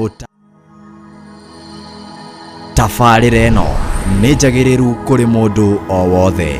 Ũta Tabarĩra ĩno nĩ njagĩrĩru kũrĩ mũndũ o wothe.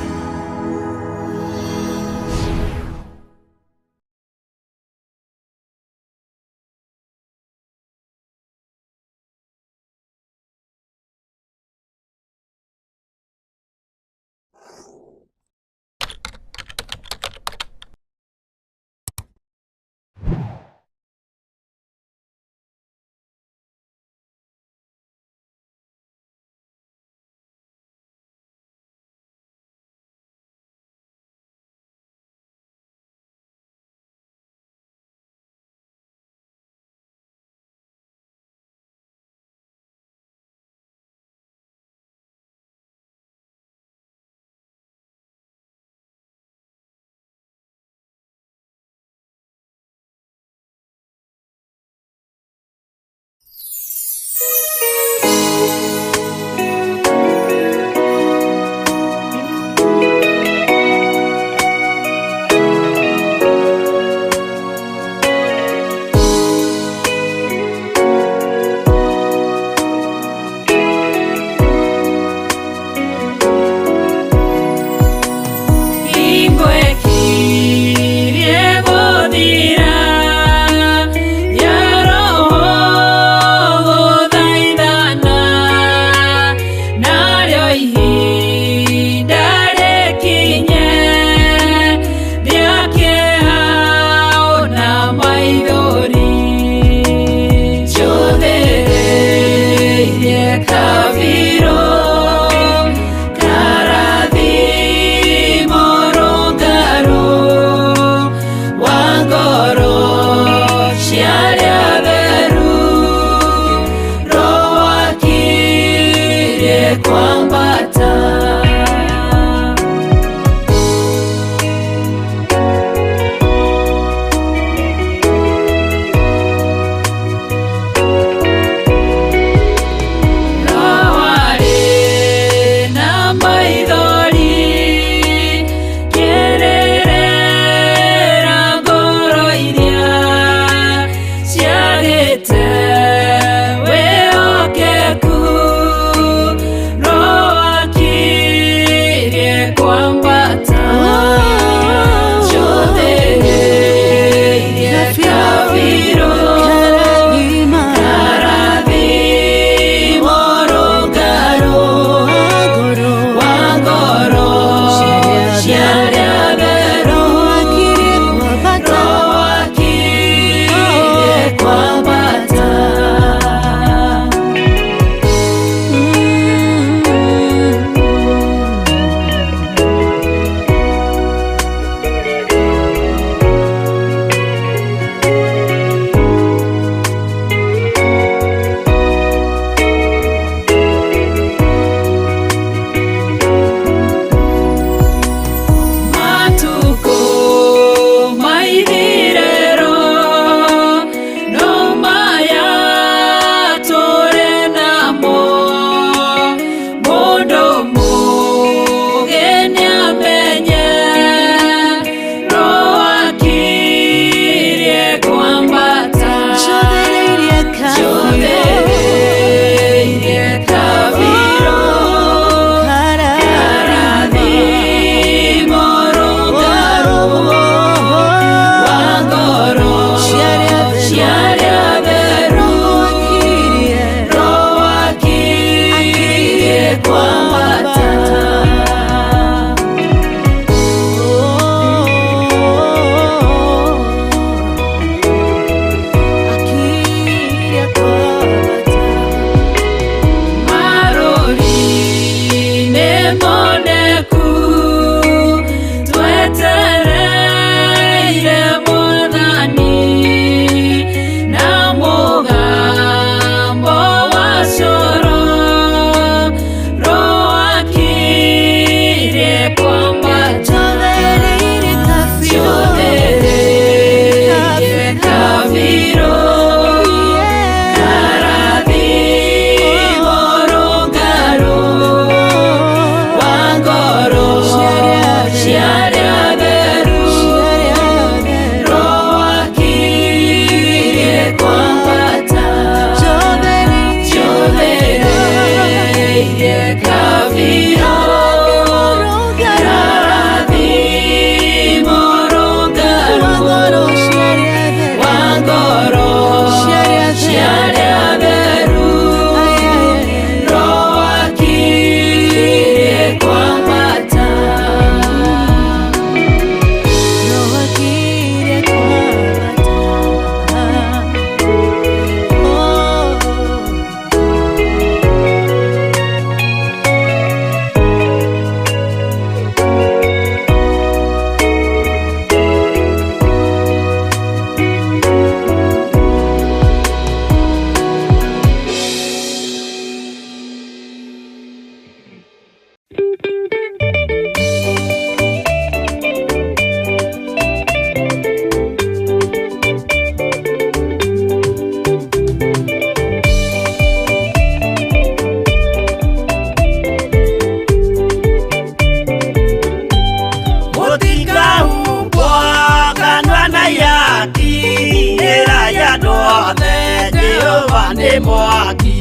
Yothe Jehova nĩ mwaki.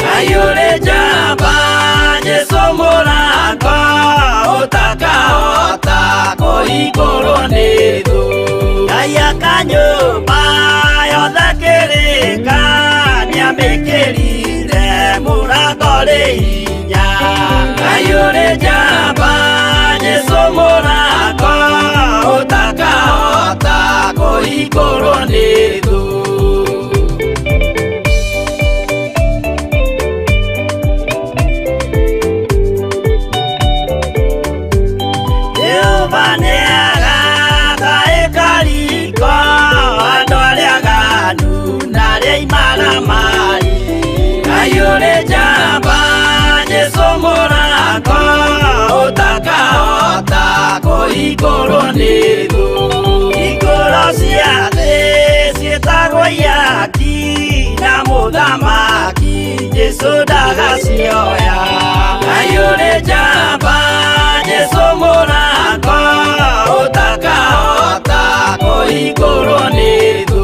Ngai ũrĩ njamba Jesũ mũrango ũtakahota kũhingũrwo nĩ thũ. Ngai aka nyũmba yothe kĩrĩka nĩamĩkĩrire mũrango rĩ hinya. Ngai ũrĩ njamba Jesũ mũrango ũtakahota kũhingũrwo nĩ thũ. Jehova nĩagaka ĩkariko andũ arĩa aganu na arĩa imaramari. Ngai ũrĩ njamba Jesũ mũrango ũtakahota kũhingũrwo nĩ thũ. Hingũro cia thĩ ciĩtagwo ihaki na mũthamaki Jesũ ndagacioya. Ngai ũrĩ njamba Jesũ mũrango ũtakahota kũhingũrwo nĩ thũ.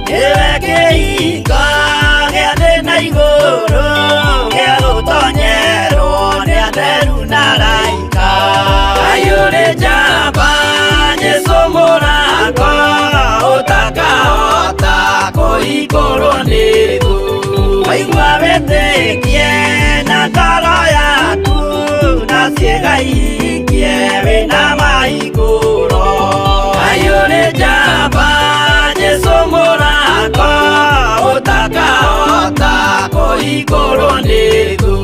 Nĩwe kĩhingo gĩa thĩ na igũrũ gĩa gũtonyerwo nĩ atheru na araika. Ngai ũrĩ njamba Jesũ mũrango ũtakahota kũhingũrwo nĩ thũ. Waigua wĩtĩkie na ngoro yaku na ciĩga ihingie wĩna mahingũro. Ngai ũrĩ njamba Jesũ mũrango ũtakahota kũhingũrwo nĩ thũ.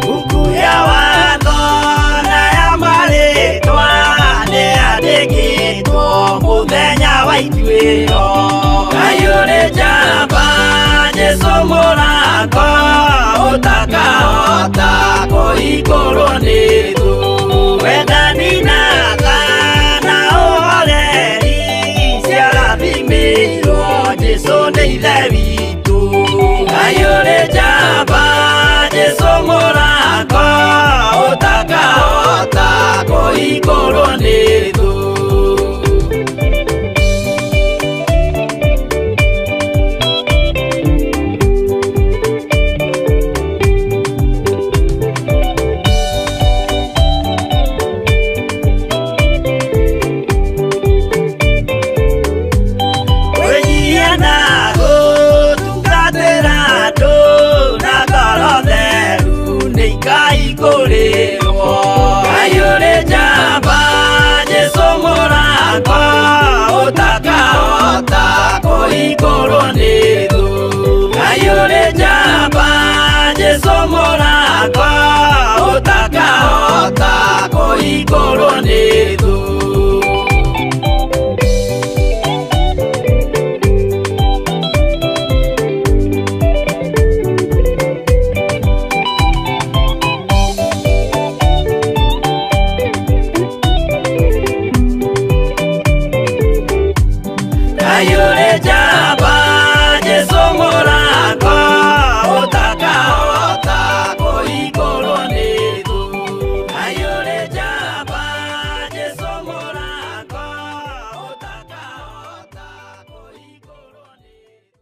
Buku ya watho na ya marĩtwa nĩyandĩkĩtwo mũthenya wa ituĩro. Ngai ũrĩ njamba Jesũ mũrango ũtakahota kũhingũrwo nĩ thũ. Wendani na tha na ũhoreri ciarathimĩirwo Jesũ nĩ Ithe witũ. Ngai ũrĩ njamba Jesũ mũrango ũtakahota kũhingũrwo nĩ thũ. Wĩnyihia na gũtungatĩra andũ na ngoro theru nĩikaihingũrĩrwo. Ngai ũrĩ njamba Jesũ mũrango ũtakahota kũhingũrwo nĩ thũ. Ngai ũrĩ njamba Jesũ mũrango ũtakahota kũhingũrwo nĩ thũ. Ngai ũrĩ njamba Jesũ mũrango ũtakahota kũhingũrwo nĩ thũ. Ngai ũrĩ njamba Jesũ mũrango ũtakahota kũhingũrwo nĩ thũ.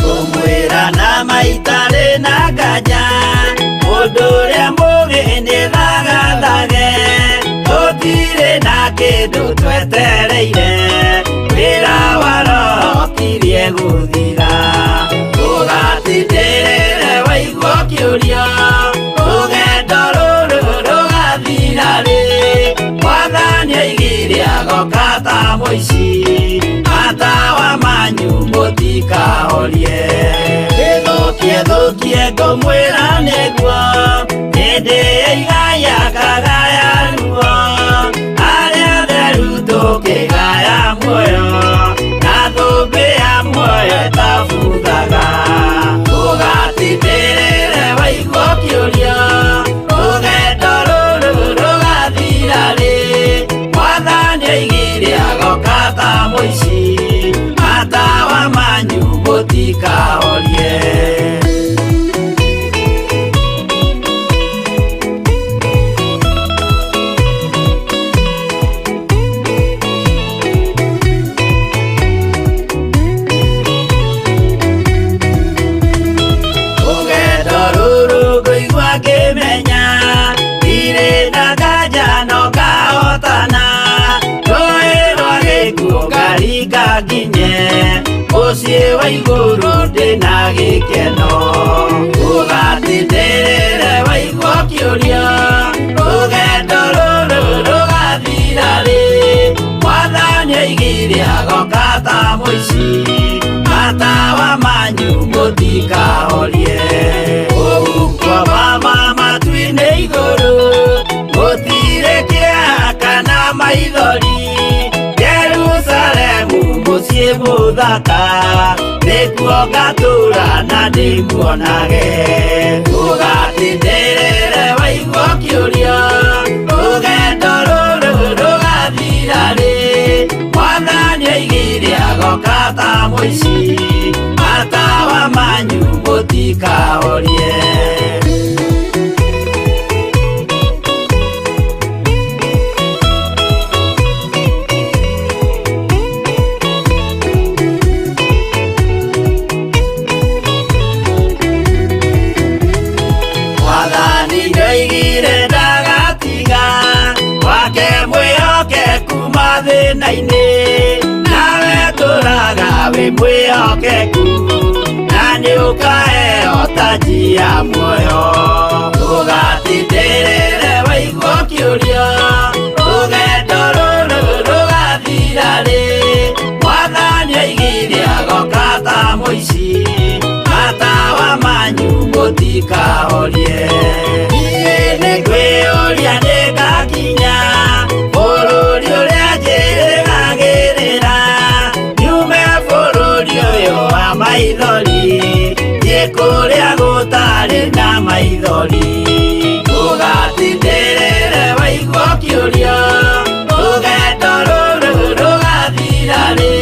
Kũmwĩra na maitarĩ na nganja mũndũ ũrĩa mũgĩ nĩ thagathage tũtirĩ na kĩndũ twetereire wĩra wa roho kirie gũthira. Ũgatindĩrĩre waigua ũkĩũria rũgendo rũrũ rũgathira rĩ. Mwathani aigire agoka ta mũici matawa manyu mũtikahorie. Gĩthũkie thũ Njũkie ngũmwĩra nĩguo hĩndĩ ĩigaya kagaya ruo arĩa theru tũkĩgaya muoyo na thũmbĩ ya muoyo ĩtabuthaga ũgatindĩrĩre waigua ũkĩũria rũgendo rũrũ rũgathira rĩ mwathani oigire agoka ta mũici matawa manyu mũtikahorie. Rũgendo rũrũ ngũigua ngĩmenya ndirĩ na nganja no ngahotana rũĩ rwa gĩkuũ ngaringa nginye mũciĩ wa igũrũ ndĩna gĩkeno ũgatindĩrĩre waigua ũkĩũria rũgendo rũrũ rũgathira rĩ mwathani oigire agoka ta mũici matawa manyu mũtikahorie ũhuko mama matu-inĩ igũrũ gũtirĩ kĩeha kana maithori Jerusalemu mũciĩ mũthaka nĩkuo ngatũũra na ndĩmuonage ũgatindĩrĩre waigua ũkĩũria rũgendo rũrũ rũgathira rĩ mwathani oigire agoka ta mũici matawa manyu mũtikahorie. Mwathani nĩoigire ndagatiga wake mwĩhokeku mathĩna-inĩ nawe tũraga wĩ mwĩhokeku na nĩũkaheo taji ya muoyo ũgatindĩrĩre waigua ũkĩũria rũgendo rũrũ rũgathira rĩ mwathani oigire agoka ta mũici matawa manyu mũtikahorie. Niĩ nĩngwĩyũria nĩngakinya bũrũri ũrĩa njĩrĩgagĩrĩra nyume bũrũri ũyũ wa maithori thiĩ kũrĩa gũtarĩ na maithori ũgatindĩrĩre waigua ũkĩũria rũgendo rũrũ rũgathira rĩ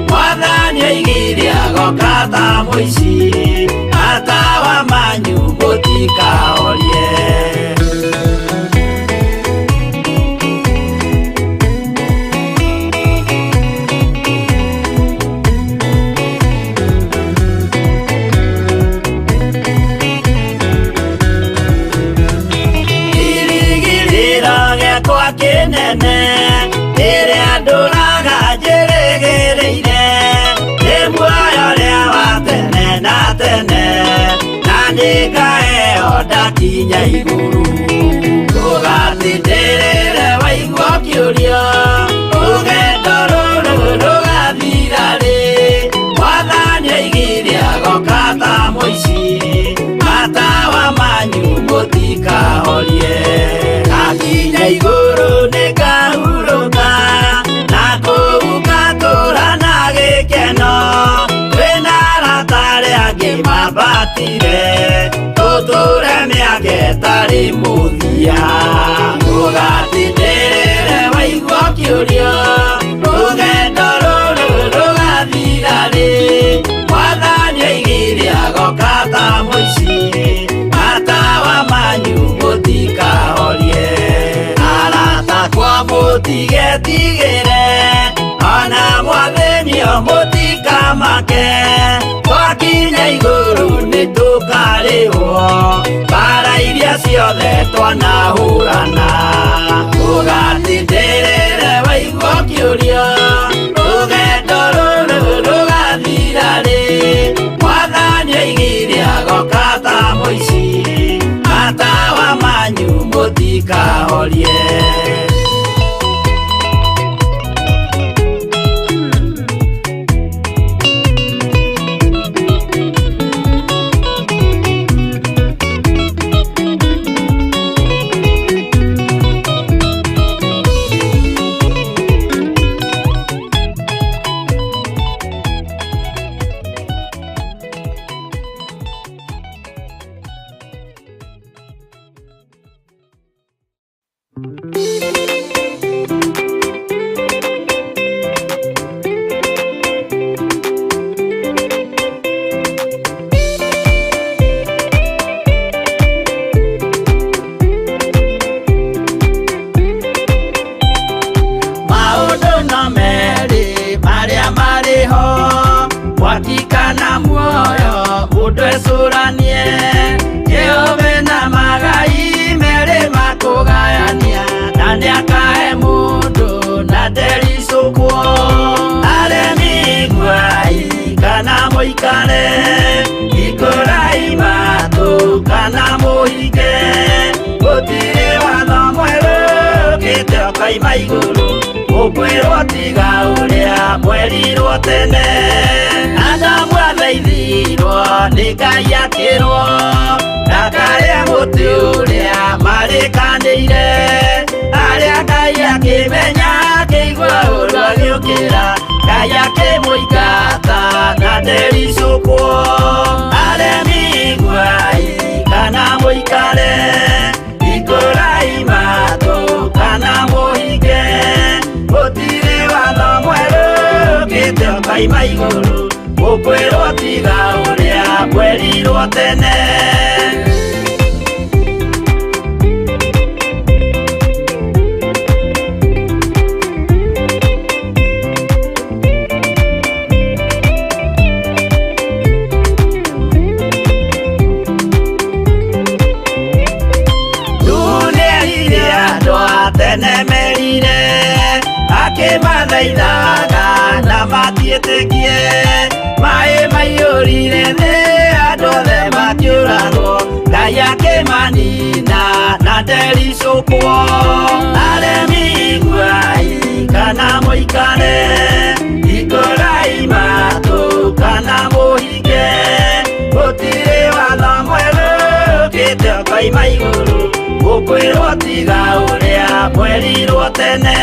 mwathani oigire agoka ta mũici matawa manyu mũtikahorie. Kĩrĩgĩrĩro gĩakwa kĩnene rĩrĩa ndũraga njĩrĩgĩrĩire nĩ muoyo ũrĩa wa tene na tene na nĩngaheo ndakinya igũrũ ũgatindĩrĩre waigua ũkĩũria rũgendo rũrũ rũgathira rĩ mwathani oigire agoka ta mũici matawa manyu mũtikahorie. Ndakinya igũrũ nĩngahurũka na kũu ngatũũra na gĩkeno twĩna arata arĩa angĩ mambatire tũtũũre mĩaka ĩtarĩ mũthia ũgatindĩrĩre waigua ũkĩũria rũgendo rũrũ rũgathira rĩ mwathani oigire agoka ta mũici matawa manyu mũtikahorie. Arata akwa mũtigetigĩre ona mwathĩnio mũtikamake twakinya igũrũ nĩtũkarĩhwo mbara iria ciothe twanahũrana ũgatindĩrĩre waigua ũkĩũria rũgendo rũrũ rũgathira rĩ mwathani oigire agoka ta mũici matawa manyu mũtikahorie. Mũikare hingũrai matũ kana mũhinge. Gũtirĩ watho mwerũ ũkĩte ũkoima igũrũ, ũkwĩrwo tiga ũrĩa mwerirwo tene. Adamu athaithirwo nĩ Ngai akĩrwo ndakarĩe mũtĩ ũrĩa marĩkanĩire. Arĩa Ngai akĩmenya akĩigua ũru agĩũkĩra, Ngai akĩmũingata na ndericũkwo. Aremi iguai kana mũikare, hingũrai matũ kana mũhinge. Gũtirĩ watho mwerũ ũkĩte ũkoima igũrũ, ũkwĩrwo tiga ũrĩa mwerirwo tene. Nĩerire andũ a tene merire, akĩmathaithaga na matiĩtĩkie. Maĩ maiyũrire thĩ, andũ othe makĩũragwo, Ngai akĩmanina na ndericũkwo. Aremi iguai kana mũikare, hingũrai matũ kana mũhinge. Gũtirĩ watho mwerũ ũkĩte ũkoima igũrũ, ũkwĩrwo tiga ũrĩa mwerirwo tene.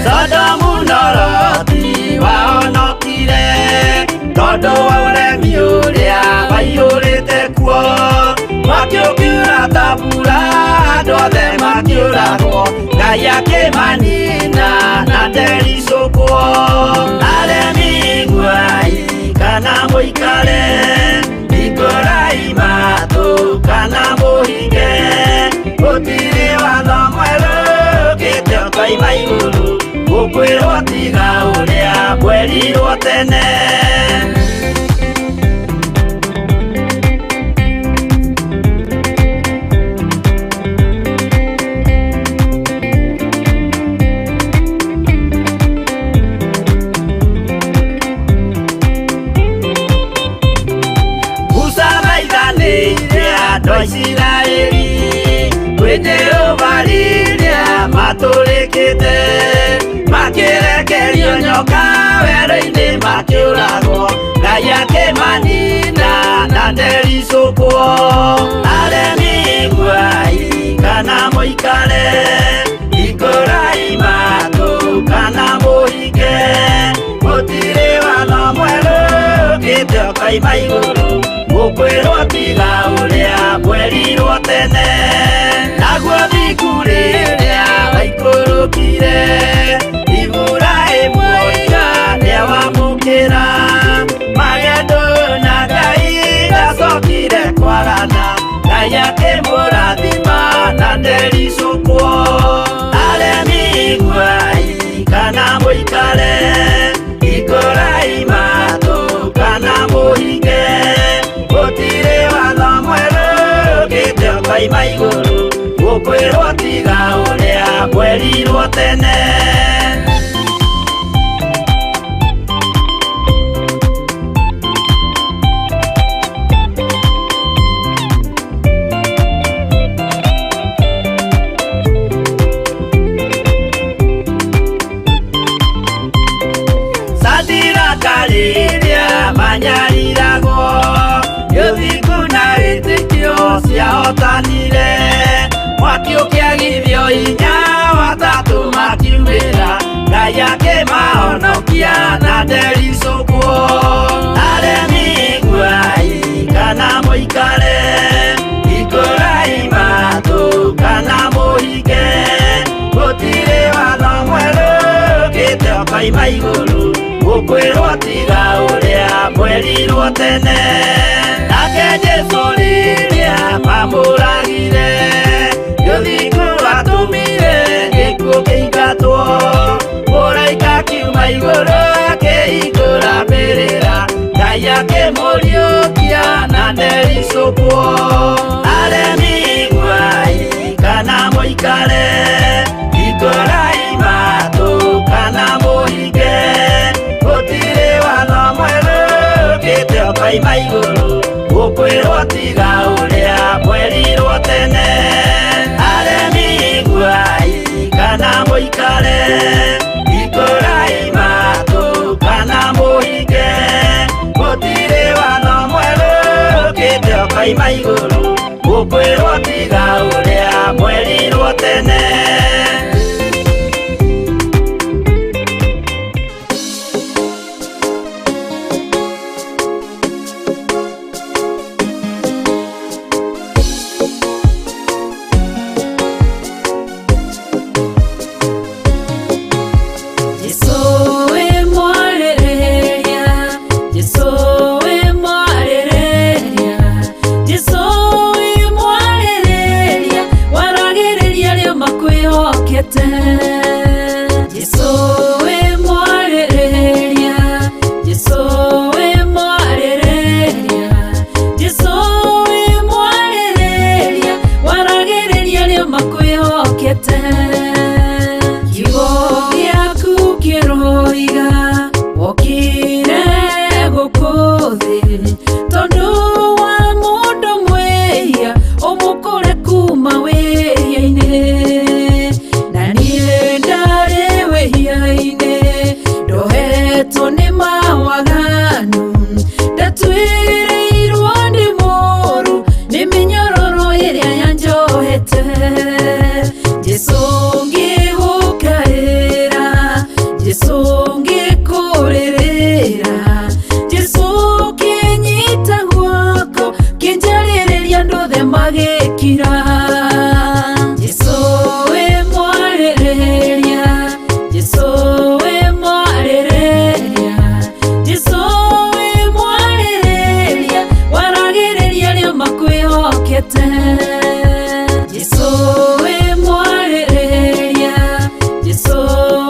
Sodomu na Loti wahonokire tondũ wa ũremi ũrĩa waiyũrĩte kuo. Mwaki ũkiura ta mbura, andũ othe makĩũragwo, Ngai akĩmanina na ndericũkwo. Aremi iguai kana mũikare, hingũrai matũ kana mũhinge. Gũtirĩ watho mwerũ ũkĩte ũkoima igũrũ, ũkwĩrwo tiga ũrĩa mwerirwo tene. Musa thaithanĩire andũ a Isiraeli kwĩ Jehova rĩrĩa matũrĩkĩte, makĩrekerio nyoka werũ-inĩ makĩũragwo, Ngai akĩmanina na ndericũkwo. Aremi iguai kana mũikare, hingũrai matũ kana mũhinge. Gũtirĩ watho mwerũ ũkĩte ũkoima igũrũ, ũkwĩrwo tiga ũrĩa mwerirwo tene. Naguo thingu rĩrĩa waikũrũkire, Iburahĩmu oiga nĩawamũkĩra. Magendo na Ngai ndacokire kwarana, Ngai akĩmũrathima na ndericũkwo. Aremi iguai kana mũikare, hingũrai matũ kana mũhinge. Gũtirĩ watho mwerũ ũkĩte ũkoima igũrũ, ũkwĩrwo tiga ũrĩa mwerirwo tene. Sadiraka rĩrĩa manyariragwo, ũthingu na wĩtĩkio ciahotanire. Mwaki ũkĩagithio hinya, watatũ makiumĩra, Ngai akĩmahonokia na ndericũkwo. Aremi iguai kana mũikare, hingũrai matũ kana mũhinge. Gũtirĩ watho mwerũ ũkĩte ũkoima igũrũ, ũkwĩrwo tiga ũrĩa mwerirwo tene. Nake Jesũ rĩrĩa mamũragire, ũthingu watũmire gĩkuũ kĩingatwo. Mũraika akiuma igũrũ akĩhingũra mbĩrĩra, Ngai akĩmũriũkia na ndericũkwo. Aremi iguai kana mũikare, hingũrai matũ kana mũhinge. Gũtirĩ watho mwerũ ũkĩte ũkoima igũrũ ũkwĩrwo tiga ũrĩa mwerirwo tene aremi iguai kana mũikare ikũrai matũ kana mũhinge gũtirĩ watho mwerũ ũkĩte ũkoima igũrũ ũkwĩrwo tiga ũrĩa mwerirwo tene. Jesu we mwarĩrĩria, Jesu we mwarĩrĩria, Jesu we mwarĩrĩria, waragĩrĩria arĩa makwĩhokete. Jesu we mwarĩrĩria, Jesu we mwarĩrĩria, Jesu we mwarĩrĩria, waragĩrĩria arĩa makwĩhokete. Kiugo gĩaku kĩroiga wokire gũkũ thĩ tondũ wa mũndũ mwĩhia ũmũkũre kuma wĩhia-inĩ na niĩ ndarĩ wĩhia-inĩ ndohetwo nĩ mawaganu ndatuĩrĩirwo nĩ mũru nĩ mĩnyororo ĩrĩa yanjohete. Jesu ngĩgũkaĩra, Jesu ngĩkũrĩrĩra, Jesu kĩnyita guoko kĩnjarĩrĩria andũ othe magĩkira. Jesu wĩ mwarĩrĩria, Jesu wĩ mwarĩrĩria, Jesu wĩ mwarĩrĩria, waragĩrĩria arĩa makwĩhokete. Jesu wĩ mwarĩrĩria, Jesu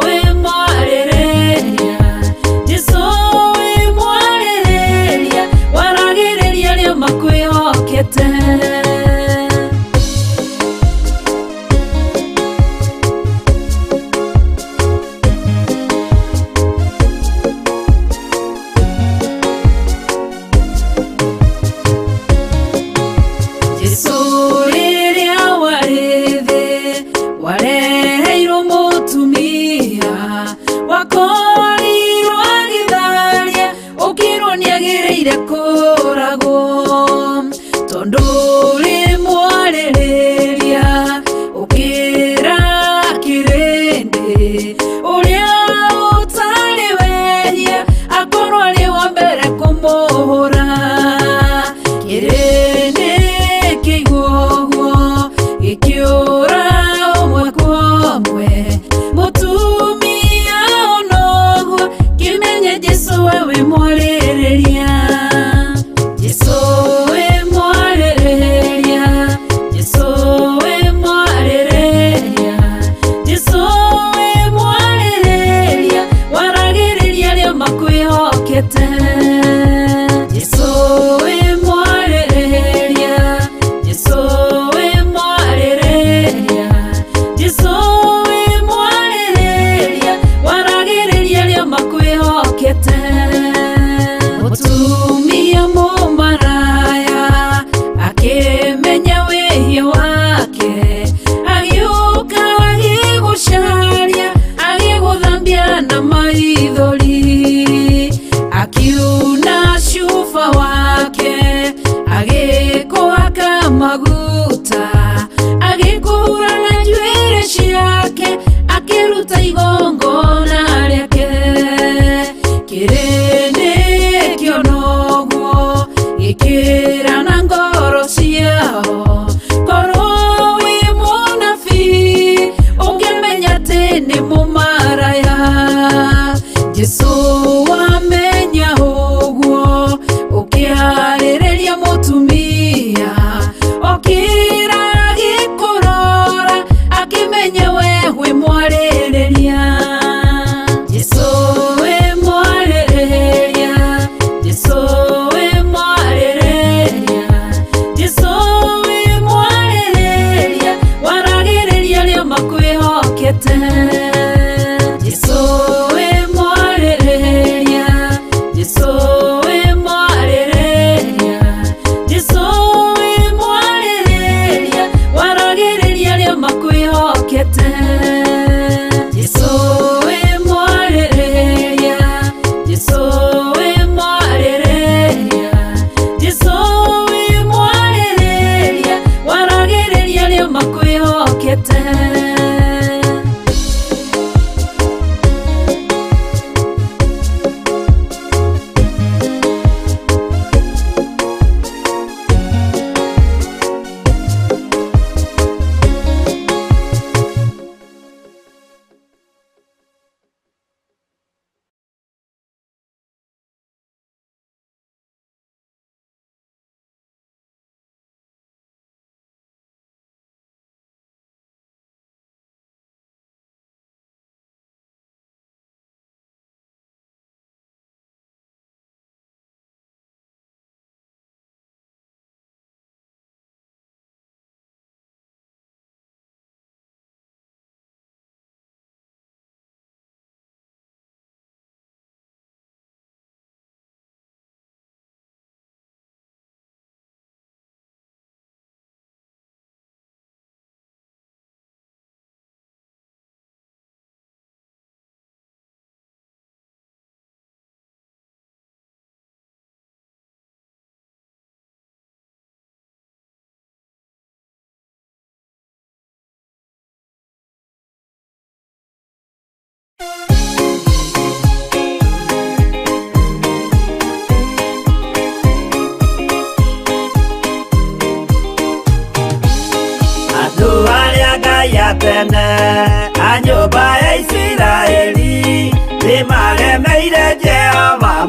wĩ mwarĩrĩria, Jesu wĩ mwarĩrĩria, waragĩrĩria arĩa makwĩhokete. Jesu rĩrĩa warĩ thĩ wareheirwo mũtumia wakorirwo agĩtharia ũkĩrwo nĩagĩrĩire kũragwo tondũ ũrĩ mwarĩrĩria ũkĩra kĩrĩndĩ ũrĩa ũtarĩ wehia akorwo arĩ wa mbere kũmũhũra kĩrĩndĩ kĩigua ũguo gĩkĩũra ũmwe kwa ũmwe mũtumia onoguo kĩmenye Jesu we wĩ mwarĩrĩria. Jesu wĩ mwarĩrĩria, Jesu wĩ mwarĩrĩria, Jesu wĩ mwarĩrĩria, waragĩrĩria arĩa makwĩhokete. Jesu wĩ mwarĩrĩria, Jesu wĩ mwarĩrĩria, Jesu wĩ mwarĩrĩria, waragĩrĩria arĩa makwĩhokete. Mũtumia mũmaraya akĩmenya wĩhia wake agĩũka agĩgũcaria agĩgũthambia na maithori akiuna cuba wake agĩkũhaka maguta agĩkũhura na njuĩrĩ ciake akĩruta igongona rĩake kĩrĩndĩ kĩona ũguo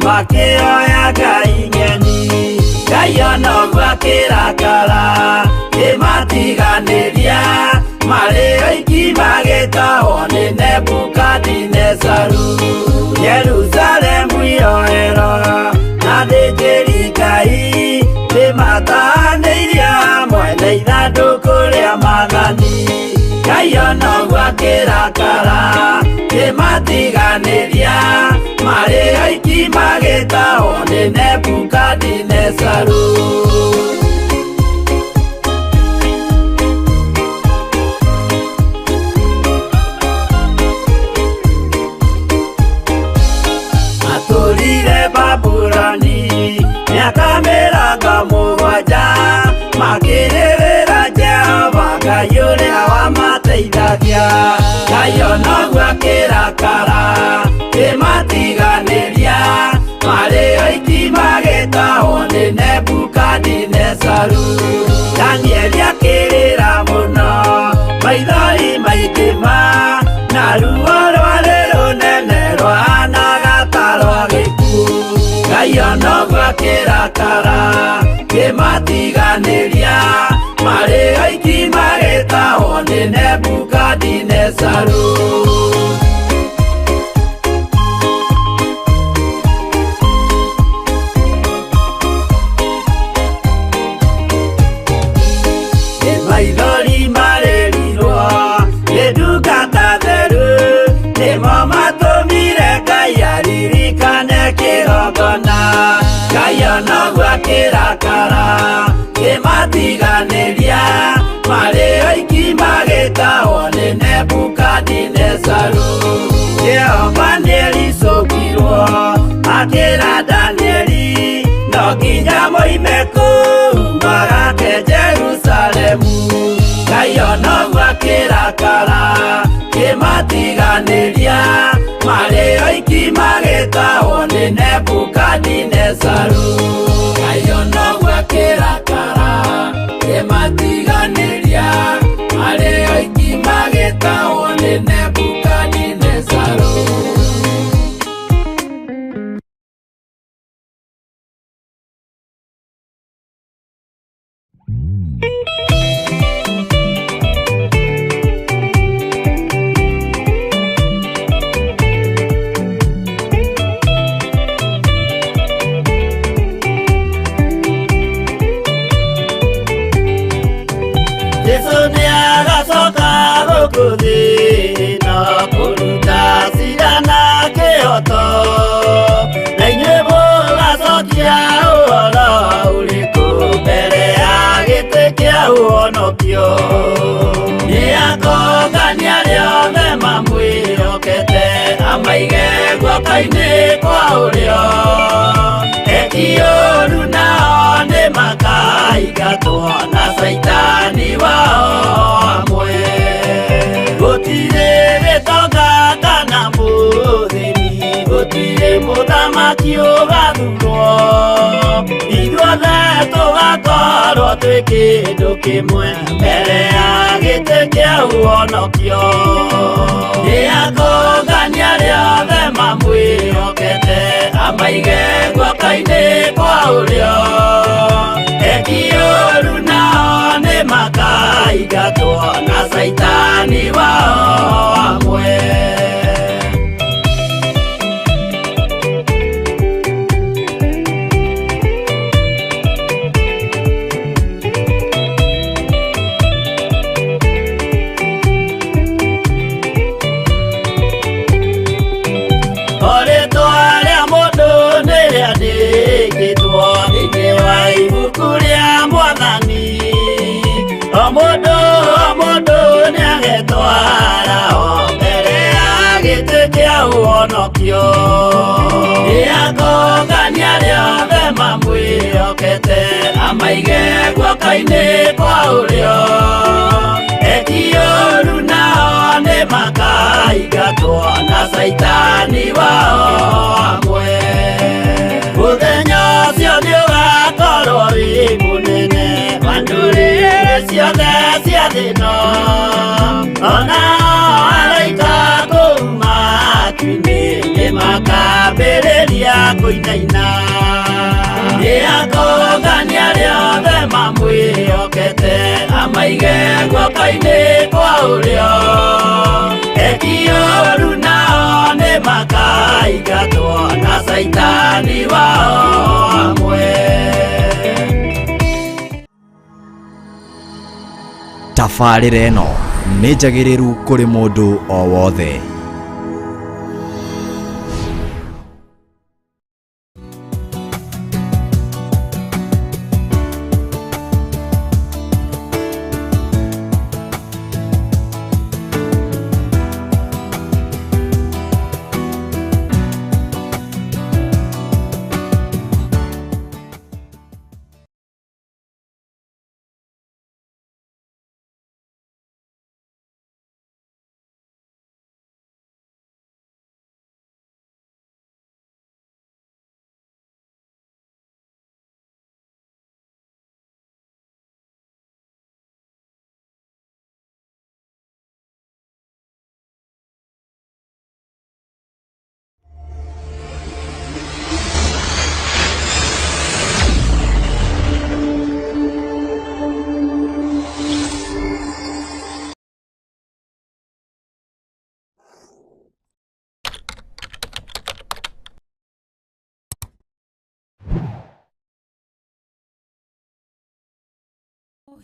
Makĩoya ngai ng'eni. Ngai onoguo akĩrakara, kĩmatiganĩria marĩ oiki magĩtahwo nĩ Nebukadinezaru. Yerusalemu iroero na thĩnjĩri Ngai nĩmatahanĩirie hamwe na ithandũkũ rĩa maathani. Ngai onoguo akĩrakara, kĩmatiganĩria marĩ oiki magĩtahwo nĩ Nebukadinezaru. Matũrire Babuloni mĩaka 70, makĩrĩrĩra Jehova Ngai ũrĩa wamateithagia. Ngai onoguo akĩrakara, kĩmatiganĩria marĩ oiki magĩtahwo nĩ Nebukadinezaru. Danieli akĩrĩra mũno, maithori maingĩ ma, na ruo rwarĩ rũnene rwahanaga ta rwa gĩkuũ. Ngai onoguo akĩrakara, kĩmatiganĩria marĩ oiki magĩtahwo nĩ Nebukadinezaru. Maithori marĩrirwo nĩ ndungata theru, nĩmo matũmire Ngai aririkane kĩgongona. Ngai onoguo akĩrakara, kĩmatiganĩria marĩ oiki magĩtahwo nĩ Nebukadinezaru. Jehova nĩericũkirwo akĩra Danieli, no nginya moime kũu magake Jerusalemu. Ngai onoguo akĩrakara, kĩmatiganĩria marĩ oiki magĩtahwo nĩ Nebukadinezaru. Ngai onoguo akĩrakara, kĩmatiganĩria marĩ oiki magĩtahwo nĩ Nebukadinezaru. Jesu nĩagacoka gũkũ thĩ ĩno kũruta cira na kĩhooto, na inyuĩ mũgacokia ũhoro ũrĩkũ mbere ya gĩtĩ kĩa ũhonokio. Nĩakongania arĩa othe mamwĩhokete, amaige guoko-inĩ kwa ũrĩo. Eki ũũru nao nĩmakaingatwo na Caitani wao hamwe. Gũtirĩ gĩtonga kana mũthĩni, gũtirĩ mũthamaki ũgathurwo, ithuothe tũgakorwo twĩ kĩndũ kĩmwe mbere ya gĩtĩ kĩa ũhonokio. Nĩakongania arĩa othe mamwĩhokete, amaige guoko-inĩ kwa ũrĩo. Eki ũũru nao nĩmakaingatwo na Caitani wao hamwe. O rĩtwa rĩa mũndũ nĩrĩandĩkĩtwo thĩinĩ wa ibuku rĩa Mwathani. O mũndũ o mũndũ nĩagetwara o mbere ya gĩtĩ kĩa ũhonokio. Nĩakongania arĩa othe mamwĩhokete, amaige guoko-inĩ kwa ũrĩo. Eki ũũru nao nĩmakaingatwo na Caitani wao hamwe. Mũthenya ũcio nĩũgakorwo wĩ mũnene wa ndũrĩrĩ ciothe cia thĩ ĩno, ona araika kũu matu-inĩ nĩmakambĩrĩria kũinaina. Nĩakongania arĩa othe mamwĩhokete, amaige guoko-inĩ kwa ũrĩo. Eki ũru nao nĩmakaingatwo na Caitani wao hamwe. Tabarĩra ĩno nĩ njagĩrĩru kũrĩ mũndũ o wothe.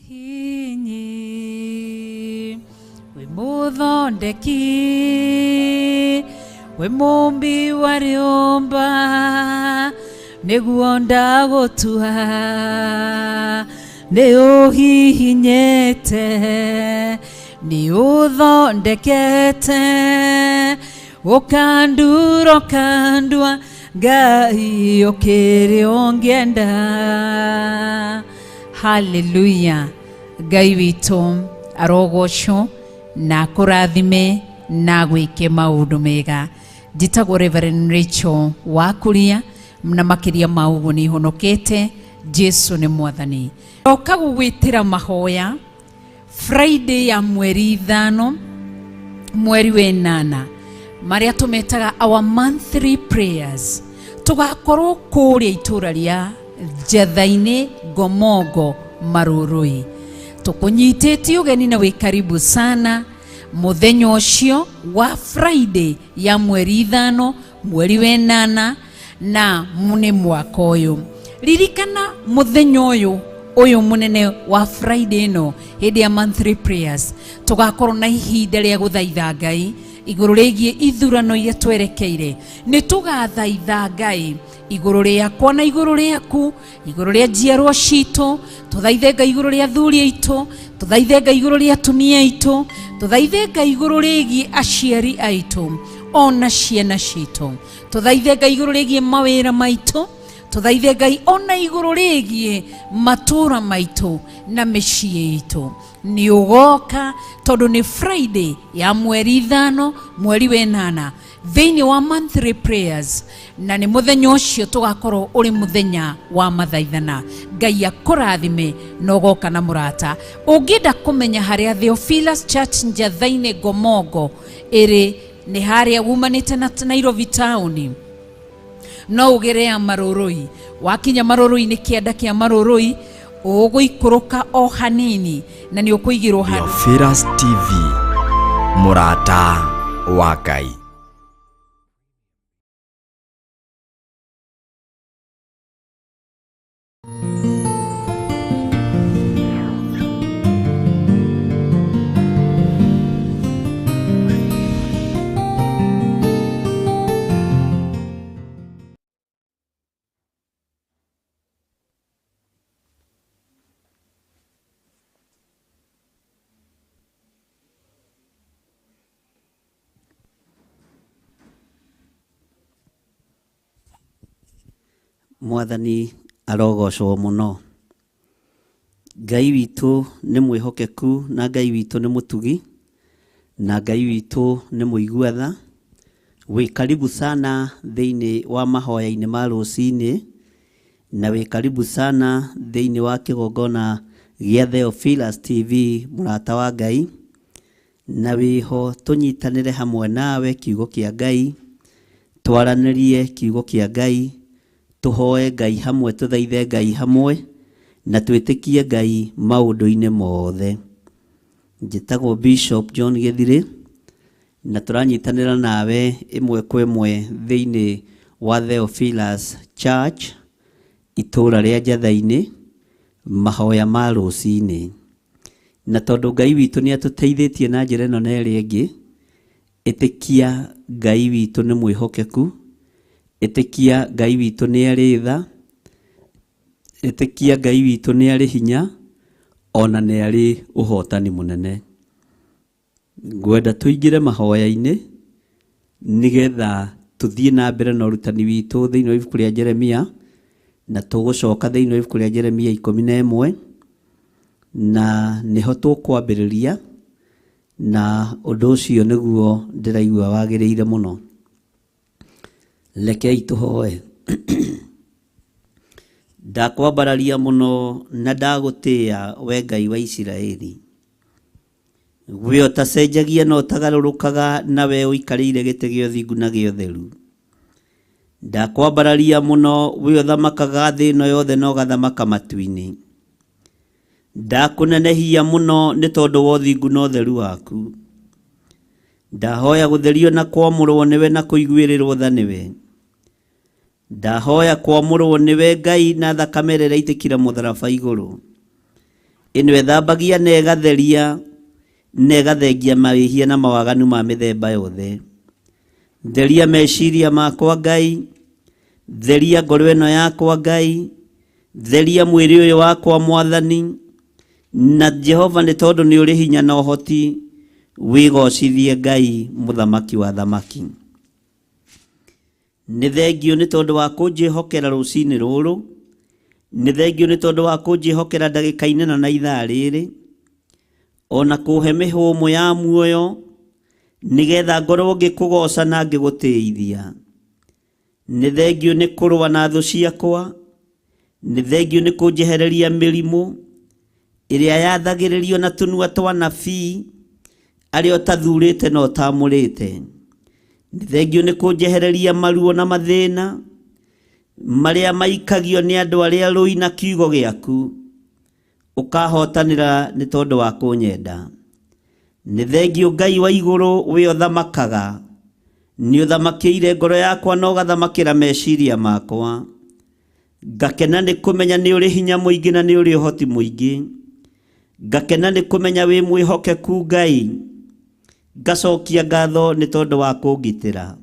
Hinyi wĩ mũthondeki, wĩ mũmbi wa rĩũmba, nĩguo ndagũtua, nĩ ũhihinyĩte, nĩ ũthondekete, ũkandura ũkandua, Ngai ũkĩrĩ ũngĩenda. Haleluya. Ngai witũ arogocwo na akũrathime na agwĩke maũndũ mega. Njĩtagwo Reverend Rachel Wakuria, na makĩria ma ũguo nĩ honokete. Jesu nĩ mwathani. Oka gũgwĩtĩra mahoya Friday ya mweri 5 mweri wa 8, marĩa tũmetaga our monthly prayers. Tũgakorwo kũrĩa itũra rĩa Njatha-inĩ, Ngomongo, Marurui. Tũkũnyitĩtie ũgeni na wĩ karibu sana mũthenya ũcio wa Friday ya mweri 5 mweri wa 8, na nĩ mwaka ũyũ. Ririkana mũthenya ũyũ mũnene wa Friday ĩno, hĩndĩ ya monthly prayers, tũgakorwo na ihinda rĩa gũthaitha Ngai igũrũ rĩgiĩ ithurano iria twerekeire. Nĩ tũgathaitha Ngai igũrũ rĩakwa na igũrũ rĩaku, igũrũ rĩa njiarwa citũ, tũthaithe Ngai igũrũ rĩa athuri aitũ, tũthaithe Ngai igũrũ rĩa atumia aitũ, tũthaithe Ngai igũrũ rĩgiĩ aciari aitũ ona ciana citũ, tũthaithe Ngai igũrũ rĩgiĩ mawĩra maitũ, tũthaithe Ngai ona igũrũ rĩgiĩ matũũra maitũ na mĩciĩ itũ. Nĩ ũgoka tondũ nĩ Friday ya mweri 5 mweri wa 8 thĩinĩ wa monthly prayers, na nĩ mũthenya ũcio tũgakorwo ũrĩ mũthenya wa mathaithana. Ngai akũrathime na ũgoka na mũrata. Ũngĩenda kũmenya harĩa Theophilus Church Njatha-inĩ Ngomongo ĩrĩ, nĩ harĩa wumanĩte na Nairobi town, no ũgere ya Marũrũi. Wakinya Marũrũi nĩ kĩanda kĩa Marũrũi, ũgũikũrũka o hanini na nĩ ũkũigĩrwo handũ. Theophilus TV, mũrata wa Ngai. Mwathani arogocwo mũno. Ngai witũ nĩ mwĩhokeku, na Ngai witũ nĩ mũtugi, na Ngai witũ nĩ mũigua tha. Wĩ karibu sana thĩinĩ wa mahoya-inĩ ma rũcinĩ, na wĩ karibu sana thĩinĩ wa kĩgongona gĩa Theophilus TV, mũrata wa Ngai, na wĩho tũnyitanĩre hamwe nawe kiugo kĩa Ngai, twaranĩrie kiugo kĩa Ngai, Tũhoe Ngai hamwe, tũthaithe Ngai hamwe, na twĩtĩkie Ngai maũndũ-inĩ mothe. Njĩtagwo Bishop John Gĩthirĩ, na tũranyitanĩra nawe ĩmwe kwa ĩmwe thĩinĩ wa Theophilus Church, itũũra rĩa Njatha-inĩ, mahoya ma rũcinĩ. Na tondũ Ngai witũ nĩ atũteithĩtie na njĩra ĩno na ĩrĩa ĩngĩ, ĩtĩkia Ngai witũ nĩ mwĩhokeku, ĩtĩkia Ngai witũ nĩ arĩ tha, ĩtĩkia Ngai witũ nĩ arĩ hinya, ona nĩ arĩ ũhotani mũnene. Ngwenda tũingĩre mahoya-inĩ nĩgetha tũthiĩ na mbere na ũrutani witũ thĩinĩ wa ibuku rĩa Jeremia, na tũgũcoka thĩinĩ wa ibuku rĩa Jeremia 11, na nĩho tũkwambĩrĩria, na ũndũ ũcio nĩguo ndĩraigua wagĩrĩire mũno. Rekei tũhoe. Ndakwambararia mũno na ndagũtĩĩa we Ngai wa Isiraeli. We ũtacenjagia na ũtagarũrũkaga, na we ũikarĩire gĩtĩ gĩa ũthingu na gĩa ũtheru. Ndakwambararia mũno, we ũthamakaga thĩ ĩno yothe na ũgathamaka matu-inĩ. Ndakũnenehia mũno nĩ tondũ wa ũthingu na ũtheru waku. Ndahoya gũtherio na kwamũrwo nĩwe na kũiguĩrĩrwo tha nĩwe. Ndahoya kwamũrwo nĩwe Ngai na thakame ĩrĩa ĩraitĩkire mũtharaba igũrũ. Ĩno ĩthambagia na ĩgatheria na ĩgathengia mawĩhia na mawaganu ma mĩthemba yothe. Theria meciria makwa Ngai, theria ngoro ĩno yakwa Ngai, theria mwĩrĩ ũyũ wakwa Mwathani, na Jehova nĩ tondũ nĩ ũrĩ hinya na ũhoti, wĩgocithie Ngai mũthamaki wa thamaki. Nĩ thengiũ nĩ tondũ wa kũnjĩhokera rũcinĩ rũrũ, nĩ thengiũ nĩ tondũ wa kũnjĩhokera ndagĩka-inĩ ĩno na ithaa rĩrĩ, ona kũhe mĩhũmũ ya muoyo, nĩgetha ngorwo ngĩkũgoca na ngĩgũtĩithia. Nĩ thengiũ nĩ kũrũa na thũ ciakwa, nĩ thengiũ nĩ kũnjehereria mĩrimũ ĩrĩa yathagĩrĩrio na tũnua twa anabii arĩa ũtathurĩte na ũtamũrĩte. Nĩ thengiũ nĩ kũnjehereria maruo na mathĩna marĩa maikagio nĩ andũ arĩa rũi na kiugo gĩaku, ũkahotanĩra nĩ tondũ wa kũnyenda. Nĩ thengiũ Ngai wa igũrũ we ũthamakaga, nĩ ũthamakĩire ngoro yakwa na ũgathamakĩra meciria makwa. Ngakena nĩ kũmenya nĩ ũrĩ hinya mũingĩ na nĩ ũrĩ ũhoti mũingĩ. Ngakena nĩ kũmenya wĩ mwĩhokeku Ngai. Ngacokia ngatho nĩ tondũ wa kũngitĩra.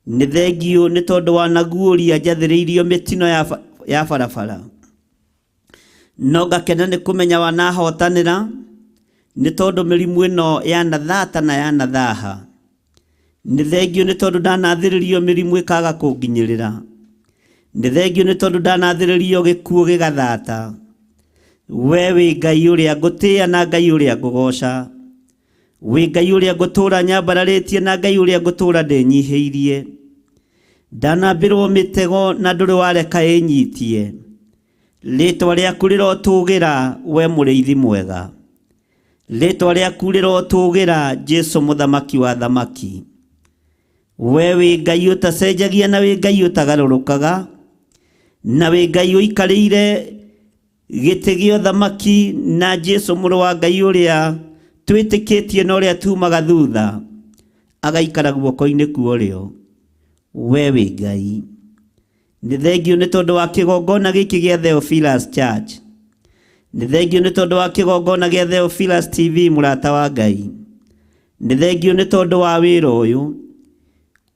Nĩ thengiũ nĩ tondũ wanaguũria njathĩrĩirio mĩtino ya barabara. No ngakena nĩ kũmenya wanahotanĩra nĩ tondũ mĩrimũ ĩno yanathata na yanathaha. Nĩ thengiũ nĩ tondũ ndanathĩrĩrio mĩrimũ ĩkaga kũnginyĩrĩra. Nĩ thengiũ nĩ tondũ ndanathĩrĩrio gĩkuũ gĩgathata. We wĩ Ngai ũrĩa ngũtĩĩa na Ngai ũrĩa ngũgoca. Wĩ Ngai ũrĩa ngũtũũra nyambararĩtie na Ngai ũrĩa ngũtũũra ndĩnyihĩirie. Ndanambĩrwo mĩtego na ndũrĩ wareka ĩnyitie. Rĩtwa rĩaku rĩrotũgĩra we mũrĩithi mwega. Rĩtwa rĩaku rĩrotũgĩra Jesu mũthamaki wa thamaki. We wĩ Ngai ũtacenjagia na wĩ Ngai ũtagarũrũkaga, na wĩ Ngai ũikarĩire gĩtĩ gĩa ũthamaki na Jesu mũrũ wa Ngai ũrĩa twĩtĩkĩtie na ũrĩa tumaga thutha agaikara guoko-inĩ kwa ũrĩo. We wĩ Ngai. Nĩ thengiũ nĩ tondũ wa kĩgongona gĩkĩ gĩa Theophilus Church. Nĩ thengiũ nĩ tondũ wa kĩgongona gĩa Theophilus TV mũrata wa Ngai. Nĩ thengiũ nĩ tondũ wa wĩra ũyũ.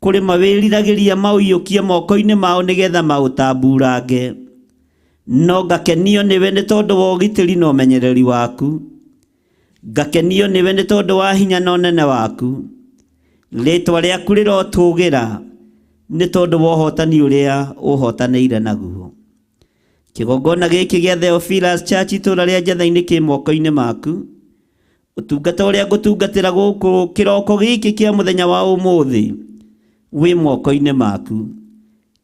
Kũrĩ mawĩriragĩria maũiyũkie moko-inĩ mao nĩgetha maũtamburange. No ngakenio nĩwe nĩ tondũ wa ũgitĩri na ũmenyereri waku. Ngakenio nĩwe nĩ tondũ wa hinya na ũnene waku. Rĩtwa rĩaku rĩrotũgĩra nĩ tondũ wa ũhotani ũrĩa ũhotanĩire naguo. Kĩgongona gĩkĩ gĩa Theophilus Church itũũra rĩa Njatha-inĩ kĩ moko-inĩ maku. Ũtungata ũrĩa ngũtungatĩra gũkũ kĩroko gĩkĩ kĩa mũthenya wa ũmũthĩ wĩ moko-inĩ maku.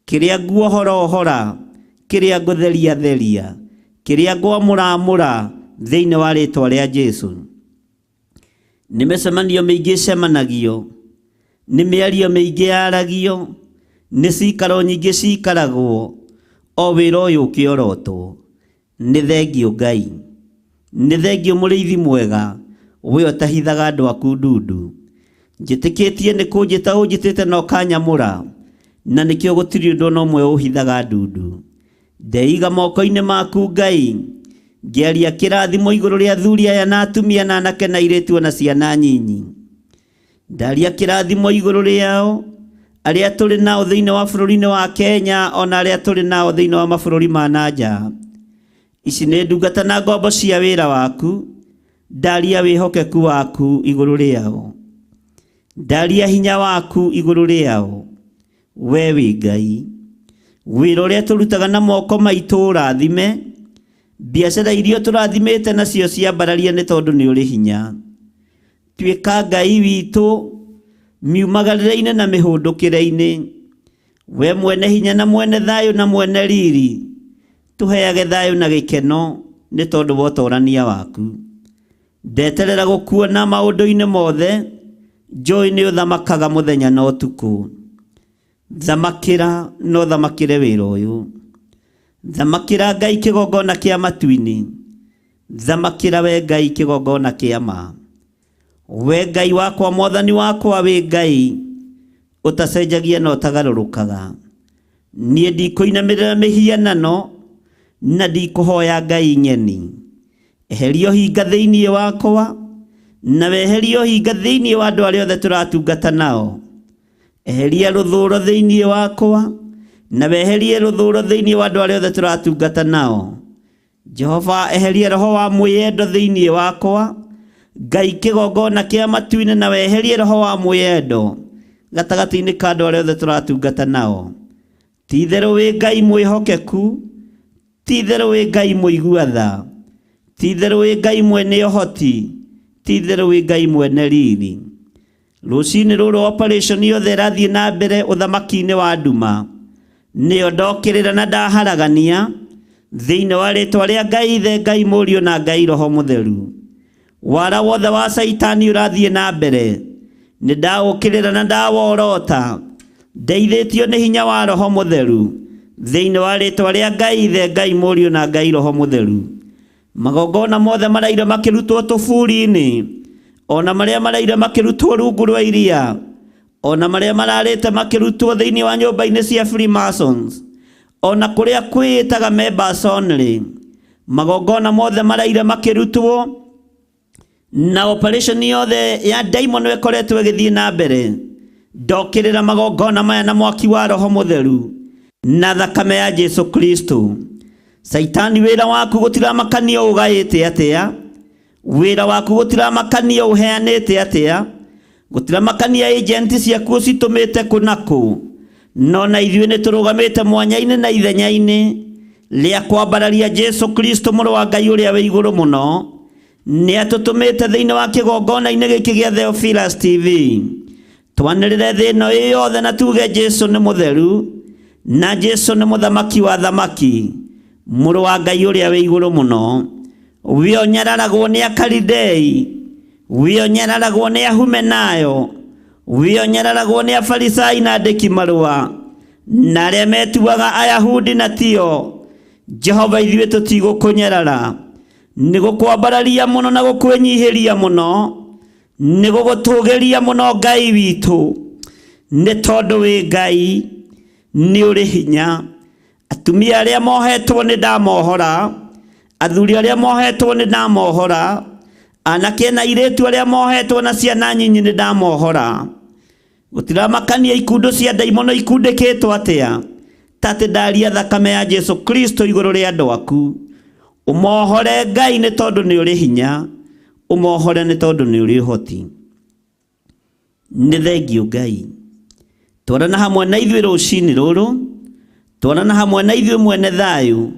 Kĩrĩa nguohora ohora, kĩrĩa ngũtheria theria, kĩrĩa ngwamũra amũra thĩinĩ wa rĩtwa rĩa Jesu. Nĩ mĩcemanio mĩingĩ ĩcemanagio, nĩ mĩario mĩingĩ yaragio, nĩ cikaro nyingĩ cikaragwo. O wĩra ũyũ ũkĩorotwo. Nĩ thengiũ Ngai. Nĩ thengiũ mũrĩithi mwega, we ũtahithaga andũ aku ndundu. Njĩtĩkĩtie nĩ kũnjĩta ũnjĩtĩte na ũkanyamũra, na nĩkĩo gũtirĩ ũndũ ona ũmwe ũhithaga ndundu. Ndeiga moko-inĩ maku Ngai, ngĩaria kĩrathimo igũrũ rĩa athuri aya na atumia na anake na airĩtu ona ciana nyinyi. Ndaria kĩrathimo igũrũ rĩao, arĩa tũrĩ nao thĩinĩ wa bũrũri-inĩ wa Kenya ona arĩa tũrĩ nao thĩinĩ wa mabũrũri ma na nja. Ici nĩ ndungata na ngombo cia wĩra waku, ndaria wĩhokeku waku igũrũ rĩao. Ndaria hinya waku igũrũ rĩao. We wĩ Ngai. Wĩra ũrĩa tũrutaga na moko maitũ ũrathime, biacara iria tũrathimĩte nacio ciambararie nĩ tondũ nĩ ũrĩ hinya. Tuĩka Ngai witũ miumagarĩre-inĩ na mĩhũndũkĩre-inĩ. We mwene hinya na mwene thayũ na mwene riri, tũheage thayũ na gĩkeno nĩ tondũ wa ũtorania waku. Ndeterera gũkuona maũndũ-inĩ mothe, njũĩ nĩ ũthamakaga mũthenya na ũtukũ. Thamakĩra na ũthamakĩre wĩra ũyũ. Thamakĩra Ngai kĩgongona kĩa matu-inĩ. Thamakĩra we Ngai kĩgongona kĩa ma. We Ngai wakwa, mwathani wakwa, wĩ Ngai ũtacenjagia na ũtagarũrũkaga. Niĩ ndikũinamĩrĩra mĩhianano na ndikũhoya ngai ng'eni. Eheria ũhinga thĩinĩ wakwa na weherie ũhinga thĩinĩ wa andũ arĩa othe tũratungata nao. Eheria rũthũro thĩinĩ wakwa na weherie rũthũro thĩinĩ wa andũ arĩa othe tũratungata nao. Jehova, eheria roho wa mwĩyendo thĩinĩ wakwa. Ngai kĩgongona kĩa matu-inĩ na weherie roho wa mwĩyendo gatagatĩ-inĩ ka andũ arĩa othe tũratungata nao. Ti-itherũ wĩ Ngai mwĩhokeku, ti-itherũ wĩ Ngai mũigua tha, ti-itherũ wĩ Ngai mwene ũhoti, ti-itherũ wĩ Ngai mwene riri. Rũcinĩ rũrũ operation yothe ĩrathiĩ na mbere ũthamaki-inĩ wa nduma, nĩyo ndokĩrĩra na ndaharagania thĩinĩ wa rĩtwa rĩa Ngai Ithe, Ngai Mũriũ na Ngai Roho Mũtheru. Wara wothe wa Caitani ũrathiĩ na mbere, nĩ ndaũkĩrĩra na ndaworota, ndeithĩtio nĩ hinya wa Roho Mũtheru thĩinĩ wa rĩtwa rĩa Ngai Ithe, Ngai Mũriũ na Ngai Roho Mũtheru. Magongona mothe maraire makĩrutwo tũburi-inĩ, ona marĩa maraire makĩrutwo rungu rwa iria, ona marĩa mararĩte makĩrutwo thĩinĩ wa nyũmba-inĩ cia Freemasons, ona kũrĩa kwĩĩtaga members only, magongona mothe maraire makĩrutwo na operation yothe ya daimon ĩkoretwo ĩgĩthiĩ na mbere. Ndokĩrĩra magongona maya na mwaki wa Roho Mũtheru na thakame ya Jesu Kristo. Caitani, wĩra waku gũtiramakania ũgaĩte atĩa, wĩra waku gũtiramakania ũheanĩte atĩa, gũtiramakania agent ciaku ũcitũmĩte kũ na kũ, no na ithuĩ nĩ tũrũgamĩte mwanya-inĩ na ithenya-inĩ rĩa kwambararia Jesu Kristo mũrũ wa Ngai ũrĩa wĩ igũrũ mũno. Nĩ atũtũmĩte thĩinĩ wa kĩgongona-inĩ gĩkĩ gĩa Theophilus TV twanĩrĩre thĩ ĩno ĩ yothe na tuge Jesu nĩ mũtheru na Jesu nĩ mũthamaki wa thamaki, mũrũ wa Ngai ũrĩa wĩ igũrũ mũno. We ũnyararagwo nĩ Akalidei, we ũnyararagwo nĩ Ahumenayo, we ũnyararagwo nĩ Afarisai na andĩki marũa na arĩa metuaga Ayahudi na tio. Jehova, ithuĩ tũtigũkũnyarara, nĩ gũkwambararia mũno na gũkwĩnyihĩria mũno, nĩ gũgũtũgĩria mũno Ngai witũ, nĩ tondũ wĩ Ngai, nĩ ũrĩ hinya. Atumia arĩa mohetwo nĩ ndamohora, athuri arĩa mohetwo nĩ ndamohora, anake na airĩtu arĩa mohetwo na ciana nyinyi nĩ ndamohora. Gũtiramakania ikundo cia ndaimono ikundĩkĩtwo atĩa, ta atĩ ndaria thakame ya Jesu Kristo igũrũ rĩa andũ aku. Ũmohore Ngai nĩ tondũ nĩ ũrĩ hinya, ũmohore nĩ tondũ nĩ ũrĩ ũhoti. Nĩ thengiũ Ngai. Twarana hamwe na ithuĩ rũcinĩ rũrũ, twarana hamwe na ithuĩ mwene thayũ,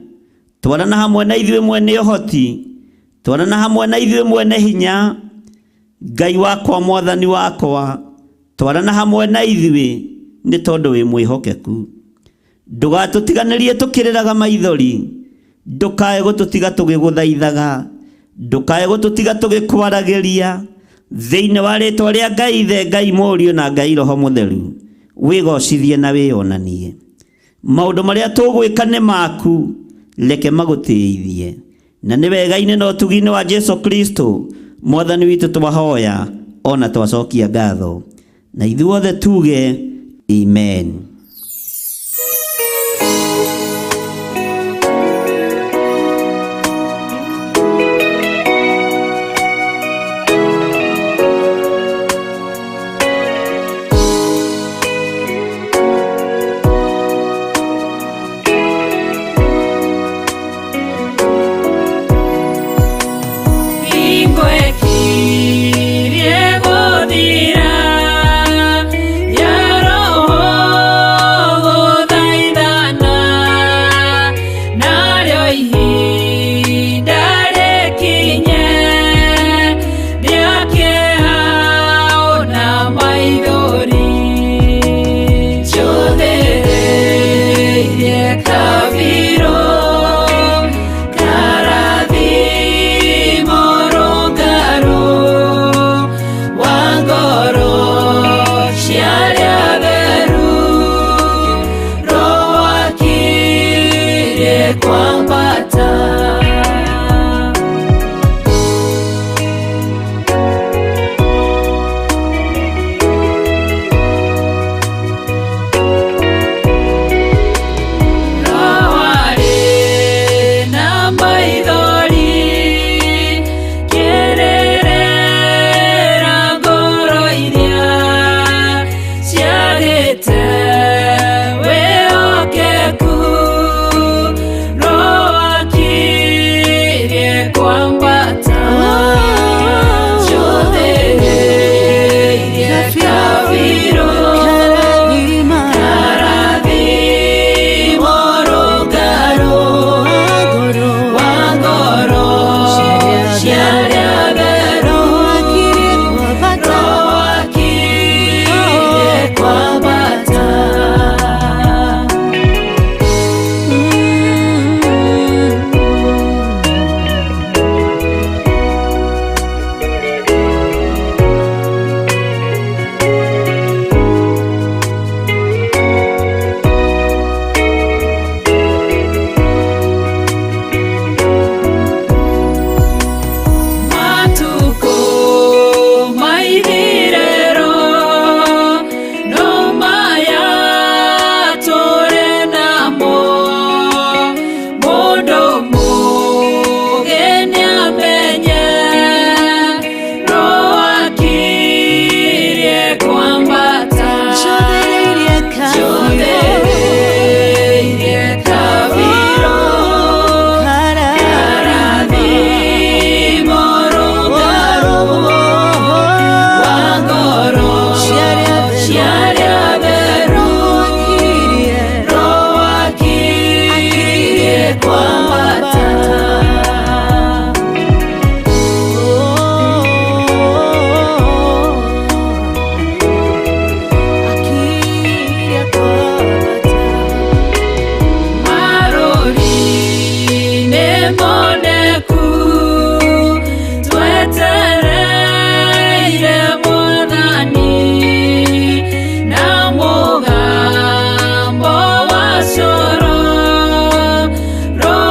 twarana hamwe na ithuĩ mwene ũhoti, twarana hamwe na ithuĩ mwene hinya. Ngai wakwa, mwathani wakwa, twarana hamwe na ithuĩ nĩ tondũ wĩ mwĩhokeku. Ndũgatũtiganĩrie tũkĩrĩraga maithori, ndũkae gũtũtiga tũgĩgũthaithaga, ndũkae gũtũtiga tũgĩkwaragĩria. Thĩinĩ wa rĩtwa rĩa Ngai Ithe, Ngai Mũriũ na Ngai Roho Mũtheru, wĩgocithie na wĩyonanie. Maũndũ marĩa tũgwĩka nĩ maku, reke magũtĩithie. Na nĩ wega-inĩ na ũtugi-inĩ wa Jesu Kristo Mwathani witũ twahoya ona twacokia ngatho, na ithuothe tuge amen. Hingo ĩkirie gũthira ya roho gũthaithana, narĩo ihinda rĩkinye rĩa kĩeha ona maithori. Njũthĩrĩirie kabirũ karathimo rũngarũ wa ngoro cia arĩa atheru, Roho akirie kwambata. Roho arĩ na maithori kĩrĩrĩra ngoro iria ciagĩte wĩhokeku, Roho akirie kwambata. Njũthĩrĩirie kabirũ karathimo rũngarũ wa ngoro cia arĩa atheru, Roho akirie kwambata. Matukũ maithirĩro no maya tũrĩ namo, mũndũ mũũgĩ nĩamenye Roho akirie kwambata. Njũthĩrĩirie kabirũ karathimo rũngarũ wa ngoro cia arĩa atheru, Roho akirie kwambata. Marũri nĩ moneku twetereire Mwathani, na mũgambo wa coro. Roho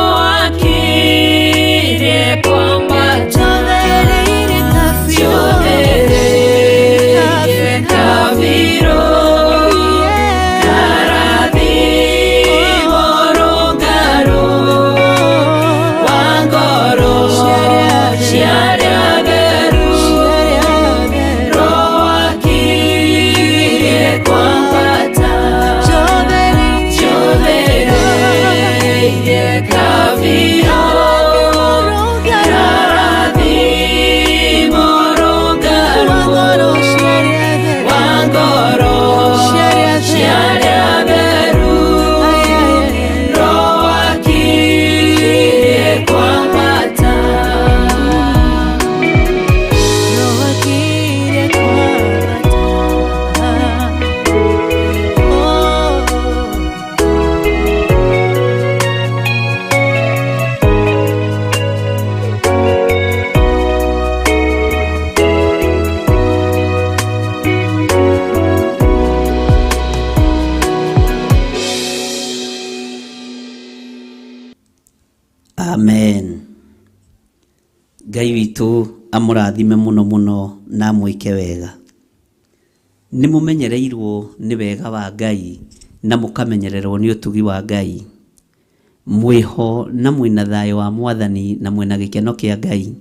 Amen. Ngai witũ amũrathime mũno mũno na amwĩke wega. Nĩ mũmenyereirwo nĩ wega wa Ngai na mũkamenyererwo nĩ ũtugi wa Ngai. Mwĩho na mwĩna thayũ wa Mwathani na mwĩna gĩkeno kĩa Ngai.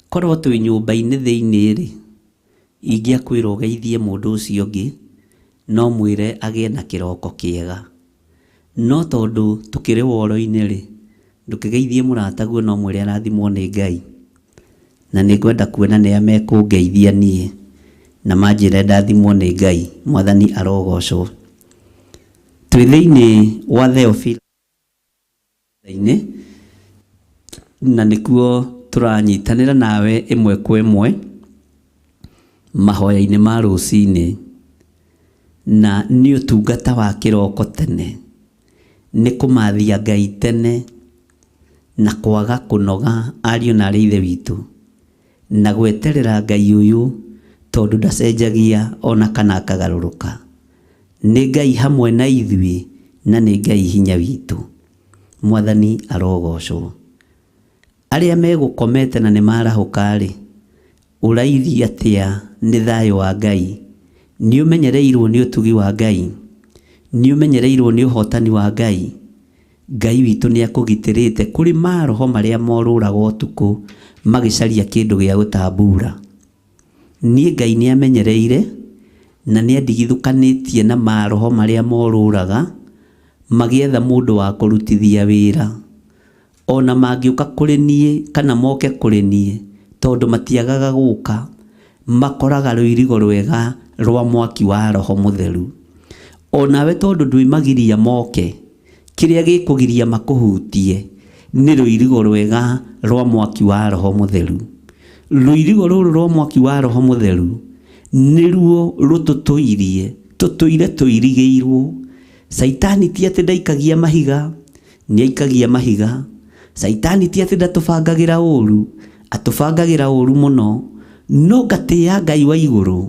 Korwo twĩ nyũmba-inĩ thĩinĩ-rĩ, ingĩakwĩra ũgeithie mũndũ ũcio ũngĩ, no mwĩre agĩe na kĩroko kĩega. No tondũ tũkĩrĩ woro-inĩ-rĩ, ndũkĩgeithie mũrataguo no mwĩre arathimwo nĩ Ngai. Na nĩ ngwenda kuona nĩa mekũngeithia niĩ na manjĩre ndathimwo nĩ Ngai. Mwathani arogocwo. Twĩ thĩinĩ wa Theophilus inĩ na nĩkuo tũranyitanĩra nawe ĩmwe kwa ĩmwe mahoya-inĩ ma rũcinĩ, na nĩ ũtungata wa kĩroko tene, nĩ kũmathia Ngai tene na kwaga kũnoga ariũ na arĩ ithe witũ, na gweterera Ngai ũyũ tondũ ndacenjagia ona kana akagarũrũka. Nĩ Ngai hamwe na ithuĩ na nĩ Ngai hinya witũ. Mwathani arogocwo. Arĩa megũkomete na nĩ marahũka-rĩ, ũrairie atĩa nĩ thayũ wa Ngai? Nĩ ũmenyereirwo nĩ ũtugi wa Ngai? Nĩ ũmenyereirwo nĩ ũhotani wa Ngai? Ngai witũ nĩ akũgitĩrĩte kũrĩ maroho marĩa morũraga ũtukũ magĩcaria kĩndũ gĩa gũtambura. Niĩ Ngai nĩ amenyereire na nĩ andigithũkanĩtie na maroho marĩa morũraga magĩetha mũndũ wa kũrutithia wĩra. Ona mangĩũka kũrĩ niĩ kana moke kũrĩ niĩ, tondũ matiagaga gũka, makoraga rũirigo rwega rwa mwaki wa Roho Mũtheru. Onawe tondũ ndwĩmagiria moke, kĩrĩa gĩkũgiria makũhutie nĩ rũirigo rwega rwa mwaki wa Roho Mũtheru. Rũirigo rũrũ rwa mwaki wa Roho Mũtheru nĩruo rũtũtũirie, tũtũire tũirigĩirwo. Caitani ti atĩ ndaikagia mahiga, nĩ aikagia mahiga. Caitani ti atĩ ndatũbangagĩra ũru, atũbangagĩra ũru mũno. No ngatĩĩa Ngai wa igũrũ,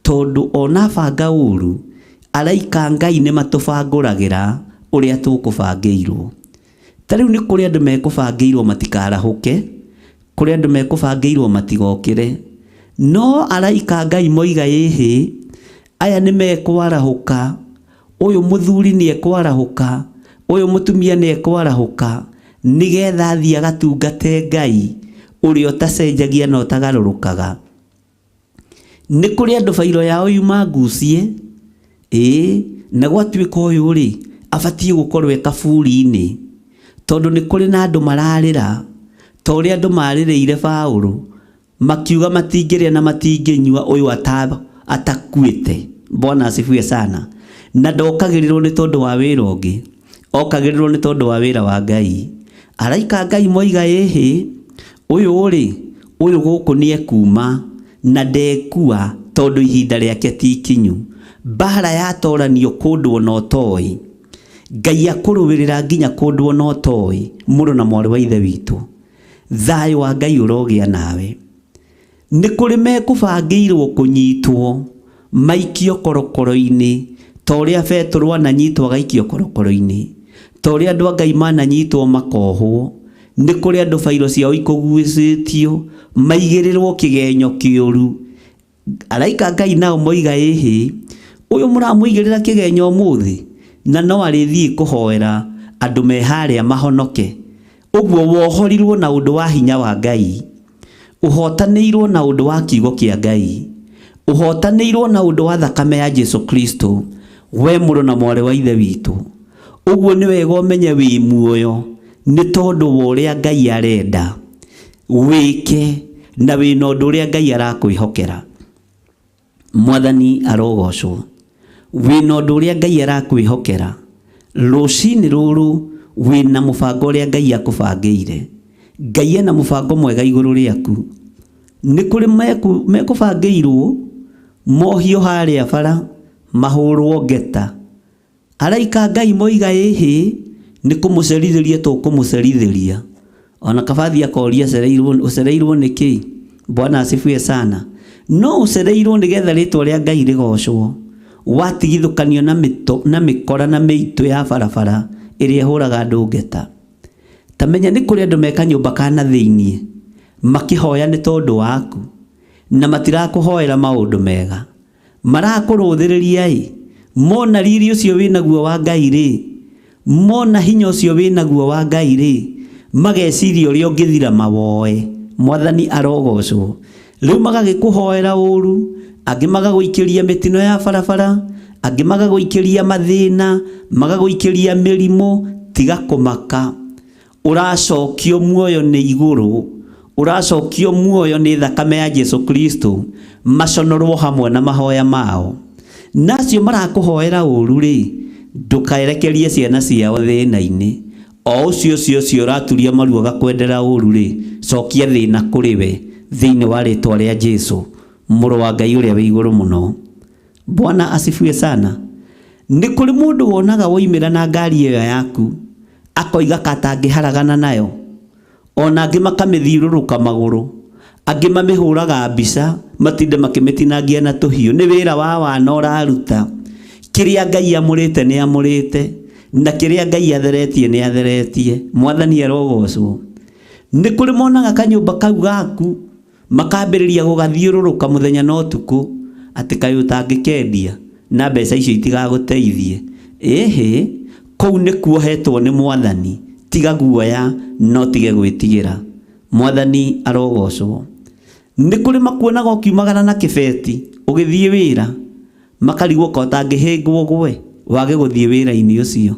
tondũ ona banga ũru, araika Ngai nĩ matũbangũragĩra ũrĩa tũkũbangĩirwo. Ta rĩu nĩ kũrĩ andũ mekũbangĩirwo matikarahũke, kũrĩ andũ mekũbangĩirwo matigokĩre. No araika Ngai moiga ĩhĩ, aya nĩ mekwarahũka, ũyũ mũthuri nĩ ekwarahũka, ũyũ mũtumia nĩ ekwarahũka, nĩgetha athiĩ agatungate Ngai ũrĩa ũtacenjagia na ũtagarũrũkaga. Nĩ kũrĩ andũ bairo yao yuma ngucie, ĩĩ, na gwatuĩka ũyũ rĩ, abatiĩ gũkorwo e kaburi-inĩ, tondũ nĩ kũrĩ na andũ mararĩra, ta ũrĩa andũ marĩrĩire Paũlũ, makiuga matingĩrĩa na matingĩnyua ũyũ atakuĩte. Bwana asifiwe sana. Na ndokagĩrĩrwo nĩ tondũ wa wĩra ũngĩ, okagĩrĩrwo nĩ tondũ wa wĩra wa Ngai. Araika a Ngai moiga ĩhĩ, ũyũ rĩ, ũyũ gũkũ nĩ ekuma na ndekua tondũ ihinda rĩake ti ikinyu. Mbara yatoranio kũndũ ona ũtoĩ. Ngai akũrũĩrĩra nginya kũndũ ona ũtoĩ, mũrũ na mwarĩ wa ithe witũ. Thayũ wa Ngai ũrogĩa nawe. Nĩ kũrĩ mekũbangĩirwo kũnyitwo maikio korokoro-inĩ ta ũrĩa Betũrũ ananyitwo agaikio korokoro-inĩ, ta ũrĩa andũ a Ngai mananyitwo makohwo. Nĩ kũrĩ andũ bairo ciao ikũgucĩtio maigĩrĩrwo kĩgenyo kĩũru. Araika a Ngai nao moiga ĩhĩ, ũyũ mũramũigĩrĩra kĩgenyo ũmũthĩ na no arĩthiĩ kũhoera andũ me harĩa mahonoke. Ũguo wohorirwo na ũndũ wa hinya wa Ngai. Ũhotanĩirwo na ũndũ wa kiugo kĩa Ngai. Ũhotanĩirwo na ũndũ wa thakame ya Jesu Kristo, we mũrũ na mwarĩ wa ithe witũ. Ũguo nĩ wega ũmenye wĩ muoyo nĩ tondũ wa ũrĩa Ngai arenda wĩke na wĩna ũndũ ũrĩa Ngai arakwĩhokera. Mwathani arogocwo. Wĩna ũndũ ũrĩa Ngai arakwĩhokera. Rũcinĩ rũrũ wĩna mũbango ũrĩa Ngai akũbangĩire. Ngai ena mũbango mwega igũrũ rĩaku. Nĩ kũrĩ mekũbangĩirwo mohio harĩa bara, mahũrwo ngeta. Araika a Ngai moiga ĩhĩ, nĩ kũmũcerithĩria tũkũmũcerithĩria. Ona kaba athiĩ akoria ũcereirwo nĩ kĩ? Bwana asifiwe sana. No ũcereirwo nĩgetha rĩtwa rĩa Ngai rĩgocwo. Watigithũkanio na mĩkora na mĩitũ ya barabara ĩrĩa ĩhũraga andũ ngeta. Ta menya nĩ kũrĩ andũ me kanyũmba ka na thĩiniĩ makĩhoya nĩ tondũ waku, na matirakũhoera maũndũ mega. Marakũrũthĩrĩria-ĩ, mona riri ũcio wĩnaguo wa Ngai-rĩ, mona hinya ũcio wĩnaguo wa Ngai-rĩ, mageciria ũrĩa ũngĩthira mawoe. Mwathani arogocwo. Rĩu magagĩkũhoera ũru, angĩ magagũikĩria mĩtino ya barabara, angĩ magagũikĩria mathĩna, magagũikĩria mĩrimũ. Tiga kũmaka. Ũracokio muoyo nĩ igũrũ, ũracokio muoyo nĩ thakame ya Jesu Kristo, maconorwo hamwe na mahoya mao. Na acio marakũhoera ũru-rĩ, ndũkaerekerie ciana ciao thĩna-inĩ. O ũcio ũcio ũcio ũraturia maru agakwendera ũru-rĩ, cokia thĩna kũrĩ we thĩinĩ wa rĩtwa rĩa Jesu, mũrũ wa Ngai ũrĩa wĩ igũrũ mũno. Bwana asifiwe sana. Nĩ kũrĩ mũndũ wonaga woimĩra na ngari ĩyo yaku, akoiga katangĩharagana nayo. Ona angĩ makamĩthiũrũrũka magũrũ, angĩ mamĩhũraga mbica, matinde makĩmĩtinangia na tũhiũ. Nĩ wĩra wa wana ũraruta. Kĩrĩa Ngai amũrĩte nĩ amũrĩte, na kĩrĩa Ngai atheretie nĩ atheretie. Mwathani arogocwo. Nĩ kũrĩ monaga kanyũmba kau gaku, makambĩrĩria gũgathiũrũrũka mũthenya na ũtukũ, atĩ kaĩ ũtangĩkendia na mbeca icio itigagũteithie. Ĩhĩ, kũu nĩkuo hetwo nĩ Mwathani. Tiga guoya no tige gwĩtigĩra. Mwathani arogocwo. Nĩ kũrĩ makuonaga ũkiumagara na kĩbeti ũgĩthiĩ wĩra, makarigwo ka ũtangĩhĩngwo gwe wage gũthiĩ wĩra-inĩ ũcio.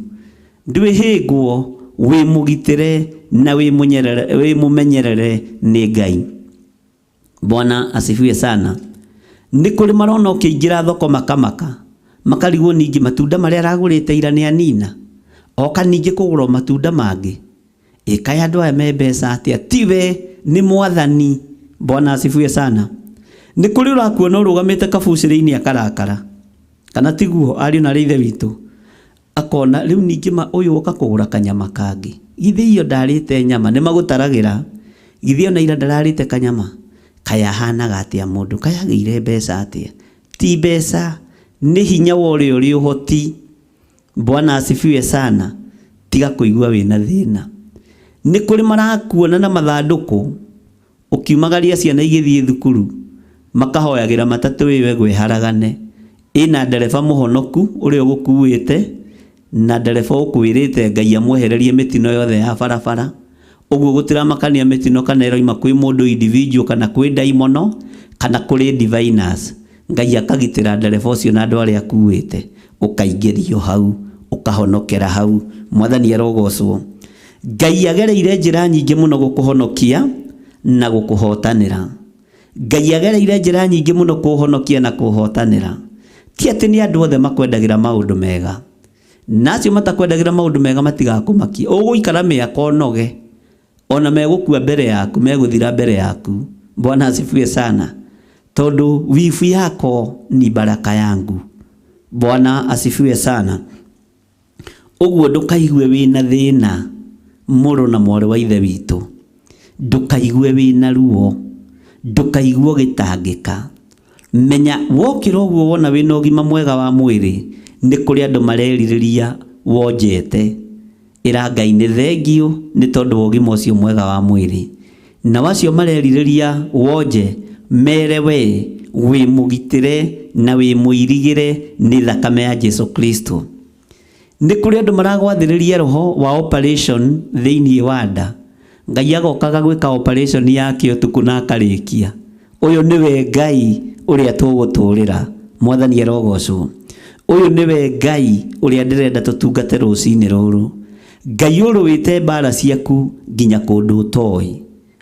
Ndwĩhĩngwo, wĩ mũgitĩre na wĩ mũmenyerere nĩ Ngai. Bwana asifiwe sana. Nĩ kũrĩ marona ũkĩingĩra thoko makamaka, makarigwo ningĩ matunda marĩa aragũrĩte ira nĩ anina, oka ningĩ kũgũra matunda mangĩ. Ĩkaĩ andũ aya me mbeca atĩa? Tiwe, nĩ Mwathani. Bwana asifiwe sana. Nĩ kũrĩ ũrakuona ũrũgamĩte kabucĩrĩ-inĩ akarakara, kana tiguo ariũ na arĩ ithe witũ? Akona rĩu ningĩ ma ũyũ woka kũgũra kanyama kangĩ, githĩ iyo ndarĩte nyama? Nĩ magũtaragĩra, githĩ ona ira ndararĩte kanyama? Kaĩ ahanaga atĩa mũndũ? Kaĩ agĩire mbeca atĩa? Ti mbeca, nĩ hinya wa ũrĩa ũrĩ ũhoti. Bwana asifiwe sana. Tiga kũigua wĩna thĩna. Nĩ kũrĩ marakuona na mathandũkũ ũkiumagaria ciana igĩthiĩ thukuru, makahoyagĩra matatũ ĩyo ĩgwe haragane. Ĩna ndereba mũhonoku ũrĩa ũgũkuĩte, na ndereba ũkwĩrĩte Ngai amwehererie mĩtino yothe ya barabara. Ũguo gũtiramakania mĩtino kana ĩroima kwĩ mũndũ individual kana kwĩ ndaimono kana kũrĩ diviners. Ngai akagitĩra ndereba ũcio na andũ arĩa akuĩte, ũkaingĩrio hau, ũkahonokera hau. Mwathani arogocwo. Ngai agereire njĩra nyingĩ mũno gũkũhonokia na gũkũhotanĩra. Ngai agereire njĩra nyingĩ mũno kũhonokia na kũhotanĩra. Ti atĩ nĩ andũ othe makwendagĩra maũndũ mega, na acio matakwendagĩra maũndũ mega matigakũmakia. Ũgũikara mĩaka ũnoge, ona megũkua mbere yaku, megũthira mbere yaku. Bwana asifiwe sana. Tondũ wivu yako ni baraka yangu. Bwana asifiwe sana. Ũguo ndũkaigue wĩna thĩna, mũrũ na mwarĩ wa ithe witũ. Ndũkaigue wĩna ruo, ndũkaigue ũgĩtangĩka. Menya wokĩra ũguo wona wĩna ũgima mwega wa mwĩrĩ, nĩ kũrĩ andũ marerirĩria wonjete. Ĩra Ngai nĩ thengiũ nĩ tondũ wa ũgima ũcio mwega wa mwĩrĩ. Na wacio marerirĩria wonje, mere we wĩ mũgitĩre na wĩ mũirigĩre nĩ thakame ya Jesu Kristo. Nĩ kũrĩ andũ maragwathĩrĩria roho wa operation thĩinĩ wa nda. Ngai agokaga gwĩka operation yake ũtukũ na akarĩkia. Ũyũ nĩwe Ngai ũrĩa tũgũtũrĩra. Mwathani arogocwo. Ũyũ nĩwe Ngai ũrĩa ndĩrenda tũtungate rũcinĩ rũrũ. Ngai ũrũĩte mbara ciaku nginya kũndũ ũtoĩ.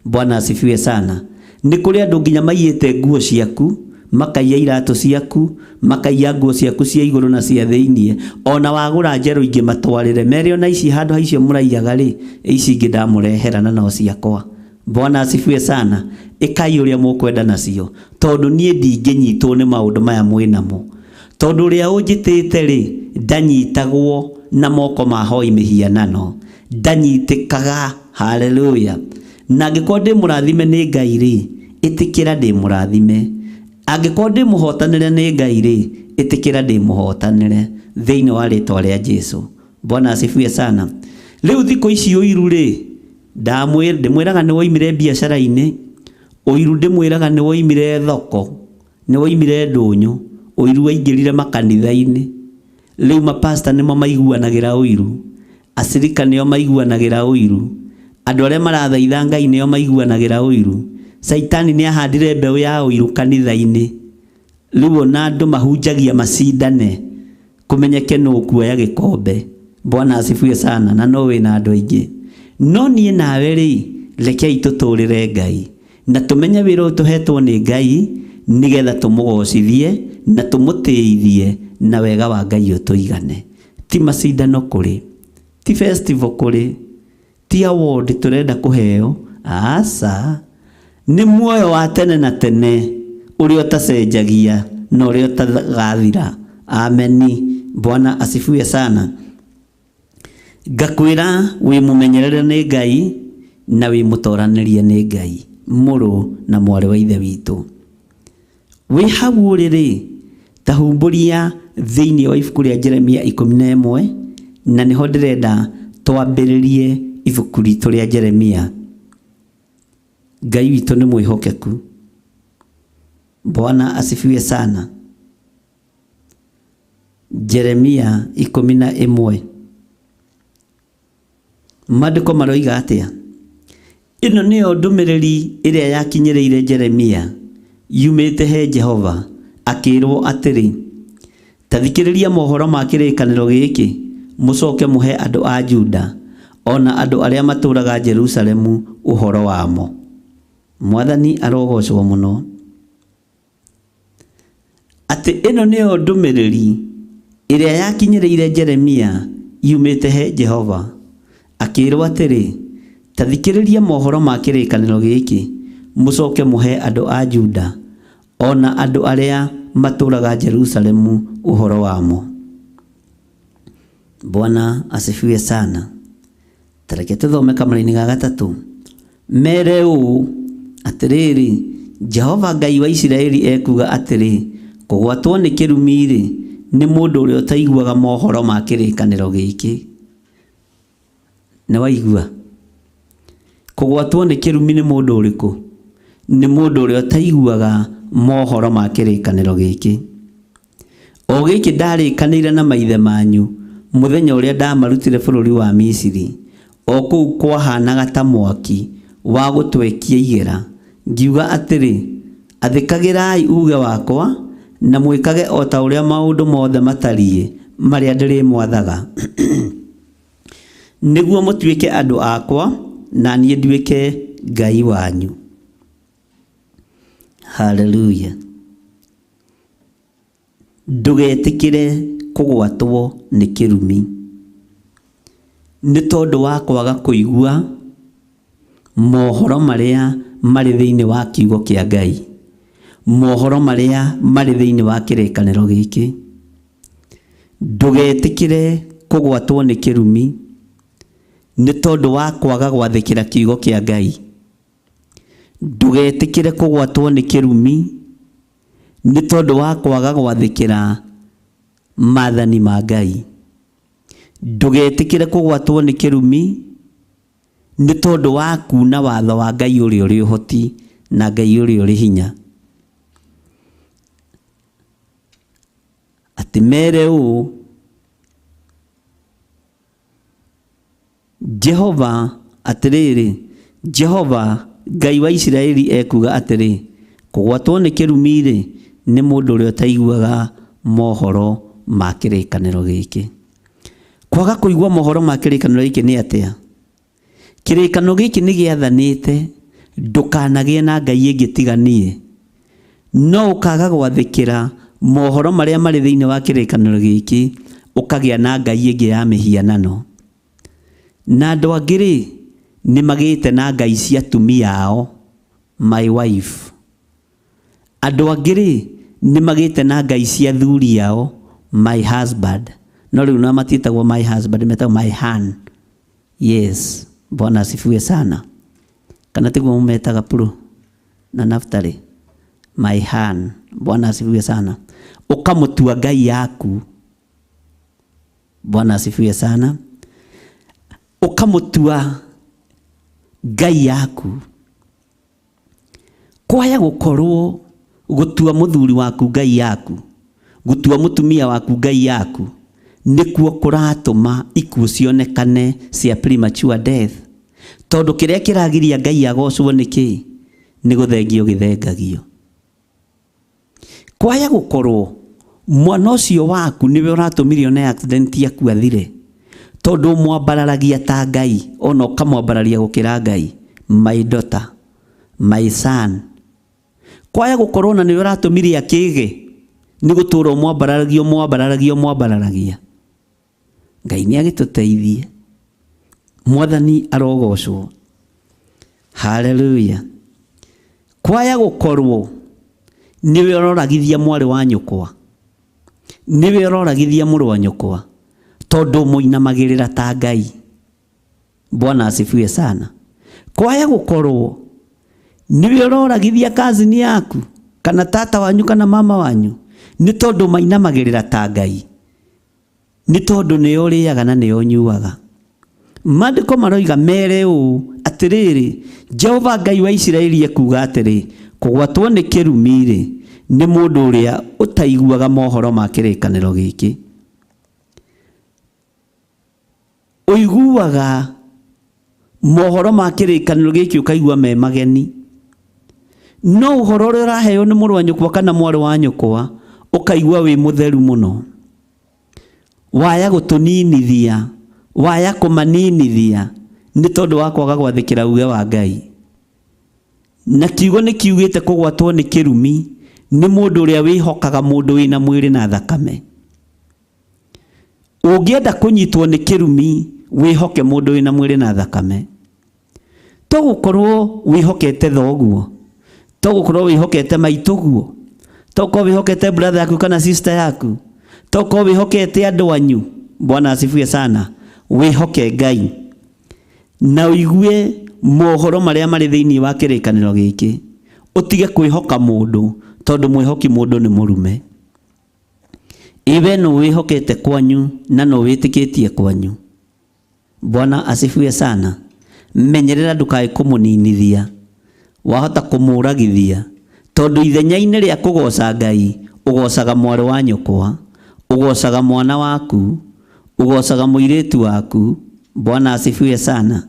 Bwana asifiwe sana. Nĩ kũrĩ andũ nginya maiyĩte nguo ciaku, makaiya iratũ ciaku, makaiya nguo ciaku cia igũrũ na cia thĩiniĩ, ona wagũra njerũ ingĩ matwarĩre. Mere ona ici handũ ha icio mũraiyaga rĩ, ici ingĩ ndamũrehera na no ciakwa. Bwana asifiwe sana. Ĩkai ũrĩa mũkwenda nacio, tondũ niĩ ndingĩnyitwo nĩ maũndũ maya mwĩnamo. Tondũ ũrĩa ũnjĩtĩte rĩ, ndanyitagwo na moko ma hoi mĩhianano, ndanyitĩkaga. Haleluya. Na angĩkorwo ndĩ mũrathime nĩ Ngai rĩ, ĩtĩkĩra ndĩ mũrathime. Angĩkorwo ndĩ mũhotanĩre nĩ Ngai rĩ, ĩtĩkĩra ndĩ mũhotanĩre thĩinĩ wa rĩtwa rĩa Jesu. Bwana asifiwe sana. Rĩu thikũ ici ũiru rĩ, Ndĩmwĩraga nĩ woimire biacara-inĩ, ũiru ndĩmwĩraga nĩ woimire thoko, nĩ woimire ndũnyũ, ũiru waingĩrire makanitha-inĩ. Rĩu mapasta nĩmo maiguanagĩra ũiru, acirika nĩo maiguanagĩra ũiru, andũ arĩa marathaitha Ngai nĩo maiguanagĩra ũiru. Caitani nĩ ahandire mbeũ ya ũiru kanitha-inĩ. Rĩu ona andũ mahunjagia macindane kũmenyeke nũ ũkuoya gĩkombe. Bwana asifiwe sana, na no wĩna andũ aingĩ. No niĩ nawe rĩ, rekei tũtũrĩre Ngai na tũmenye wĩra ũyũ tũhetwo nĩ Ngai nĩgetha tũmũgocithie na tũmũtĩithie na wega wa Ngai ũtũigane. Ti macindano kũrĩ, ti festival kũrĩ, ti award tũrenda kũheo, aca. Nĩ muoyo wa tene na tene ũrĩa ũtacenjagia na ũrĩa ũtagathira. Ameni. Bwana asifiwe sana. Ngakwĩra wĩ mũmenyerere nĩ Ngai na wĩ mũtoranĩrie nĩ Ngai, mũrũ na mwarĩ wa Ithe witũ. Wĩ hau ũrĩ rĩ, ta humbũria thĩinĩ wa ibuku rĩa Jeremia 11, na nĩho ndĩrenda twambĩrĩrie ibuku ritũ rĩa Jeremia. Ngai witũ nĩ mwĩhokeku. Bwana asifiwe sana. Jeremia 11. Maandĩko maroiga atĩa? Ĩno nĩyo ndũmĩrĩri ĩrĩa yakinyĩrĩire Jeremia yumĩte he Jehova, akĩĩrwo atĩrĩ, ta thikĩrĩria mohoro ma kĩrĩkanĩro gĩkĩ, mũcoke mũhe andũ a Juda o na andũ arĩa matũũraga Jerusalemu ũhoro wamo. Mwathani arogocwo mũno. Atĩ ĩno nĩyo ndũmĩrĩri ĩrĩa yakinyĩrĩire Jeremia yumĩte he Jehova, akĩĩrwo atĩrĩ, ta thikĩrĩria mohoro ma kĩrĩkanĩro gĩkĩ, mũcoke mũhe andũ a Juda o na andũ arĩa matũũraga Jerusalemu ũhoro wamo. Bwana asifiwe sana. Tareke tũthome kamũra-inĩ ga gatatũ. Mere ũũ, atĩrĩrĩ, Jehova Ngai wa Isiraeli ekuuga atĩrĩ, kũgwatwo nĩ kĩrumi-rĩ, nĩ mũndũ ũrĩa ũtaiguaga mohoro ma kĩrĩkanĩro gĩkĩ. Nĩ waigua? Kũgwatwo nĩ kĩrumi nĩ mũndũ ũrĩkũ? Nĩ mũndũ ũrĩa ũtaiguaga mohoro ma kĩrĩkanĩro gĩkĩ. O gĩkĩ ndarĩkanĩire na maithe manyu mũthenya ũrĩa ndamarutire bũrũri wa Misiri, o kũu kwahanaga ta mwaki wa gũtwekia igera, ngiuga atĩrĩ, athĩkagĩrai uuge wakwa na mwĩkage o ta ũrĩa maũndũ mothe matariĩ marĩa ndĩrĩmwathaga, nĩguo mũtuĩke andũ akwa na niĩ nduĩke Ngai wanyu. Haleluya. Ndũgetĩkĩre kũgwatwo nĩ kĩrumi nĩ tondũ wa kwaga kũigua mohoro marĩa marĩ thĩinĩ wa kiugo kĩa Ngai, mohoro marĩa marĩ thĩinĩ wa kĩrĩkanĩro gĩkĩ. Ndũgetĩkĩre kũgwatwo nĩ kĩrumi nĩ tondũ wa kwaga gwathĩkĩra kiugo kĩa Ngai. Ndũgetĩkĩre kũgwatwo nĩ kĩrumi nĩ tondũ wa kwaga gwathĩkĩra maathani ma Ngai. Ndũgetĩkĩre kũgwatwo nĩ kĩrumi nĩ tondũ wa kuuna watho wa Ngai ũrĩa ũrĩ ũhoti na Ngai ũrĩa ũrĩ hinya. Atĩ mere ũũ, Jehova atĩrĩrĩ, Jehova Ngai wa Isiraeli ekuuga atĩrĩ, kũgwatwo nĩ kĩrumi-rĩ, nĩ mũndũ ũrĩa ũtaiguaga mohoro ma kĩrĩkanĩro gĩkĩ. Kwaga kũigua mohoro ma kĩrĩkanĩro gĩkĩ nĩ atĩa? Kĩrĩkanĩro gĩkĩ nĩ gĩathanĩte ndũkanagĩe na ngai ĩngĩ tiga niĩ. No ũkaga gwathĩkĩra mohoro marĩa marĩ thĩinĩ wa kĩrĩkanĩro gĩkĩ, ũkagĩa na ngai ĩngĩ ya mĩhianano. Na andũ angĩ rĩ, nĩ magĩte na ngai cia atumia ao, my wife. Andũ angĩ rĩ, nĩ magĩte na ngai cia athuri ao, my husband. No rĩu na matiĩtagwo my husband, metagwo my hun. Yes, Bwana asifiwe sana. Kana tiguo mũmetaga Puru na Naftali? My hun. Bwana asifiwe sana. Ũkamũtua ngai yaku. Bwana asifiwe sana. Ũkamũtua Ngai yaku. Kwaya gũkorwo gũtua mũthuri waku Ngai yaku, gũtua mũtumia waku Ngai yaku, nĩkuo kũratũma ikuũ cionekane cia premature death. Tondũ kĩrĩa kĩragiria Ngai agocwo nĩ kĩĩ? Nĩ gũthengio gĩthengagio. Kwaya gũkorwo mwana ũcio waku nĩwe ũratũmire one accident yaku athire, tondũ ũmwambararagia ta Ngai, ona ũkamwambararia gũkĩra Ngai. My daughter, my son. Kwaya gũkorwo na nĩwe ũratũmire akĩge, nĩ gũtũra ũmwambararagia, ũmwambararagia, ũmwambararagia. Ngai nĩ agĩtũteithie. Mwathani arogocwo. Haleluya. Kwaya gũkorwo nĩwe ũroragithia mwarĩ wa nyũkwa, nĩwe ũroragithia mũrũ wa nyũkwa, tondũ mũinamagĩrĩra ta Ngai. Bwana asifiwe sana. Kwaya gũkorwo nĩwe ũroragithia cousin yaku kana tata wanyu kana mama wanyu, nĩ tondũ mainamagĩrĩra ta Ngai, nĩ tondũ nĩo ũrĩaga na nĩo ũnyuaga. Maandĩko maroiga mere ũũ atĩrĩrĩ, Jehova Ngai wa Isiraeli ekuuga atĩrĩ, kũgwatwo nĩ kĩrumi-rĩ, nĩ mũndũ ũrĩa ũtaiguaga mohoro ma kĩrĩkanĩro gĩkĩ. Ũiguaga mohoro ma kĩrĩkanĩro gĩkĩ ũkaigua me mageni, no ũhoro ũrĩa ũraheo nĩ mũrũ wa nyũkwa kana mwarĩ wa nyũkwa ũkaigua wĩ mũtheru mũno. Waya gũtũninithia, waya kũmaninithia, nĩ tondũ wa kwaga gwathĩkĩra uge wa Ngai. Na kiugo nĩ kiugĩte kũgwatwo nĩ kĩrumi nĩ mũndũ ũrĩa wĩhokaga mũndũ wĩna mwĩrĩ na thakame. Ũngĩenda kũnyitwo nĩ kĩrumi, wĩhoke mũndũ wĩna mwĩrĩ na thakame. To gũkorwo wĩhokete thoguo, to gũkorwo wĩhokete maitũguo, to gũkorwo wĩhokete brother yaku kana sister yaku, to gũkorwo wĩhokete andũ anyu. Bwana asifiwe sana. Wĩhoke Ngai na ũigue mohoro marĩa marĩ thĩinĩ wa kĩrĩkanĩro gĩkĩ. Ũtige kwĩhoka mũndũ, tondũ mwĩhoki mũndũ nĩ mũrume. Iwe nũ wĩhokete kwanyu na nũ wĩtĩkĩtie kwanyu. Bwana asifiwe sana. Menyerera ndũkae kũmũninithia, wahota kũmũragithia, tondũ ithenya-inĩ rĩa kũgoca Ngai ũgocaga mwarĩ wa nyũkwa, ũgocaga mwana waku, ũgocaga mũirĩtu waku. Bwana asifiwe sana.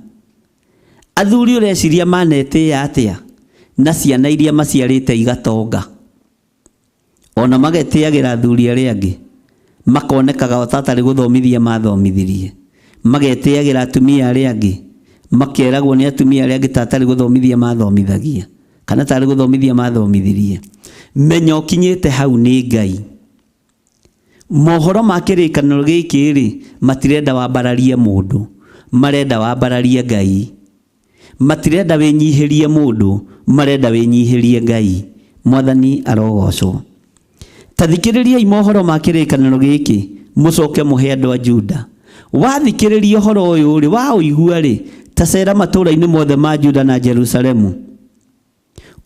Athuri ũreciria manetĩĩa atĩa na ciana iria maciarĩte igatonga? Ona magetĩagĩra athuri arĩa angĩ, makonekaga o ta atarĩ gũthomithia mathomithirie. Magetĩagĩra atumia arĩa angĩ, makeragwo nĩ atumia arĩa angĩ ta atarĩ gũthomithia mathomithagia, kana tarĩ gũthomithia mathomithirie. Menya ũkinyĩte hau nĩ Ngai. Mohoro ma kĩrĩkanĩro gĩkĩ rĩ, matirenda wambararie mũndũ, marenda wambararie Ngai. Matirenda wĩnyihĩrie mũndũ, marenda wĩnyihĩrie Ngai. Mwathani arogocwo. Ta thikĩrĩriai mohoro ma kĩrĩkanĩro gĩkĩ, mũcoke mũhe andũ a Juda. Wathikĩrĩria ũhoro ũyũ rĩ, waũigua rĩ, ta cera matũũra-inĩ mothe ma Juda na Jerusalemu.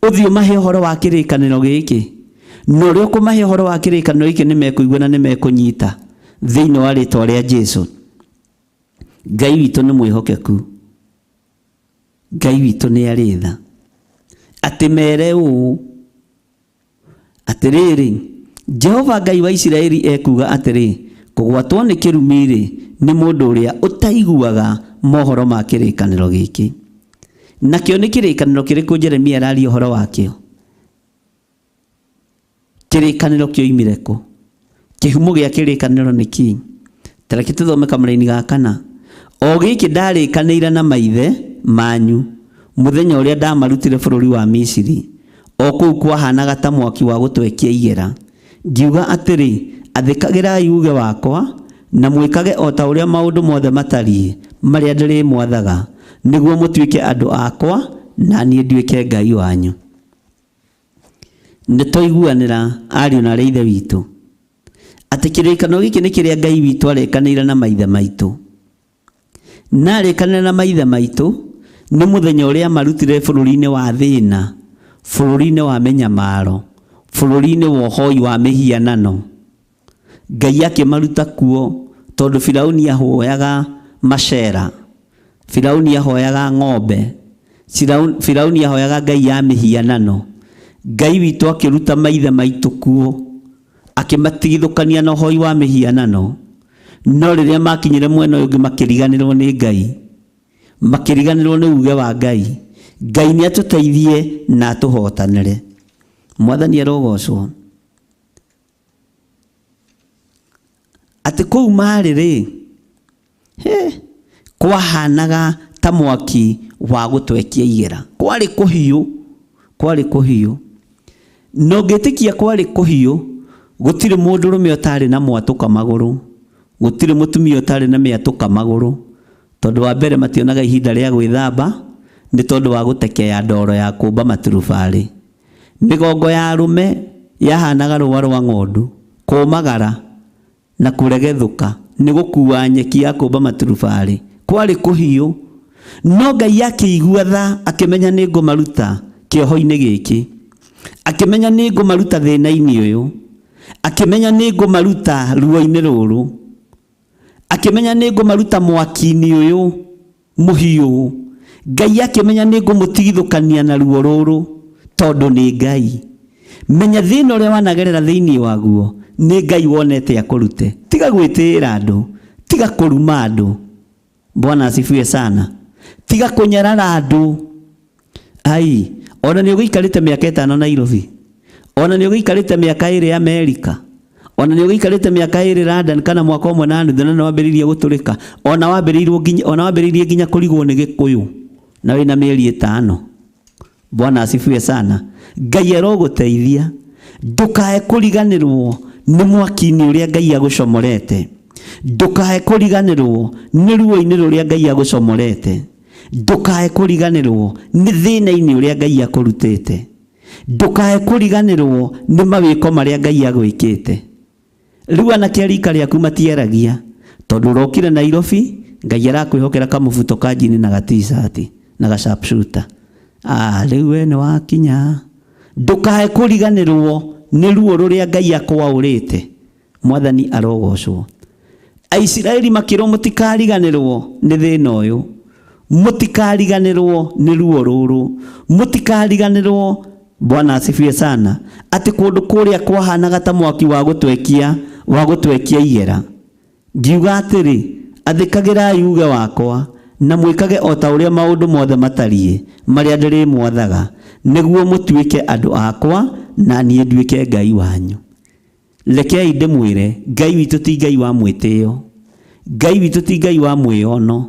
Ũthiĩ ũmahe ũhoro wa kĩrĩkanĩro gĩkĩ. Na ũrĩa ũkũmahe ũhoro wa kĩrĩkanĩro gĩkĩ nĩ mekũigua na nĩ mekũnyita thĩinĩ wa rĩtwa rĩa Jesu. Ngai witũ nĩ mwĩhokeku. Ngai witũ nĩ arĩ tha. Atĩ mere ũũ, atĩrĩrĩ, Jehova Ngai wa Isiraeli ekuuga atĩrĩ, kũgwatwo nĩ kĩrumi-rĩ, nĩ mũndũ ũrĩa ũtaiguaga mohoro ma kĩrĩkanĩro gĩkĩ. Nakĩo nĩ kĩrĩkanĩro kĩrĩkũ Jeremia araria ũhoro wakĩo? Kĩrĩkanĩro kĩoimire kũ? Kĩhumo gĩa kĩrĩkanĩro nĩ kĩĩ? Ta reke tũthome kamũraini ga kana. O gĩkĩ ndarĩkanĩire na maithe manyu mũthenya ũrĩa ndamarutire bũrũri wa Misiri, o kũu kwahanaga ta mwaki wa gũtwekia igera. Ngiuga atĩrĩ, athĩkagĩrai uuge wakwa na mwĩkage o ta ũrĩa maũndũ mothe matariĩ marĩa ndĩrĩmwathaga, nĩguo mũtuĩke andũ akwa na niĩ nduĩke Ngai wanyu. Nĩ twaiguanĩra ariũ na arĩa ithe witũ atĩ kĩrĩkanĩro gĩkĩ nĩ kĩrĩa Ngai witũ arĩkanĩire na maithe maitũ. Na arĩkanĩra na maithe maitũ nĩ mũthenya ũrĩa marutire bũrũri-inĩ wa thĩna, bũrũri-inĩ wa mĩnyamaro, bũrũri-inĩ wa ũhoi wa mĩhianano. Ngai akĩmaruta kuo tondũ Firauni ahoyaga macera, Firauni ahoyaga ng'ombe, Firauni ahoyaga ngai ya mĩhianano. Ngai witũ akĩruta maithe maitũ kuo, akĩmatigithũkania na ũhoi wa mĩhianano. No rĩrĩa makinyire mwena ũyũ ũngĩ makĩriganĩrwo nĩ Ngai, makĩriganĩrwo nĩ uge wa Ngai. Ngai nĩ atũteithie na atũhotanĩre. Mwathani arogocwo. Atĩ kũu marĩ rĩ, he, kwahanaga ta mwaki wa gũtwekia igera. Kwarĩ kũhiũ, kwarĩ kũhiũ. Na ũngĩtĩkia kwarĩ kũhiũ, gũtirĩ mũndũrũme ũtarĩ na mwatũka magũrũ, gũtirĩ mũtumia ũtarĩ na mĩatũka magũrũ, tondũ wa mbere mationaga ihinda rĩa gwĩthamba, nĩ tondũ wa gũtekeya ndoro ya kũmba maturubarĩ. Mĩgongo ya arũme yahanaga rũa rwa ng'ondu, kũmagara na kũregethũka nĩ gũkua nyeki ya kũmba maturubarĩ. Kwarĩ kũhiũ. No Ngai akĩigua tha, akĩmenya nĩ ngũmaruta kĩoho-inĩ gĩkĩ, akĩmenya nĩ ngũmaruta thĩna-inĩ ũyũ, akĩmenya nĩ ngũmaruta ruo-inĩ rũrũ, akĩmenya nĩ ngũmaruta mwaki-inĩ ũyũ mũhiũ. Ngai akĩmenya nĩ ngũmũtigithũkania na ruo rũrũ, tondũ nĩ Ngai. Menya thĩna ũrĩa wanagerera thĩinĩ waguo, nĩ Ngai wonete akũrute. Tiga gwĩtĩĩra andũ, tiga kũruma andũ. Bwana asifiwe sana. Tiga kũnyarara andũ. Ai, ona nĩ ũgĩikarĩte mĩaka 5 Nairobi, ona nĩ ũgĩikarĩte mĩaka 2 Amerika, ona nĩ ũgĩikarĩte mĩaka 2 London kana mwaka 1.5 na nĩ wambĩrĩirie gũtũrĩka, ona wambĩrĩirie nginya, ona wambĩrĩirie nginya kũrigwo nĩ Gĩkũyũ na wĩna mĩeri 5. Bwana asifiwe sana. Ngai arogũteithia ndũkae kũriganĩrwo nĩ mwaki-inĩ ũrĩa Ngai agũcomorete, ndũkae kũriganĩrwo nĩ ruo-inĩ rũrĩa Ngai agũcomorete, ndũkae kũriganĩrwo nĩ thĩna-inĩ ũrĩa Ngai akũrutĩte, ndũkae kũriganĩrwo nĩ mawĩko marĩa Ngai agwĩkĩte. Rĩu anake a rika rĩaku matiaragia tondũ ũrokire Nairobi, Ngai arakwĩhokera kamũbuto ka njini na ga t-shirt na ga sharpshooter. Rĩu we nĩ wakinya. Ndũkae kũriganĩrwo nĩ ruo rũrĩa Ngai akwaũrĩte. Mwathani arogocwo. Aisiraeli makĩrwo mũtikariganĩrwo nĩ thĩna ũyũ, mũtikariganĩrwo nĩ ruo rũrũ, mũtikariganĩrwo. Bwana asifiwe sana. Atĩ kũndũ kũrĩa kwahanaga ta mwaki wa gũtwekia, wa gũtwekia igera. Ngiuga atĩrĩ, athĩkagĩrai uge wakwa na mwĩkage o ta ũrĩa maũndũ mothe matariĩ marĩa ndĩrĩmwathaga, nĩguo mũtuĩke andũ akwa na niĩ nduĩke Ngai wanyu. Rekei ndĩmwĩre, Ngai witũ ti Ngai wa mwĩtĩo, Ngai witũ ti Ngai wa mwĩono,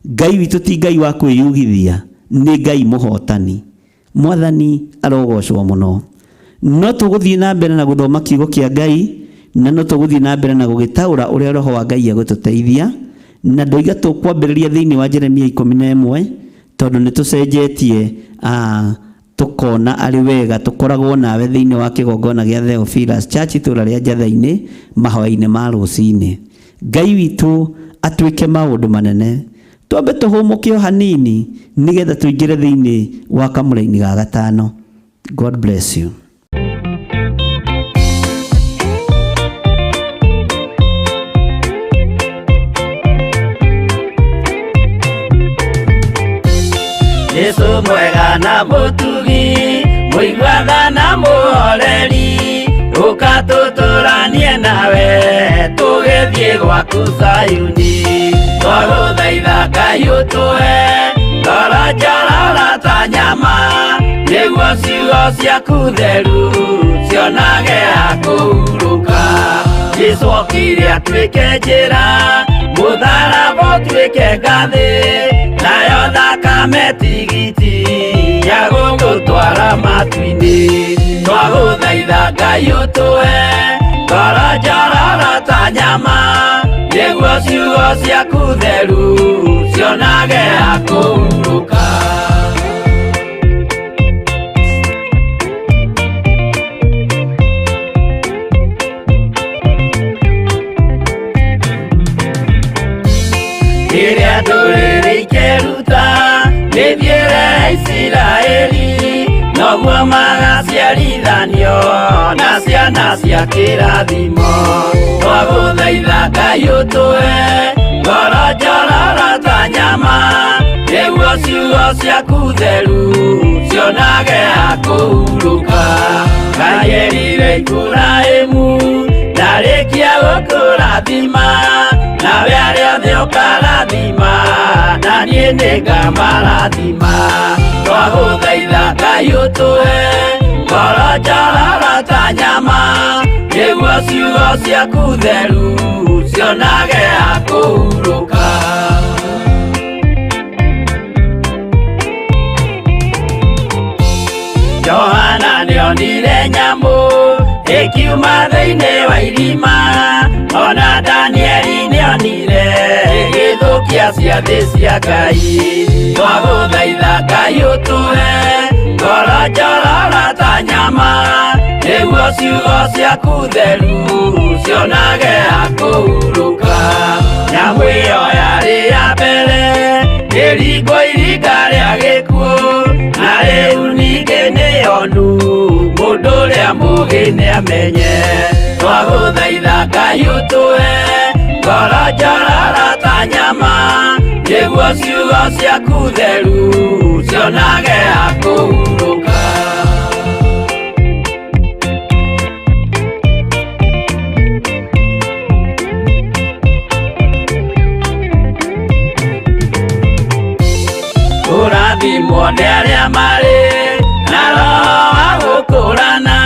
Ngai witũ ti Ngai wa kwĩyugithia, nĩ Ngai mũhotani. Mwathani arogocwo mũno. No tũgũthiĩ na mbere na gũthoma kiugo kĩa Ngai, na no tũgũthiĩ na mbere na gũgĩtaũra ũrĩa Roho wa Ngai egũtũteithia. Na ndoiga tũkwambĩrĩria thĩinĩ wa Jeremia 11, tondũ nĩ tũcenjetie tũkona arĩ wega tũkoragwo nawe thĩinĩ wa kĩgongona gĩa Theophilus Church itũũra rĩa Njatha-inĩ mahoya-inĩ ma rũcinĩ. Ngai witũ atuĩke maũndũ manene. Twambe tũhũmũke o hanini nĩgetha tũingĩre thĩinĩ wa kamũraini ga gatano. God bless you. Jesu mwega na mũtugi, mũiguatha na mũhoreri, ũka tũtũranie nawe tũgĩthiĩ gwaku Zayuni. Twagũthaitha Ngai ũtũhe ngoro njororo ta nyama, nĩguo ciugo ciaku theru cionage ha kũhurũka. Jesu okire atuĩke njĩra, mũtharaba ũtuĩke ngathĩ, nayo thakame tigiti ya gũgũtwara matu-inĩ. Twagũthaitha Ngai ũtũhe ngoro njororo ta nyama, nĩguo ciugo ciaku theru cionage ha kũhurũka. Rĩrĩa ndũrĩrĩ ikeruta mĩthiĩre ya Isiraeli, noguo magaciarithanio na ciana cia kĩrathimo. Twagũthaitha Ngai ũtũhe Ngoro njororo ta nyama, nĩguo ciugo ciaku theru cionage ha kũhurũka. Ngai erire Iburahĩmu ndarĩkia gũkũrathima, nawe arĩa othe ũkarathima, na niĩ nĩngamarathima. Twagũthaitha Ngai ũtũhe ngoro njororo ta nyama, nĩguo ciugo ciaku theru cionage ha kũhurũka. Johana nĩonire nyamũ ĩkiuma thĩinĩ wa irima, ona Danieli nĩonire ĩgĩthũkia ciathĩ cia Ngai. Twagũthaitha Ngai ũtũhe ngoro njororo ta nyama, nĩguo ciugo ciaku theru cionage ha kũhurũka. Nyamũ ĩyo yarĩ ya mbere ĩringwo iringa rĩa gĩkuũ, na rĩu ningĩ nĩyonu mũndũ ũrĩa mũũgĩ nĩamenye. Twagũthaitha Ngai ũtũhe ngoro njororo ta nyama, nĩguo ciugo ciaku theru cionage ha kũhurũka. Kũrathimwo nĩ arĩa marĩ na roho wa gũkũrana,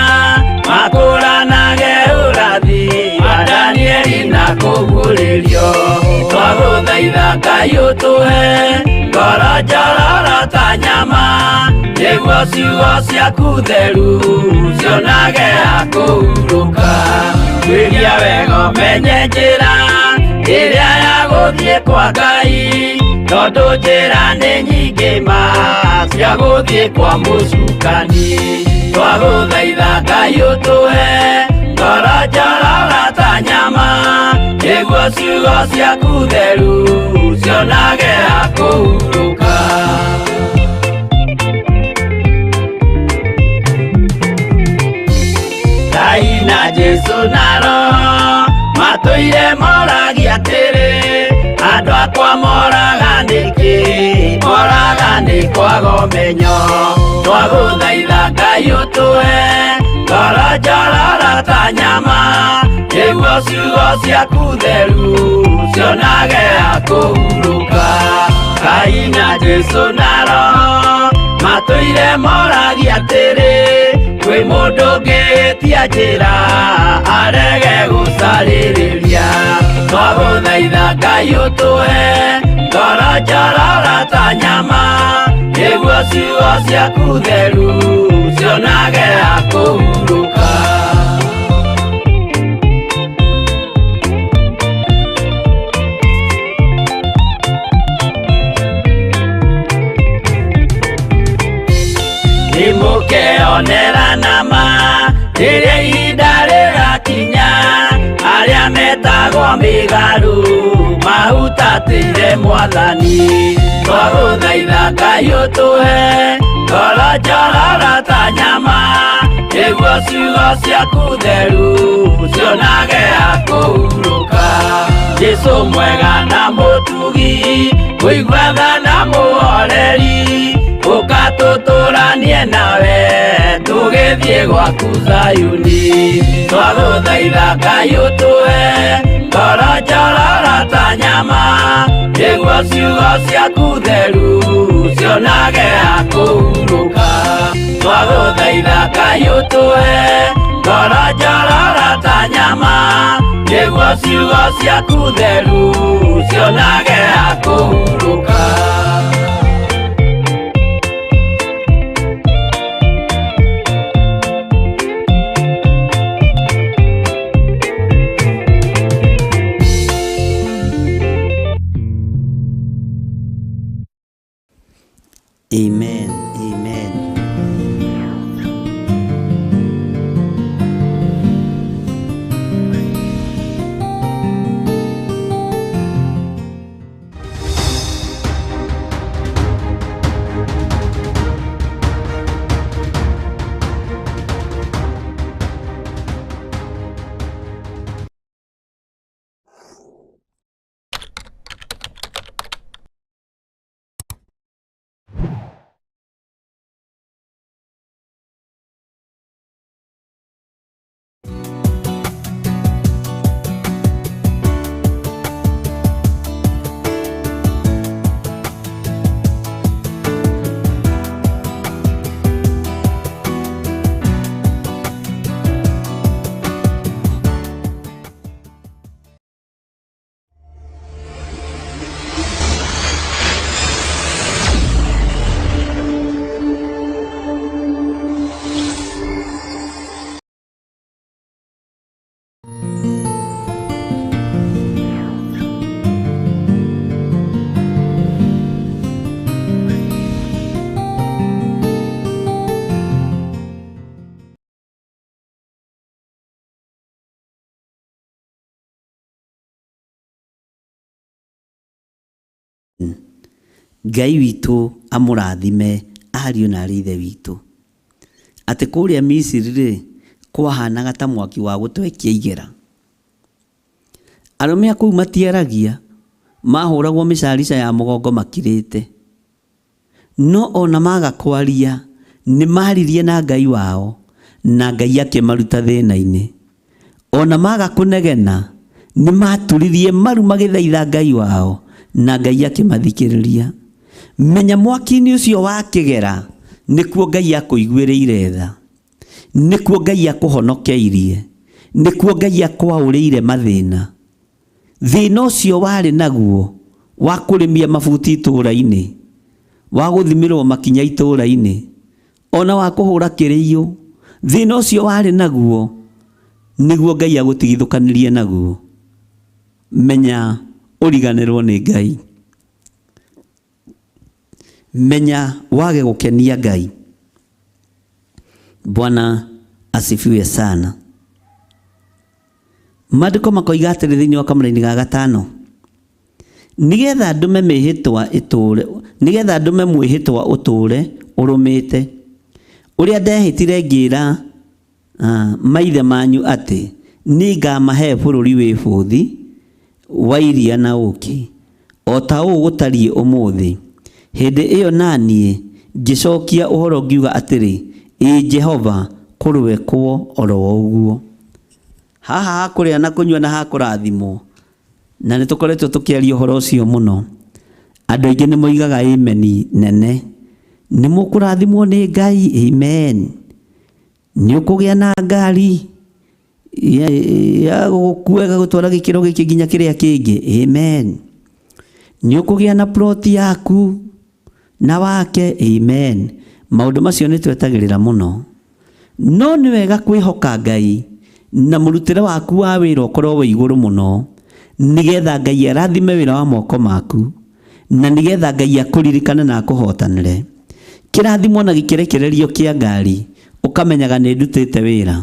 makũranage ũrathi wa Danieli na kũguũrĩrio. Twagũthaitha Ngai ũtũhe ngoro njororo ta nyama, nĩguo ciugo ciaku theru cionage ha kũhurũka. Tuĩria wega ũmenye njĩra ĩrĩa ya gũthiĩ kwa Ngai, tondũ njĩra nĩ nyingĩ ma cia gũthiĩ kwa mũcukani. Twagũthaitha Ngai ũtũhe ngoro njororo ta nyama, nĩguo ciugo ciaku theru cionage ha kũhurũka. Ngai na Jesũ na Roho matũire moragia atĩrĩ, andũ akwa moraga nĩkĩ? Moraga nĩ kwaga ũmenyo. Twagũthaitha Ngai ũtũhe ngoro njororo ta nyama, nĩguo ciugo ciaku theru cionage ha kũhurũka. Ngai na Jesũ na Roho matũire moragia atĩrĩ, kwĩ mũndũ ũngĩtia njĩra arege gũcarĩrĩria. Twagũthaitha Ngai ũtũhe ngoro njororo ta nyama, nĩguo ciugo ciaku theru cionage ha kũhurũka. Nĩmũkeonera nama rĩrĩa ihinda rĩgakinya, arĩa metagwo mĩgarũ mahutatĩire Mwathani. Twagũthaitha Ngai ũtũhe ngoro njororo ta nyama, nĩguo ciugo ciaku theru cionage ha kũhurũka. Jesũ mwega na mũtugi, mũigua tha na mũhoreri, ũka tũtũranie nawe tũgĩthiĩ gwaku Zayuni. Twagũthaitha Ngai ũtũhe ngoro njororo ta nyama, nĩguo ciugo ciaku theru cionage ha kũhurũka. Twagũthaitha Ngai ũtũhe ngoro njororo ta nyama, nĩguo ciugo ciaku theru cionage ha kũhurũka. Amen. Amen. Ngai witũ amũrathime ariũ na arĩ ithe witũ. Atĩ kũrĩa Misiri-rĩ, kwahanaga ta mwaki wa gũtwekia igera. Arũme a kũu matiaragia, mahũragwo mĩcarica ya mũgongo makirĩte. No ona maga kwaria, nĩ maaririe na Ngai wao, na Ngai akĩmaruta thĩna-inĩ. Ona maga kũnegena, nĩ maaturirie maru magĩthaitha Ngai wao, na Ngai akĩmathikĩrĩria. Menya mwaki-inĩ ũcio wa kĩgera, nĩkuo Ngai akũiguĩrĩire tha. Nĩkuo Ngai akũhonokeirie. Nĩkuo Ngai akwaũrĩire mathĩna. Thĩna ũcio warĩ naguo wa kũrĩmia mabuti itũũra-inĩ, wa gũthimĩrwo makinya itũũra-inĩ, ona wa kũhũra kĩrĩiyũ, thĩna ũcio warĩ naguo nĩguo Ngai agũtigithũkanirie naguo. Menya ũriganĩrwo nĩ Ngai. Menya wage gũkenia Ngai. Bwana asifiwe sana. Maandĩko makoiga atĩrĩ thĩinĩ wa kamũraini ga gatano, nĩgetha ndũme mĩhĩtwa ĩtũũre, nĩgetha ndũme mwĩhĩtwa ũtũũre ũrũmĩte, ũrĩa ndehĩtire ngĩĩra maithe manyu atĩ nĩngamahe bũrũri wĩ bũthi wa iria na ũũkĩ, o ta ũũ gũtariĩ ũmũthĩ. Hĩndĩ ĩyo na niĩ ngĩcokia ũhoro ngiuga atĩrĩ, Ĩĩ Jehova, kũroekwo o ro ũguo. Haha ha kũrĩa na kũnyua na ha kũrathimwo, na nĩ tũkoretwo tũkĩaria ũhoro ũcio mũno, andũ aingĩ nĩ moigaga ameni nene. Nĩ mũkũrathimwo nĩ Ngai, amen. Nĩ ũkũgĩa na ngari ya gũgũkua ĩgagũtwara gĩkĩro gĩkĩ nginya kĩrĩa kĩngĩ, amen. Nĩ ũkũgĩa na plot yaku na wake, amen. Maũndũ macio nĩ twetagĩrĩra mũno. No nĩ wega kwĩhoka Ngai na mũrutĩre waku wa wĩra ũkorwo wĩ igũrũ mũno, nĩgetha Ngai arathime wĩra wa moko maku, na nĩgetha Ngai akũririkane na akũhotanĩre. Kĩrathimo na gĩkĩrekererio kĩa ngari, ũkamenyaga nĩ ndutĩte wĩra.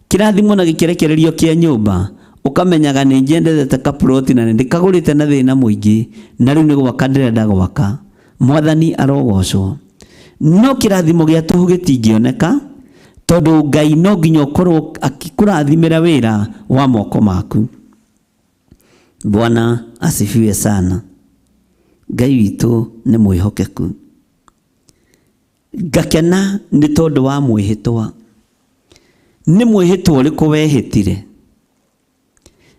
Kĩrathimo na gĩkĩrekererio kĩa nyũmba, ũkamenyaga nĩ njenderete kaploti na nĩ ndĩkagũrĩte na thĩna mũingĩ, na rĩu nĩ gwaka ndĩrenda gwaka. Mwathani arogocwo. No kĩrathimo gĩa tũhũ gĩtingĩoneka, tondũ Ngai no nginya ũkorwo akĩkũrathimĩra wĩra wa moko maku. Bwana asifiwe sana. Ngai witũ nĩ mwĩhokeku. Ngakena nĩ tondũ wa mwĩhĩtwa. Nĩ mwĩhĩtwa ũrĩkũ wehĩtire?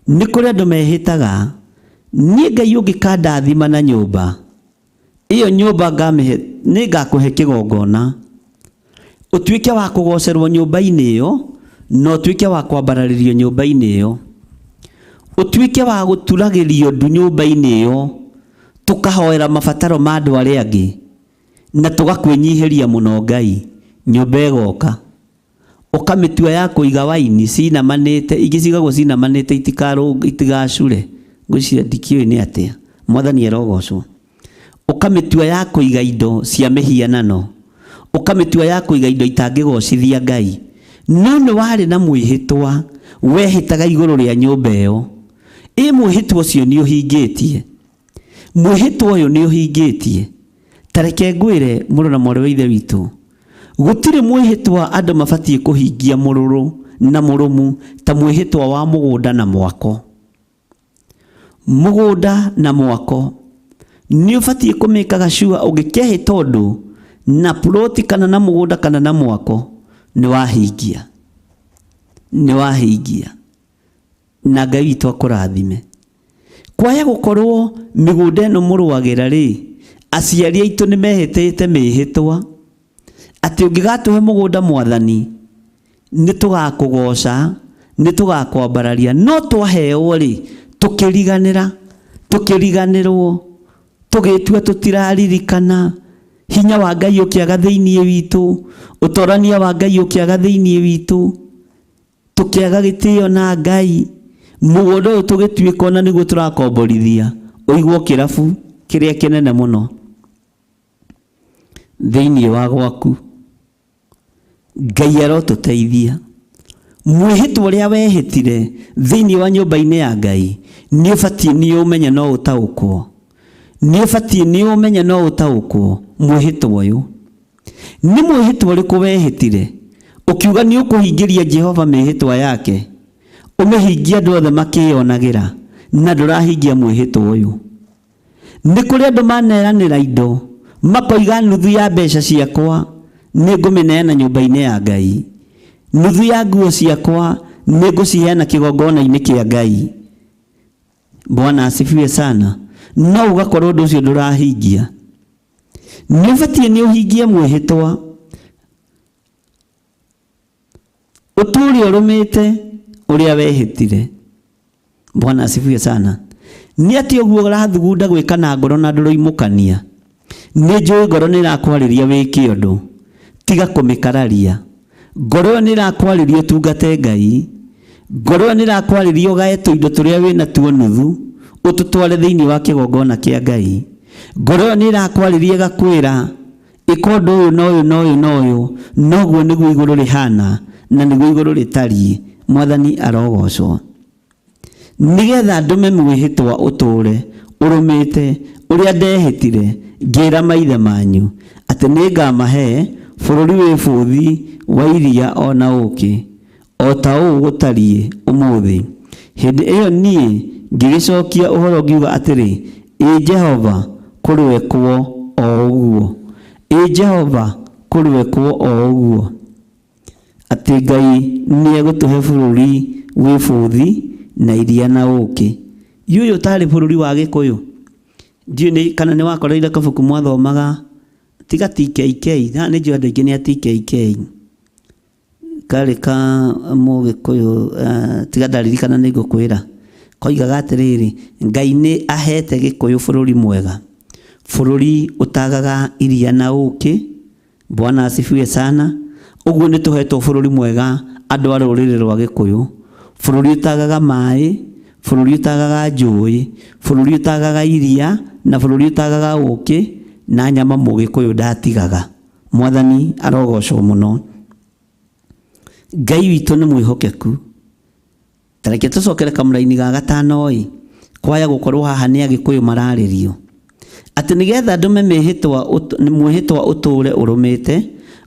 Nĩ kũrĩ andũ mehĩtaga, niĩ Ngai ũngĩkandathima na nyũmba, ĩyo nyũmba ngamĩhe, nĩ ngakũhe kĩgongona. Ũtuĩke wa kũgocerwo nyũmba-inĩ ĩyo, na ũtuĩke wa kwambararĩrio nyũmba-inĩ ĩyo. Ũtuĩke wa gũturagĩrio ndu nyũmba-inĩ ĩyo, tũkahoera mabataro ma andũ arĩa angĩ, na tũgakwĩnyihĩria mũno Ngai, nyũmba ĩgoka. Ũkamĩtua ya kũiga waini cinamanĩte, ingĩ cigagwo cinamanĩte itigacure, ngwĩciria ndikĩũĩ nĩ atĩa, Mwathani arogocwo. Ũkamĩtua ya kũiga indo cia mĩhianano, ũkamĩtua ya kũiga indo itangĩgocithia Ngai. No nĩ warĩ na mwĩhĩtwa wehĩtaga igũrũ rĩa nyũmba ĩyo. Ĩ mwĩhĩtwa ũcio nĩ ũhingĩtie? Mwĩhĩtwa ũyũ nĩ ũhingĩtie? Ta reke ngwĩre mũrũ na mwarĩ wa Ithe witũ, gũtirĩ mwĩhĩtwa andũ mabatiĩ kũhingia mũrũrũ na mũrũmu ta mwĩhĩtwa wa mũgũnda na mwako. Mũgũnda na mwako nĩ ũbatiĩ kũmĩkaga sure ũngĩkehĩta ũndũ na ploti kana na mũgũnda kana na mwako nĩ wahingia, nĩ wahingia. Na Ngai witũ akũrathime. Kwaya gũkorwo mĩgũnda ĩno mũrũagĩra rĩ, aciari aitũ nĩ mehĩtĩte mĩhĩtwa atĩ ũngĩgatũhe mũgũnda Mwathani, nĩ tũgakũgoca, nĩ tũgakwambararia. No twaheo rĩ, tũkĩriganĩra, tũkĩriganĩrwo, tũgĩtua tũtiraririkana, hinya wa Ngai ũkĩaga thĩinĩ witũ, ũtorania wa Ngai ũkĩaga thĩinĩ witũ. Tũkĩaga gĩtĩo na Ngai, mũgũnda ũyũ tũgĩtuĩka ona nĩguo tũrakomborithia, ũigwo kĩrabu kĩrĩa kĩnene mũno thĩinĩ wa gwaku. Ngai arotũteithia. Mwĩhĩtwa ũrĩa wehĩtire thĩinĩ wa nyũmba-inĩ ya Ngai, nĩ ũbatiĩ nĩ ũmenye no ũtaũkwo. Nĩ ũbatiĩ nĩ ũmenye no ũtaũkwo mwĩhĩtwa ũyũ. Nĩ mwĩhĩtwa ũrĩkũ wehĩtire ũkiuga nĩ ũkũhingĩria Jehova mĩhĩtwa yake, ũmĩhingie andũ othe makĩyonagĩra, na ndũrahingia mwĩhĩtwa ũyũ? Nĩ kũrĩ andũ maneranĩra indo makoiga nuthu ya mbeca ciakwa nĩ ngũmĩneana nyũmba-inĩ ya Ngai, nuthu ya nguo ciakwa nĩ ngũciheana kĩgongona-inĩ kĩa Ngai. Bwana asifiwe sana. No ũgakorwo ũndũ ũcio ndũrahingia. Nĩ ũbatiĩ nĩ ũhingie mwĩhĩtwa, ũtũũre ũrũmĩte ũrĩa wehĩtire. Bwana asifiwe sana. Nĩ atĩ ũguo ũrathugunda gwĩka na ngoro na ndũroimũkania. Nĩ njũĩ ngoro nĩ ĩrakwarĩria wĩke ũndũ, tiga kũmĩkararia. Ngoro ĩyo nĩ ĩrakwarĩria ũtungate Ngai. Ngoro ĩyo nĩ ĩrakwarĩria ũgae tũindo tũrĩa wĩ natuo nuthu, ũtũtware thĩinĩ wa kĩgongona kĩa Ngai. Ngoro ĩyo nĩ ĩrakwarĩria ĩgakwĩra ĩka ũndũ ũyũ na ũyũ na ũyũ na ũyũ, noguo nĩguo igũrũ rĩhana na nĩguo igũrũ rĩtariĩ. Mwathani arogocwo. Nĩgetha ndũme mwĩhĩtwa ũtũũre ũrũmĩte ũrĩa ndehĩtire ngĩĩra maithe manyu, atĩ nĩngamahe bũrũri wĩ bũthi wa iria o na ũũkĩ, o ta ũũ gũtariĩ ũmũthĩ. Hĩndĩ ĩyo niĩ ngĩgĩcokia ũhoro ngiuga atĩrĩ, Ĩ Jehova, kũroekwo o ũguo! Ĩ Jehova, kũroekwo o ũguo! Atĩ Ngai nĩ egũtũhe bũrũri wĩ bũthi na iria na ũkĩ. Yu ũyũ ũtarĩ bũrũri wa Gĩkũyũ? Ndiũĩ nĩ kana nĩ wakoreire kabuku mwathomaga tiga TKK, haha nĩ njũĩ andũ aingĩ nĩ a TKK. Karĩ ka mũgĩkũyũ tiga ndaririkana nĩ ngũkwĩra. Koigaga atĩrĩrĩ, Ngai nĩ ahete Gĩkũyũ bũrũri mwega, bũrũri ũtagaga iria na ũkĩ, Bwana asifiwe sana. Ũguo nĩ tũhetwo bũrũri mwega andũ a rũrĩrĩ rwa Gĩkũyũ, bũrũri ũtagaga maĩ, bũrũri ũtagaga njũĩ, bũrũri ũtagaga iria na bũrũri ũtagaga ũkĩ na nyama mũgĩkũyũ ndatigaga. Mwathani arogocwo mũno. Ngai witũ nĩ mwĩhokeku. Ta reke tũcokere kamũraini ga gatano-ĩ, kwaya gũkorwo haha nĩ Agĩkũyũ mararĩrio. Atĩ nĩgetha ndũme mĩhĩtwa mwĩhĩtwa ũtũũre ũrũmĩte,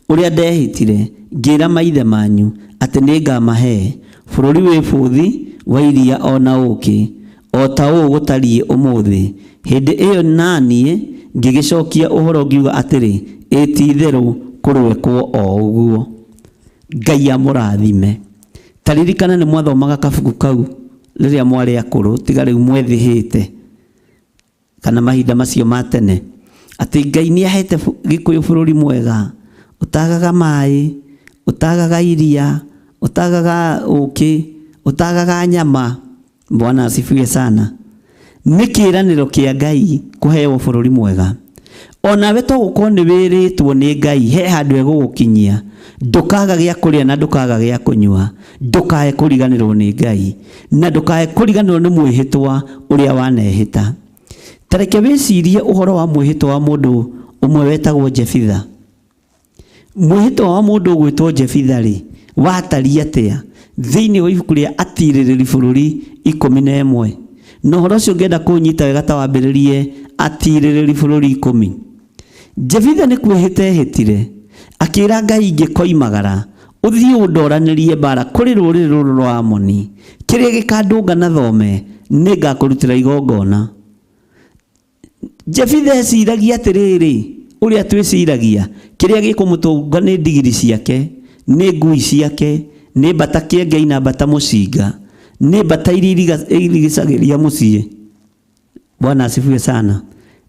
ũrĩa ndehĩtire, ngĩĩra maithe manyu, atĩ nĩngamahe, bũrũri wĩ bũthi wa iria o na ũũkĩ, o ta ũũ gũtariĩ ũmũthĩ. Hĩndĩ ĩyo na niĩ ngĩgĩcokia ũhoro ngiuga atĩrĩ, Ĩ ti-itherũ kũroekwo o ũguo. Ngai amũrathime. Ta ririkana nĩ mwathomaga kabuku kau rĩrĩa mwarĩ akũrũ, tiga rĩu mwethĩhĩte, kana mahinda macio ma tene, atĩ Ngai nĩ ahete Gĩkũyũ bũrũri mwega, ũtagaga maĩ, ũtagaga iria, ũtagaga ũkĩ, ũtagaga nyama. Bwana asifiwe sana. Nĩ kĩĩranĩro kĩa Ngai kũheo bũrũri mwega. Onawe to gũkorwo nĩ wĩrĩtwo nĩ Ngai he handũ egũgũkinyia, ndũkaga gĩa kũrĩa na ndũkaga gĩa kũnyua, ndũkae kũriganĩrwo nĩ Ngai, na ndũkae kũriganĩrwo nĩ mwĩhĩtwa ũrĩa wanehĩta. Ta reke wĩcirie ũhoro wa mwĩhĩtwa wa mũndũ ũmwe wetagwo Jefitha. Mwĩhĩtwa wa mũndũ ũgwĩtwo Jefitha-rĩ, watariĩ atĩa? Thĩinĩ wa ibuku rĩa Atiirĩrĩri Bũrũri 11. Na ũhoro ũcio ũngĩenda kũũnyita wega ta wambĩrĩrie Atiirĩrĩri Bũrũri ikũmi. Jefitha nĩ kwĩhĩta ehĩtire, akĩĩra Ngai ingĩkoimagara, ũthiĩ ũndoranĩrie mbaara kũrĩ rũrĩrĩ rũrũ rwa Amoni, kĩrĩa gĩkandũnga na thome, nĩngakũrutĩra igongona. Jefitha eciragia atĩrĩrĩ, ũrĩa twĩciragia, kĩrĩa gĩkũmũtũnga nĩ ndigiri ciake, nĩ ngui ciake, nĩ mbata kĩengei na mbata mũcinga, nĩ mbata iria irigicagĩria mũciĩ. Bwana asifiwe sana.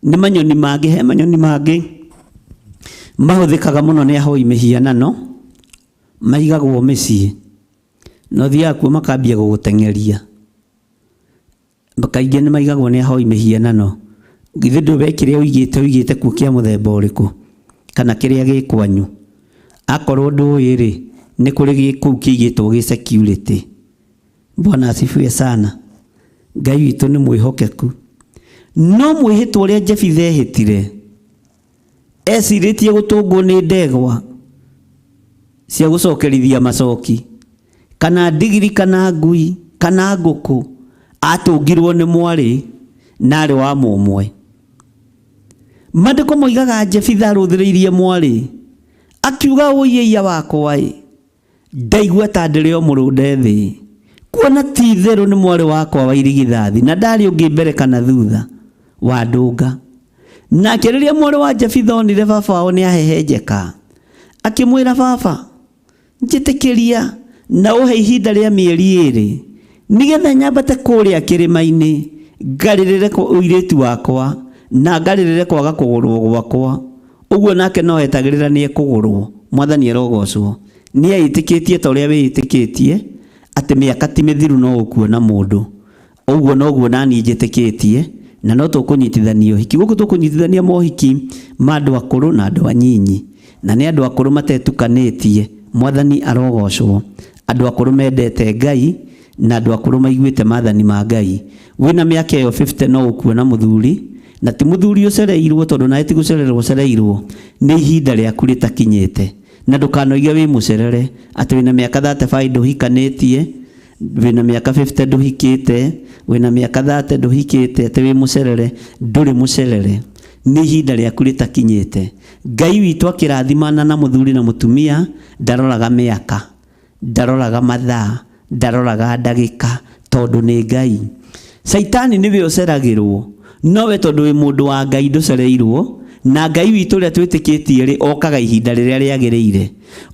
Nĩ manyoni mangĩ, he manyoni mangĩ mahũthĩkaga mũno nĩ ahoi mĩhianano, maigagwo mĩciĩ. Na ũthiaga kuo makambia gũgũteng'eria. Kaingĩ nĩ maigagwo nĩ ahoi mĩhianano. Githĩ ndũĩ we kĩrĩa ũigĩte ũigĩte kuo kĩa mũthemba ũrĩkũ? Kana kĩrĩa gĩ kwanyu? Akorwo ndũĩ rĩ, nĩ kũrĩ gĩ kũu kĩigĩtwo gĩ security. Bwana asifiwe sana. Ngai witũ nĩ mwĩhokeku. No mwĩhĩtwa ũrĩa Jefitha ehĩtire, Ecirĩtie gũtũngwo nĩ ndegwa cia gũcokerithia macoki, kana ndigiri kana ngui kana ngũkũ, atũngirwo nĩ mwarĩ na arĩ wa mũmwe. Maandĩko moigaga Jefitha arũthĩrĩirie mwarĩ akiuga ũiĩia wakwa ĩ ndaigua ta ndĩrĩ o mũrũnde thĩ kuona ti itherũ nĩ mwarĩ wakwa wa irigithathi na ndarĩ ũngĩ mbere kana thutha wa ndũnga. Nake rĩrĩa mwarĩ wa Jefitha onire baba wao nĩ ahehenjeka, akĩmwĩra, baba njĩtĩkĩria na ũhe ihinda rĩa mĩeri 2 nĩgetha nyambate kũrĩa kĩrĩma-inĩ ngarĩrĩre ũirĩtu wakwa na ngarĩrĩre kwaga kũgũrwo gwakwa. Ũguo nake no etagĩrĩra nĩ ekũgũrwo. Mwathani arogocwo. Nĩ eĩtĩkĩtie ta ũrĩa wĩĩtĩkĩtie atĩ mĩaka ti mĩthiru no ũkuona mũndũ. Ũguo noguo naniĩ njĩtĩkĩtie na no tũkũnyitithania ũhiki. Gũkũ tũkũnyitithania mohiki ma andũ akũrũ na andũ anyinyi, na nĩ andũ akũrũ matetukanĩtie. Mwathani arogocwo. Andũ akũrũ mendete Ngai na andũ akũrũ maiguĩte maathani ma Ngai. Wĩna mĩaka ĩyo 50 no ũkuona mũthuri, na ti mũthuri ũcereirwo tondũ nawe ti gũcererwo ũcereirwo, nĩ ihinda rĩaku rĩtakinyĩte. Na ndũkanoige wĩ mũcerere atĩ wĩna mĩaka 35 ndũhikanĩtie, wĩna mĩaka 50 ndũhikĩte, wĩna mĩaka 30 ndũhikĩte, atĩ wĩ mũcerere. Ndũrĩ mũcerere, nĩ ihinda rĩaku rĩtakinyĩte. Ngai witũ akĩrathimana na mũthuri na mũtumia ndaroraga mĩaka, ndaroraga mathaa, ndaroraga ndagĩka, tondũ nĩ Ngai. Caitani nĩwe ũceragĩrwo, nowe tondũ wĩ mũndũ wa Ngai ndũcereirwo, na Ngai witũ ũrĩa twĩtĩkĩtie rĩ okaga ihinda rĩrĩa rĩagĩrĩire.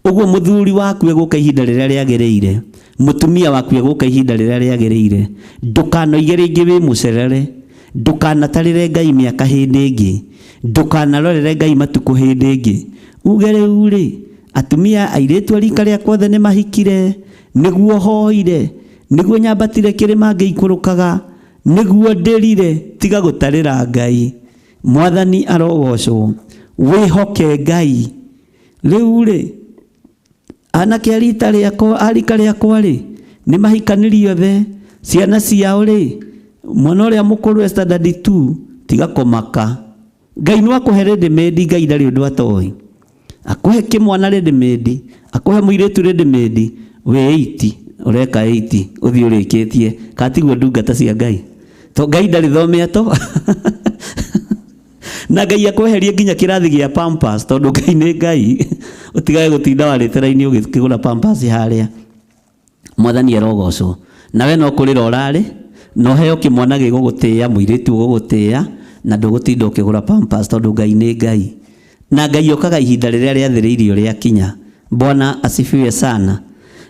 Ũguo mũthuri waku egũka ihinda rĩrĩa rĩagĩrĩire, mũtumia waku egũka ihinda rĩrĩa rĩagĩrĩire. Ndũkanoige rĩngĩ wĩ mũcerere, ndũkanatarĩre Ngai mĩaka hĩndĩ ĩngĩ, ndũkanarorere Ngai matukũ hĩndĩ ĩngĩ. Uge rĩu rĩ, atumia airĩtu a rika rĩakwa othe nĩ mahikire, nĩguo hoire, nĩguo nyambatire kĩrĩma ngĩikũrũkaga, nĩguo ndĩrire. Tiga gũtarĩra Ngai. Mwathani arogocwo. Wĩhoke Ngai. Rĩu rĩ, anake a rita rĩakwa, a rika rĩakwa rĩ, nĩ mahikanirie othe, ciana ciao rĩ, mwana ũrĩa mũkũrũ e standard 2, tiga kũmaka. Ngai no akũhe ready made, Ngai ndarĩ ũndũ atoĩ. Akũhe kĩmwana ready made, akũhe mũirĩtu ready made, wĩ 80, ũreka 80, ũthiĩ ũrĩkĩtie. Ka tiguo ndungata cia Ngai? To Ngai ndarĩ thomea to. Na Ngai akweherie nginya kĩrathi gĩa Pampers, tondũ Ngai nĩ Ngai. Ũtigage gũtinda warĩte raini ũgĩkĩgũra Pampers harĩa. Mwathani arogocwo. Nawe no kũrĩra ũrarĩ, na ũheo kĩmwana gĩgũgũtĩĩa, mũirĩtu ũgũgũtĩĩa, na ndũgũtinda ũkĩgũra Pampers, tondũ Ngai nĩ Ngai. Na Ngai okaga ihinda rĩrĩa rĩathĩrĩirio rĩakinya. Bwana asifiwe sana.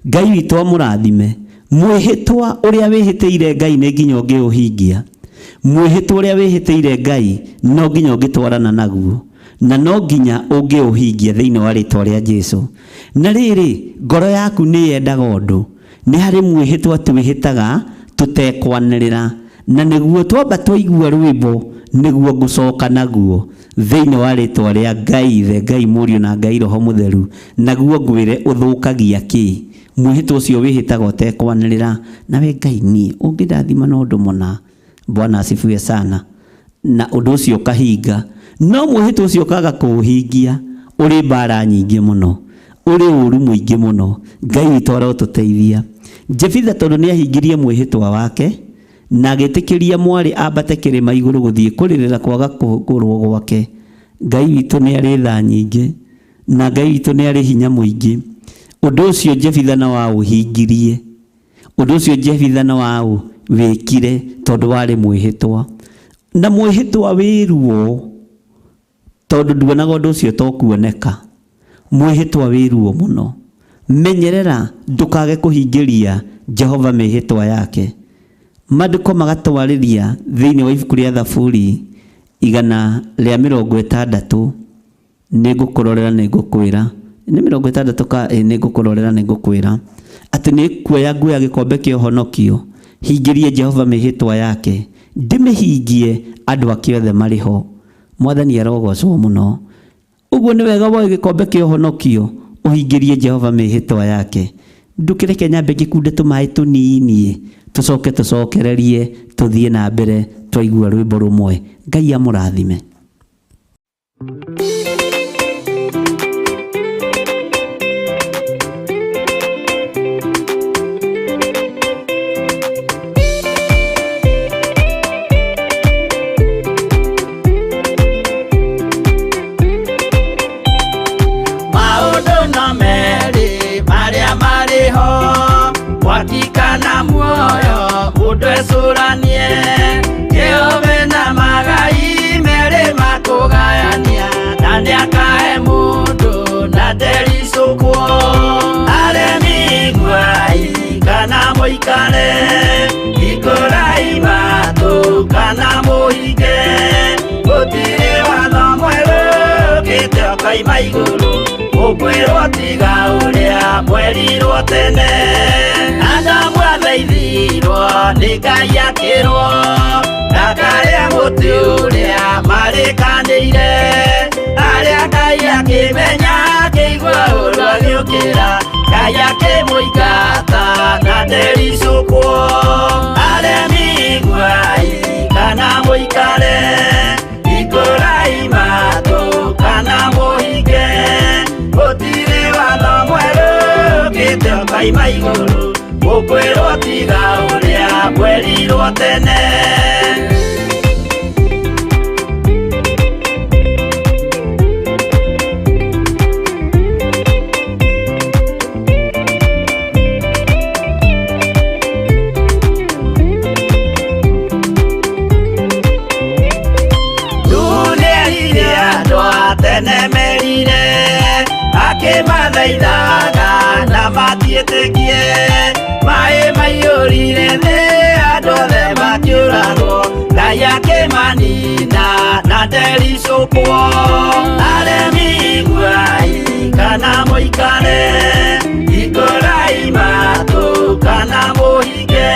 Ngai witũ amũrathime. Mwĩhĩtwa ũrĩa wĩhĩtĩire Ngai nĩ nginya ũngĩũhingia. Mwĩhĩtwa ũrĩa wĩhĩtĩire Ngai no nginya ũngĩtwarana naguo, na no nginya ũngĩũhingia thĩinĩ wa rĩtwa rĩa Jesu. Na rĩrĩ, ngoro yaku nĩ yendaga ũndũ, nĩ harĩ mwĩhĩtwa twĩhĩtaga tũtekwanĩrĩra, na nĩguo twamba twaigua rwĩmbo nĩguo ngũcoka naguo thĩinĩ wa rĩtwa rĩa Ngai Ithe, Ngai Mũriũ na Ngai Roho Mũtheru, naguo ngwĩre ũthũkagia kĩ. Mwĩhĩtwa ũcio wĩhĩtaga ũtekwanĩrĩra, nawe Ngai niĩ ũngĩndathima na ũndũ mũna. Bwana asifiwe sana. Na ũndũ ũcio ũkahinga, no mwĩhĩtwa ũcio ũkaga kũũhingia, ũrĩ mbara nyingĩ mũno, ũrĩ ũru mũingĩ mũno. Ngai witũ arotũteithia. Jefitha tondũ nĩ ahingirie mwĩhĩtwa wake na agĩtĩkĩria mwarĩ ambate kĩrĩma igũrũ gũthiĩ kũrĩrĩra kwaga kũgũrwo gwake. Ngai witũ nĩ arĩ tha nyingĩ, na Ngai witũ nĩ arĩ hinya mũingĩ. Ũndũ ũcio Jefitha no aũhingirie. Ũndũ ũcio Jefitha no aũwĩkire tondũ warĩ mwĩhĩtwa. Na mwĩhĩtwa wĩ ruo, tondũ nduonaga ũndũ ũcio to kuoneka. Mwĩhĩtwa wĩ ruo mũno. Menyerera ndũkage kũhingĩria Jehova mĩhĩtwa yake. Maandĩko magatwarĩria thĩinĩ wa ibuku rĩa Thaburi 160, nĩngũkũrorera nĩngũkwĩra, nĩ 60 ka ĩ, nĩngũkũrorera nĩngũkwĩra atĩ nĩ kuoya nguoya gĩkombe kĩa ũhonokio, hingĩrie Jehova mĩhĩtwa yake, ndĩmĩhingie andũ ake othe marĩ ho. Mwathani arogocwo mũno. Ũguo nĩ wega woe gĩkombe kĩa ũhonokio, ũhingĩrie Jehova mĩhĩtwa yake. Ndũkĩreke nyambe ngĩkunde tũmaĩ tũnini, tũcoke tũcokererie tũthiĩ na mbere twaigua rwĩmbo rũmwe. Ngai amũrathime. Maũndũ no merĩ marĩa marĩ ho, mwaki kana muoyo, mũndũ ecũranie. Jehova na magai merĩ makũgayania, na nĩakahe mũndũ na ndericũkwo. Aremi iguai kana mũikare, hingũrai matũ kana mũhinge. Gũtirĩ watho mwerũ ũkĩte ũkoima igũrũ, mũkwĩrwo tiga ũrĩa mwerirwo tene. Adamu athaithirwo nĩ Ngai akĩrwo ndakarĩe mũtĩ ũrĩa marĩkanĩire. Arĩa Ngai akĩmenya akĩigua ũru agĩũkĩra, Ngai akĩmũingata na ndericũkwo. Aremi iguai kana mũikare, hingũrai matũ kana mũhinge. Gũtirĩ watho mwerũ ũkĩte ũkoima igũrũ, mũkwĩrwo tiga ũrĩa mwerirwo tene. Nĩerire andũ a tene merire, akĩmathaithaga na matiĩtĩkie. Maĩ maiyũrire thĩ, andũ othe makĩũragwo, Ngai akĩmanina na ndericũkwo. Aremi iguai kana mũikare, hingũrai matũ kana mũhinge.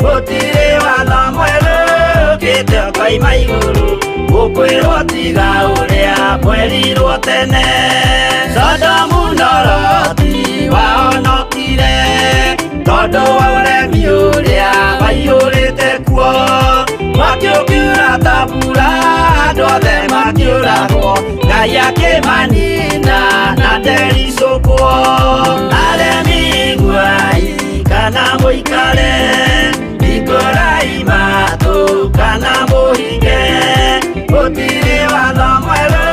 Gũtirĩ watho mwerũ ũkĩte ũkoima igũrũ, mũkwĩrwo tiga ũrĩa mwerirwo tene. Sodomu na Loti wahonokire tondũ wa ũremi ũrĩa waiyũrĩte kuo. Mwaki ũkiura ta mbura, andũ othe makĩũragwo, Ngai akĩmanina na ndericũkwo. Aremi iguai kana mũikare, hingũrai matũ kana mũhinge. Gũtirĩ watho mwerũ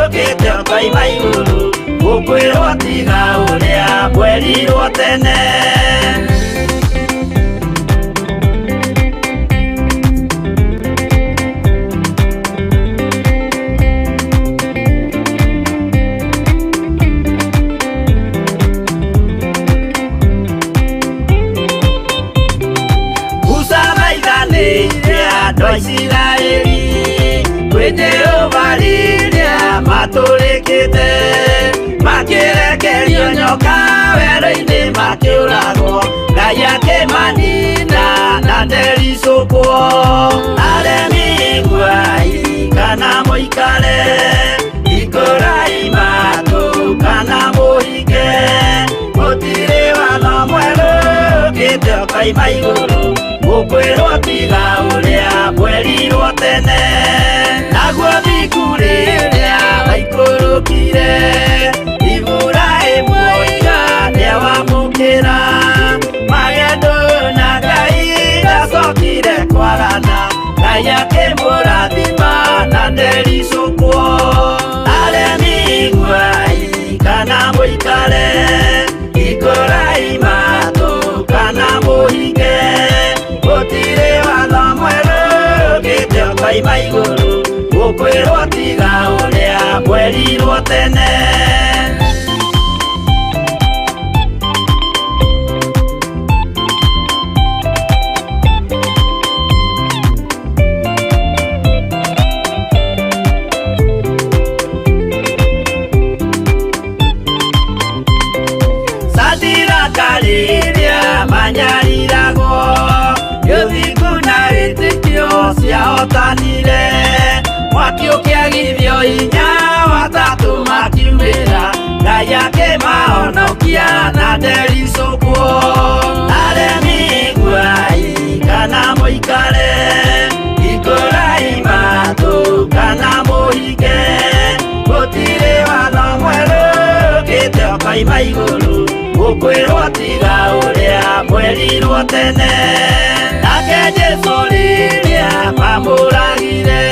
ũkĩte ũkoima igũrũ, mũkwĩrwo tiga ũrĩa mwerirwo tene. Musa thaithanĩire andũ a Isiraeli kwĩ Jehova rĩrĩa matũrĩkĩte, makĩrekerio nyoka werũ-inĩ makĩũragwo, Ngai akĩmanina na ndericũkwo. Aremi iguai kana mũikare, hingũrai matũ kana mũhinge. Gũtirĩ watho mwerũ ũkĩte ũkoima igũrũ, mũkwĩrwo tiga ũrĩa mwerirwo tene. Naguo thingu rĩrĩa waikũrũkire, Iburahĩmu oiga nĩawamũkĩra. Magendo na Ngai ndacokire kwarana, Ngai akĩmũrathima na ndericũkwo. Aremi iguai kana mũikare, hingũrai matũ kana mũhinge. Gũtirĩ watho mwerũ ũkĩte ũkoima igũrũ, mũkwĩrwo tiga ũrĩa mwerirwo tene. Sadiraka rĩrĩa manyariragwo, gĩthingu na wĩtĩkio ciahotanire. Mwaki ũkĩagithio hinya, watatũ makiumĩra, Ngai akĩmahonokia na ndericũkwo. Aremi iguai kana mũikare, hingũrai matũ kana mũhinge. Gũtirĩ watho mwerũ ũkĩte ũkoima igũrũ, mũkwĩrwo tiga ũrĩa mwerirwo tene. Nake Jesũ rĩrĩa mamũragire,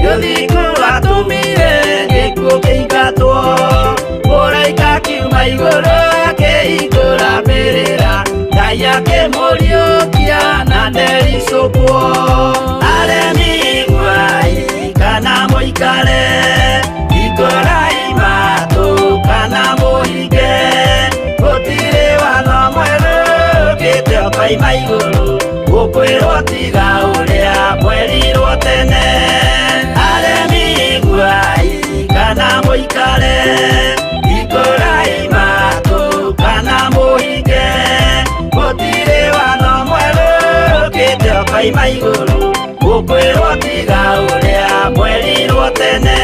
gĩthingu atũmire gĩkuũ kĩingatwo. Mũraika Akoima igũrũ akĩhingũra mbĩrĩra, Ngai akĩmũriũkia na ndericũkwo. Aremi iguai kana mũikare, hingũrai matũ kana mũhinge, gũtirĩ watho mwerũ ũkĩte ũkoima igũrũ, gũkwĩrwo tiga ũrĩa mwerirwo tene. Aremi iguai kana mũikare, hingũrai matũ kana mũhinge, gũtirĩ watho mwerũ ũkĩte ũkoima igũrũ, gũkwĩrwo tiga ũrĩa mwerirwo tene.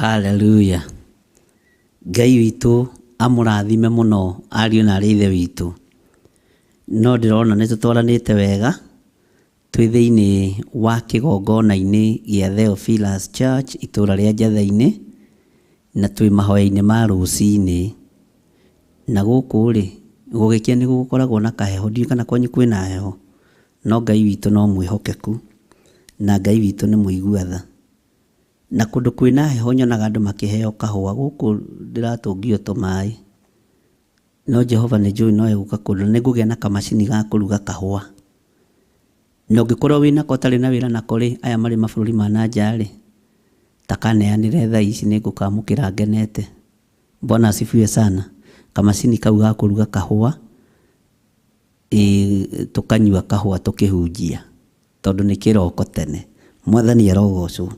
Haleluya. Ngai witũ amũrathime mũno ariũ na arĩ ithe witũ. No ndĩrona nĩ tũtwaranĩte wega twĩ thĩinĩ wa kĩgongona-inĩ gĩa Theophilus Church itũra rĩa Njatha-inĩ, na twĩ mahoya-inĩ ma rũcinĩ. Na gũkũ rĩ, gũgĩkĩa nĩ gũkoragwo na kaheho, ndiũĩ kana kwanyu kwĩna heho, no Ngai witũ no mwĩhokeku na Ngai witũ nĩ mũigua tha. Na kũndũ kwĩna heho nyonaga andũ makĩheo kahũa, gũkũ ndĩratũngio tũmaĩ. No Jehova nĩ njũĩ no egũka kũndora, nĩ ngũgĩa na kamacini ga kũruga kahũa. Na ũngĩkorwo wĩnako ũtarĩ na wĩra nako rĩ, aya marĩ mabũrũri ma na nja rĩ, ta kaneanĩre thaa ici nĩ ngũkamũkĩra ngenete. Bwana asifiwe sana. Kamacini kau ga kũruga kahũa, ĩ tũkanyua kahũa tũkĩhunjia, tondũ nĩ kĩroko tene. Mwathani arogocwo.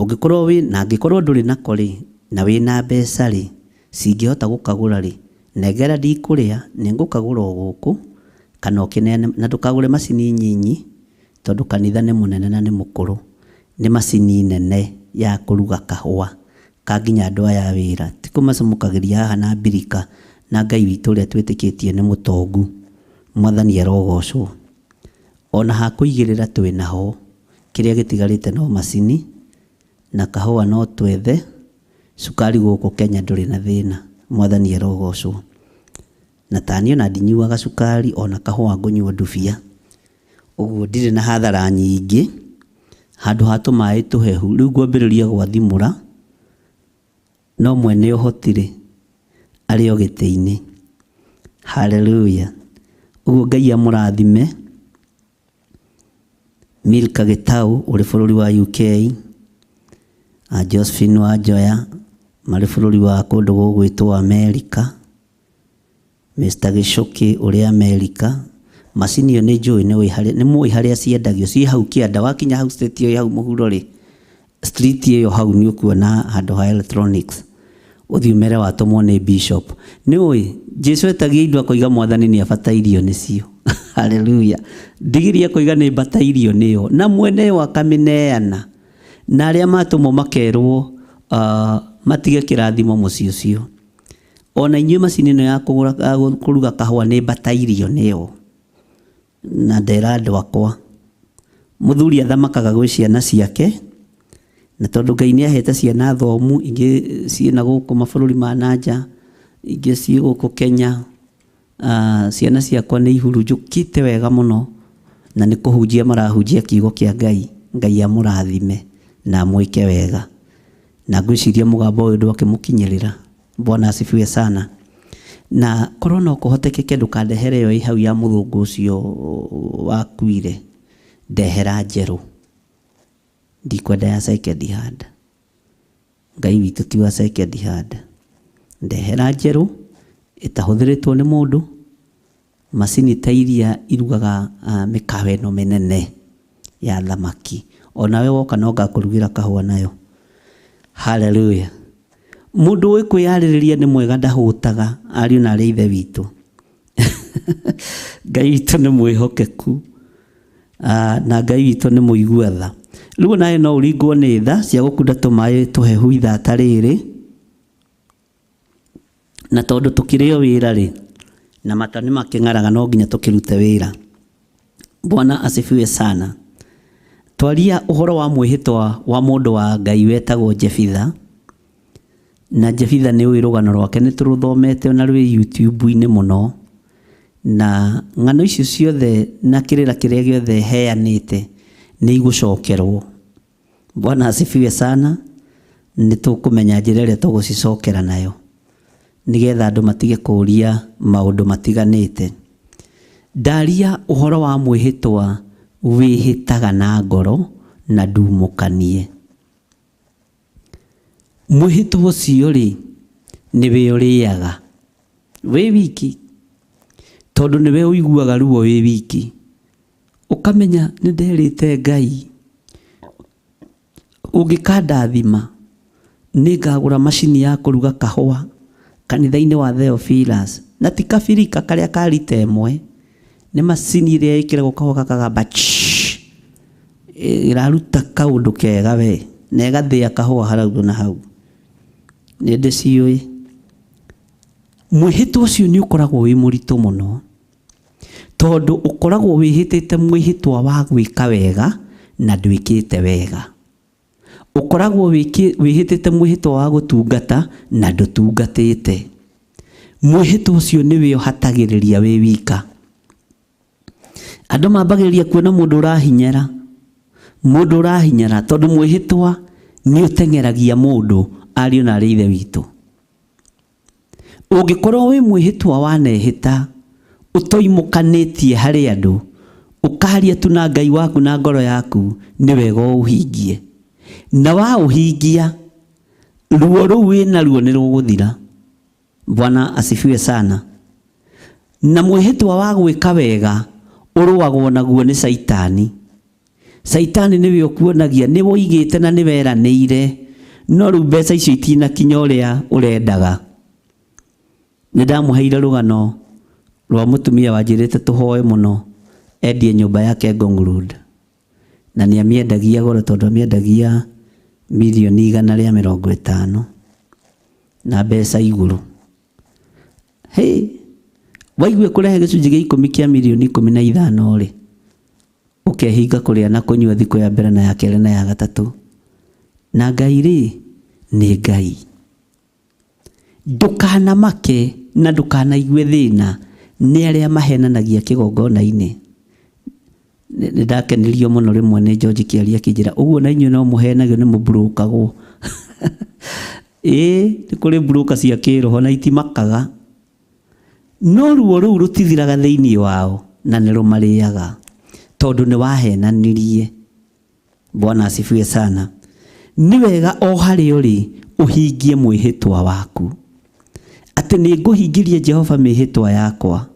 Ũngĩkorwo wĩ na angĩkorwo ndũrĩ nako rĩ, na wĩna mbeca rĩ, cingĩhota gũkagũra rĩ, nengera ndikũrĩa, nĩ ngũkagũra o gũkũ, kana ũkĩneane, na ndũkagũre macini nyinyi, tondũ kanitha nĩ mũnene na nĩ mũkũrũ. Nĩ macini nene ya kũruga kahũa ka nginya andũ aya a wĩra. Ti kũmacamũkagĩria haha na mbirika, na Ngai witũ ũrĩa twĩtĩkĩtie nĩ mũtongu. Mwathani arogocwo. Ona ha kũigĩrĩra twĩnaho, kĩrĩa gĩtigarĩte no macini, na kahũa no twethe, cukari gũkũ Kenya ndũrĩ na thĩna. Mwathani arogocwo. Na taniĩ ona ndinyuaga cukari ona kahũa ngũnyua ndubia. Ũguo ndirĩ na hathara nyingĩ, handũ ha tũmaĩ tũhehu. Rĩu ngwambĩrĩria gwathimũra, no mwene ũhoti rĩ, arĩ o gĩtĩ-inĩ. Haleluya. Ũguo Ngai amũrathime. Milka Gĩtau ũrĩ bũrũri wa UK, Josephine Wanjoya marĩ bũrũri wa kũndũ gũgwĩtwo America. Mister Gĩcũkĩ ũrĩ America, macini ĩyo nĩ njũĩ nĩ harĩa, nĩ mũĩ harĩa ciendagio, ciĩ hau kĩanda, wakinya hau state ĩyo ĩ hau mũhuro rĩ, street ĩyo hau nĩ ũkuona handũ ha electronics, ũthiĩ ũmere watũmwo nĩ bishop. Nĩ ũĩ, Jesu etagia indo akoiga mwathani nĩ abatairio nĩcio. Haleluya. Ndigiri akoiga nĩ mbatairio nĩyo, na mwene yo akamĩneana. Na arĩa matũmwo makerwo matige kĩrathimo mũciĩ ũcio. Ona inyuĩ macini ĩno ya kũgũra ya kũruga kahũa nĩ mbatairio nĩyo. Na ndera andũ akwa. Mũthuri athamakaga gwĩ ciana ciake, na tondũ Ngai nĩ ahete ciana thomu, ingĩ ciĩ na gũkũ mabũrũri ma na nja, ingĩ ciĩ gũkũ Kenya. Ciana ciakwa nĩ ihurunjũkĩte wega mũno, na nĩ kũhunjia marahunjia kiugo kĩa Ngai. Ngai amũrathime na amwĩke wega. Na ngwĩciria mũgambo ũyũ ndwakĩmũkinyĩrĩra. Bwana asifiwe sana. Na korwo no kũhotekeke ndũkandehere ĩyo ĩ hau ya mũthũngũ ũcio wakuire, ndehera njerũ. Ndikwenda ya second hand. Ngai witũ ti wa second hand. Ndehera njerũ, ĩtahũthĩrĩtwo nĩ mũndũ, macini ta iria irugaga mĩkawa ĩno mĩnene ya thamaki. Onawe woka no ngakũrugĩra kahũa nayo. Haleluya. Mũndũ ũĩ kwĩyarĩrĩria nĩ mwega ndahũtaga, ariũ na arĩ a ithe witũ. Ngai witũ nĩ mwĩhokeku na Ngai witũ nĩ mũigua tha. Rĩu onawe no ũringwo nĩ tha cia gũkunda tũmaĩ tũhehu ithaa ta rĩrĩ, na tondũ tũkĩrĩ o wĩra rĩ, na mata nĩ makĩng'araga no nginya tũkĩrute wĩra. Bwana asifiwe sana. Twaria ũhoro wa mwĩhĩtwa wa mũndũ wa Ngai wetagwo Jefitha. Na Jefitha nĩ ũĩ rũgano rwake, nĩ tũrũthomete ona rwĩ YouTube-inĩ mũno. Na ng'ano icio ciothe na kĩrĩra kĩrĩa gĩothe heanĩte nĩ igũcokerwo. Bwana asifiwe sana. Nĩ tũkũmenya njĩra ĩrĩa tũgũcicokera nayo nĩgetha andũ matige kũũria maũndũ matiganĩte. Ndaria ũhoro wa mwĩhĩtwa wĩhĩtaga na ngoro na ndumũkanie. Mwĩhĩtwa ũcio rĩ, nĩwe ũrĩaga wĩ wiki, tondũ nĩwe ũiguaga ruo wĩ wiki. Ũkamenya nĩ nderĩte Ngai ũngĩkandathima nĩ ngagũra macini ya kũruga kahũa kanitha-inĩ wa Theophilus, na ti kabirika karĩa ka rita ĩmwe, nĩ macini ĩrĩa ĩkĩragwo kahũa gakagamba ĩraruta kaũndũ kega we, na ĩgathĩa kahũa harau na hau. Nĩ ndĩciũĩ. Mwĩhĩtwa ũcio nĩ ũkoragwo wĩ mũritũ mũno, tondũ ũkoragwo wĩhĩtĩte mwĩhĩtwa wa gwĩka wega na ndwĩkĩte wega. Ũkoragwo wĩhĩtĩte mwĩhĩtwa wa gũtungata na ndũtungatĩte. Mwĩhĩtwa ũcio nĩwe ũhatagĩrĩria wĩ wika. Andũ mambagĩrĩria kuona mũndũ ũrahinyara, mũndũ ũrahinyara, tondũ mwĩhĩtwa nĩ ũteng'eragia mũndũ ariũ na arĩ ithe witũ. Ũngĩkorwo wĩ mwĩhĩtwa wanehĩta ũtoimũkanĩtie harĩ andũ, ũkaria tu na Ngai waku na ngoro yaku, nĩ wega ũũhingie. Na waũhingia, ruo rũu wĩna ruo nĩ rũgũthira. Bwana asifiwe sana. Na mwĩhĩtwa wa gwĩka wega ũrũagwo naguo nĩ Caitani. Caitani nĩwe ũkuonagia nĩ woigĩte na nĩ weranĩire, no rĩu mbeca icio itinakinya ũrĩa ũrendaga. Nĩ ndamũheire rũgano rwa mũtumia wanjĩrĩte tũhoe mũno endie nyũmba yake Ngong Road. Na nĩ amĩendagia goro tondũ amĩendagia mirioni 150 na mbeca igũrũ. Hey, waigue kũrehe gĩcunjĩ gĩa 10 kĩa mirioni 15 rĩ, ũkehinga kũrĩa na kũnyua thikũ ya mbere na ya kerĩ na ya gatatũ. Na Ngai rĩ, nĩ Ngai. Ndũkanamake na ndũkanaigue thĩna nĩ arĩa mahenanagia kĩgongona-inĩ. Nĩ ndakenirio mũno rĩmwe nĩ George Kĩaria akĩnjĩra ũguo na inyuĩ no mũhenagio nĩ mũmburũkagwo. Ĩĩ, nĩ kũrĩ mburũka cia kĩroho na itimakaga. No ruo rũu rũtithiraga thĩinĩ wao na nĩ rũmarĩaga tondũ nĩ wahenanirie. Bwana asifiwe sana. Nĩ wega o harĩa ũrĩ ũhingie mwĩhĩtwa waku. Atĩ nĩ ngũhingĩria Jehova mĩhĩtwa yakwa,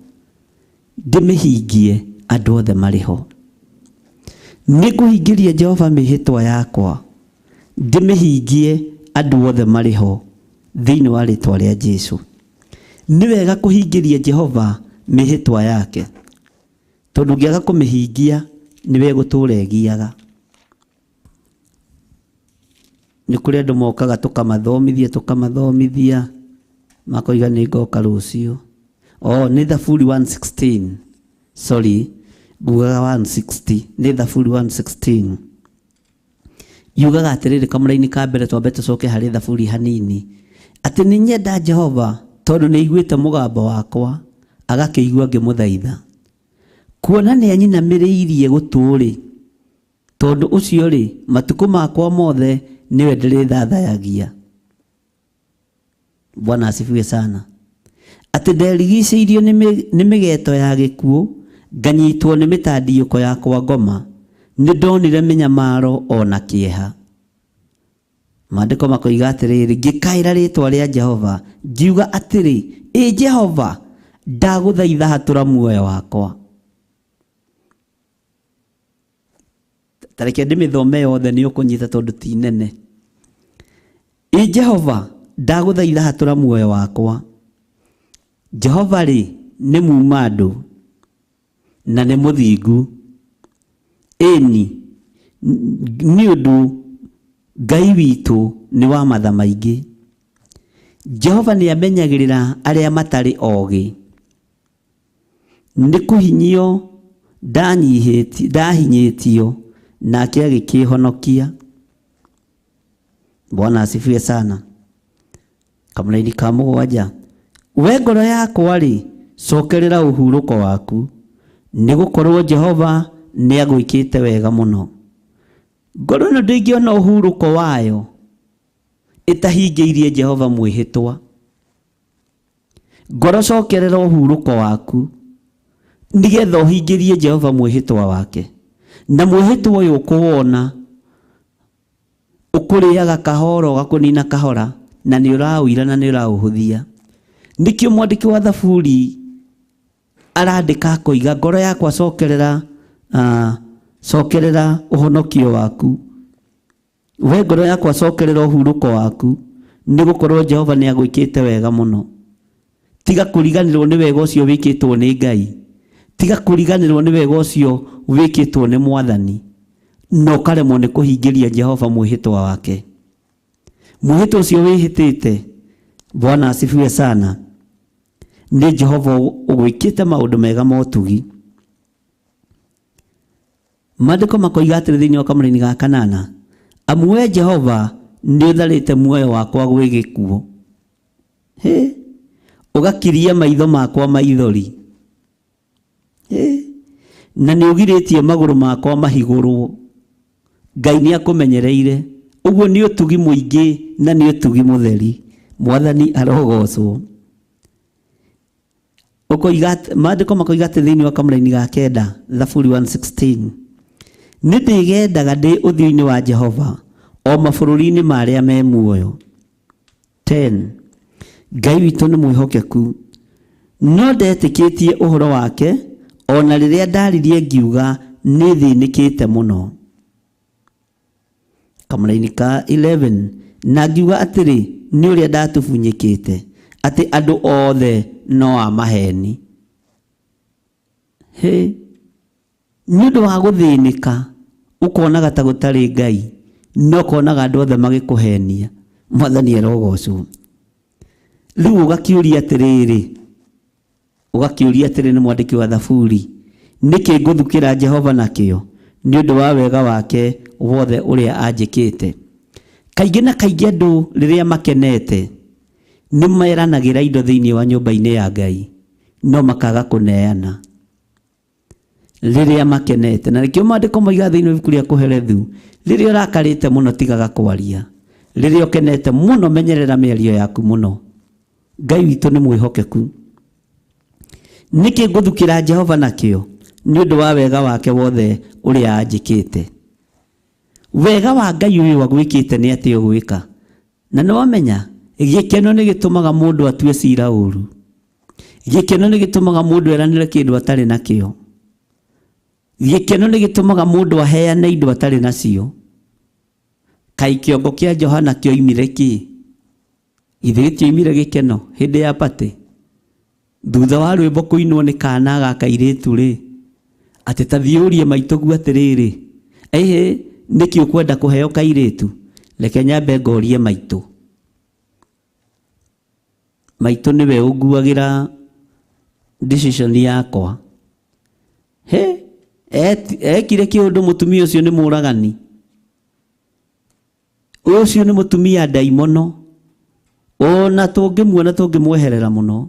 ndĩmĩhingie andũ othe marĩ ho. Nĩ ngũhingĩria Jehova mĩhĩtwa yakwa, ndĩmĩhingie andũ othe marĩ ho thĩinĩ wa rĩtwa rĩa Jesu. Nĩ wega kũhingĩria Jehova mĩhĩtwa yake, tondũ ũngĩaga kũmĩhingia nĩwe gũtũra ĩgiaga. Nĩ kũrĩ andũ mokaga tũkamathomithia tũkamathomithia makoiga nĩ ngoka rũciũ. Oh, nĩ Thaburi 116. Sorry, ngugaga 160. Nĩ Thaburi 116. Yugaga atĩrĩrĩ, kamũraini ka mbere twambe tũcoke harĩ Thaburi hanini. Atĩ nĩ nyenda Jehova tondũ nĩ aiguĩte mũgambo wakwa, agakĩigua ngĩmũthaitha. Kuona nĩ anyinamĩrĩirie gũtũ-rĩ, tondũ ũcio rĩ, matukũ makwa mothe nĩwe ndĩrĩthathayagia. Bwana asifiwe sana. Atĩ nderigicĩirio nĩ mĩgeto ya gĩkuũ, nganyitwo nĩ mĩtandiũko ya kwa ngoma, nĩ ndonire mĩnyamaro ona kĩeha. Maandĩko makoiga atĩrĩrĩ, ngĩkaĩra rĩtwa rĩa Jehova, ngiuga atĩrĩ, ĩ Jehova, ndagũthaitha hatũra muoyo wakwa. Ta reke ndĩmĩthome yothe nĩ ũkũnyita tondũ ti nene. Ĩ Jehova, ndagũthaitha hatũra muoyo wakwa. Jehova rĩ, nĩ muuma andũ na nĩ mũthingu. Ĩni, nĩ ũndũ Ngai witũ nĩ wa matha maingĩ. Jehova nĩ amenyagĩrĩra arĩa matarĩ ogĩ. Nĩ kũhinyio ndahinyĩtio, nake agĩkĩhonokia. Bwana asifiwe sana. Kamũraini ka mũgwanja, we ngoro yakwa-rĩ, cokerera ũhurũko waku, nĩ gũkorũo Jehova nĩ agwĩkĩte wega mũno. Ngoro ĩno ndĩngĩona ũhurũko wayo ĩtahingĩirie Jehova mwĩhĩtwa. Ngoro cokerera ũhurũko waku nĩgetha ũhingĩrie Jehova mwĩhĩtwa wake. Na mwĩhĩtwa ũyũ ũkũwona ũkũrĩaga kahora ũgakũnina kahora na nĩ ũraũira na nĩ ũraũhũthia. Nĩkĩo mwandĩki wa Thaburi arandĩka akoiga ngoro yakwa cokerera cokerera ũhonokio waku. We ngoro yakwa cokerera ũhurũko waku, nĩ gũkorwo Jehova nĩ agwĩkĩte wega mũno. Tiga kũriganĩrwo nĩ wega ũcio wĩkĩtwo nĩ Ngai. Tiga kũriganĩrwo nĩ wega ũcio wĩkĩtwo nĩ Mwathani, na ũkaremwo nĩ kũhingĩria Jehova mwĩhĩtwa wake. Mwĩhĩtwa ũcio wĩhĩtĩte, Bwana asifiwe sana, nĩ Jehova ũgwĩkĩte maũndũ mega ma ũtugi. Maandĩko makoiga atĩrĩ thĩinĩ wa kamũraini ga kanana, amu we Jehova nĩ ũtharĩte muoyo wakwa gwĩ gĩkuũ. Hĩ, ũgakiria maitho makwa maithori. Hĩ, na nĩ ũgirĩtie magũrũ makwa mahigũrwo. Ngai nĩ akũmenyereire. Ũguo nĩ ũtugi mũingĩ na nĩ ũtugi mũtheri. Mwathani arogocwo. Ũkoiga maandĩko makoiga atĩ thĩinĩ wa kamũraini ga kenda, Thaburi 116, nĩ ndĩgendaga ndĩ ũthiũ-inĩ wa Jehova o mabũrũri-inĩ ma arĩa me muoyo. 10 Ngai witũ nĩ mwĩhokeku, no ndetĩkĩtie ũhoro wake o na rĩrĩa ndaririe ngiuga nĩ thĩnĩkĩte mũno. Kamũraini ka 11 na ngiuga atĩrĩ nĩ ũrĩa ndatubunyĩkĩte atĩ andũ othe no a maheni. Hĩ, nĩ ũndũ wa gũthĩnĩka ũkonaga ta gũtarĩ Ngai, no ũkonaga andũ othe magĩkũhenia. Mwathani arogocwo. Rĩu ũgakĩũria atĩrĩrĩ, ũgakĩũria atĩrĩ nĩ mwandĩki wa Thaburi, nĩkĩ ngũthukĩra Jehova nakĩo nĩ ũndũ wa wega wake wothe ũrĩa anjĩkĩte? Kaingĩ na kaingĩ andũ rĩrĩa makenete nĩ meranagĩra indo thĩinĩ wa nyũmba-inĩ ya Ngai, no makaga kũneana rĩrĩa makenete. Na nĩkĩo maandĩko moigaga thĩinĩ wa ibuku rĩa Kohelethu, rĩrĩa ũrakarĩte mũno tigaga kwaria, rĩrĩa ũkenete mũno menyerera mĩario yaku mũno. Ngai witũ nĩ mwĩhokeku. Nĩkĩ ngũthukĩra Jehova nakĩo nĩ ũndũ wa wega wake wothe ũrĩa anjĩkĩte? Wega wa Ngai ũyũ agwĩkĩte nĩ atĩa ũgwĩka? Na nĩ wamenya gĩkeno nĩ gĩtũmaga mũndũ atue cira ũru. Gĩkeno nĩ gĩtũmaga mũndũ eranĩre kĩndũ atarĩ nakĩo. Gĩkeno nĩ gĩtũmaga mũndũ aheane indo atarĩ nacio. Kaĩ kĩongo kĩa Johana kĩoimire kĩ? Githĩ gĩtioimire gĩkeno hĩndĩ ya party? Thutha wa rwĩmbo kũinwo nĩ kana ga kairĩtu rĩ, atĩ ta thiĩ ũrie maitũguo atĩrĩrĩ, ĩhĩ nĩkĩ ũkwenda kũheo kairĩtu? Reke nyambe ngorie maitũ. Maitũ nĩwe ũnguagĩra decision yakwa. He, ekire kĩũndũ mũtumia ũcio nĩ mũragani. Ũcio nĩ mũtumia ndaimono. Ona tũngĩmuona tũngĩmweherera mũno.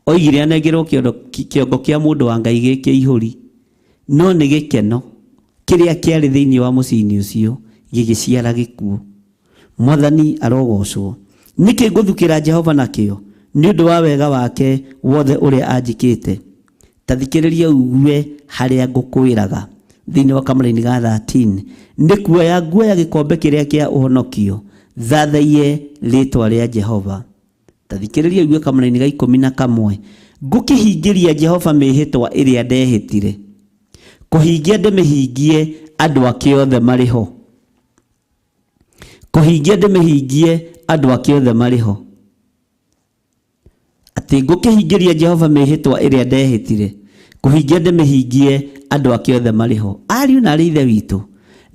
Oigire anengerwo kĩongo kĩa mũndũ wa Ngai gĩ kĩihũri. No nĩ gĩkeno kĩrĩa kĩarĩ thĩinĩ wa mũciĩ-inĩ ũcio gĩgĩciara gĩkuũ. Mwathani arogocwo. Nĩkĩ ngũthukĩra Jehova nakĩo nĩ ũndũ wa wega wake wothe ũrĩa anjĩkĩte? Ta thikĩrĩria ũigue harĩa ngũkwĩraga thĩinĩ wa kamũraini ga 13, nĩ kuoya nguoya gĩkombe kĩrĩa kĩa ũhonokio thathaiye rĩtwa rĩa Jehova. Ta thikĩrĩria ũigue kamũraini ga 11, ngũkĩhingĩria Jehova mĩhĩtwa ĩrĩa ndehĩtire, kũhingia ndĩmĩhingie andũ ake othe marĩ ho. Kũhingia ndĩmĩhingie andũ ake othe marĩ ho. Atĩ ngũkĩhingĩria Jehova mĩhĩtwa ĩrĩa ndehĩtire, kũhingia ndĩmĩhingie andũ ake othe marĩ ho. Ariũ na arĩ ithe witũ,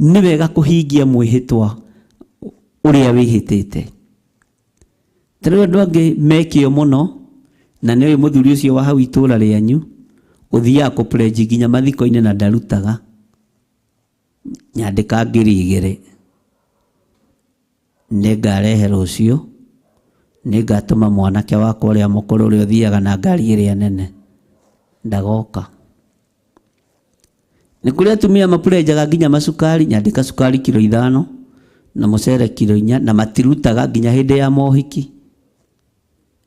nĩ wega kũhingia mwĩhĩtwa ũrĩa wĩhĩtĩte. Ta rĩu andũ angĩ mekĩo mũno, na nĩ ũyũ mũthuri ũcio wa hau itũũra rĩanyu, ũthiaga kũ-pledge nginya mathiko-inĩ na ndarutaga. Nyandĩka 2,000. Nĩngarehe rũciũ, Nĩngatũma mwanake wakwa ũrĩa mũkũrũ ũrĩa ũthiaga na ngari ĩrĩa nene. Ndagoka. Nĩ kũrĩ atumia mapurenjaga nginya macukari, nyandĩka cukari kiro 5 na mũcere kiro 4 na matirutaga nginya hĩndĩ ya mohiki.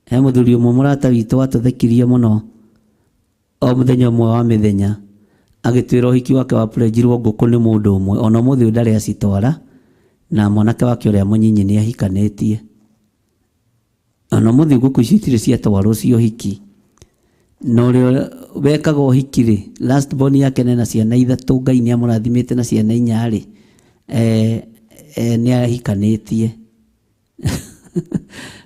He mũthuri ũmwe mũrata witũ watũthekirie mũno o mũthenya ũmwe wa mĩthenya agĩtwĩra ũhiki wake wapurenjirwo ngũkũ nĩ mũndũ ũmwe, ona ũmũthĩ ũyũ ndarĩ acitwara, na mwanake wake ũrĩa mũnyinyi nĩ ahikanĩtie. Ona ũmũthĩ ngũkũ icio itirĩ ciatwarwo cia ũhiki. Na ũrĩa wekaga ũhiki rĩ, last born yake nena ciana 3, Ngai nĩ amũrathimĩte na ciana 4 rĩ, nĩ ahikanĩtie.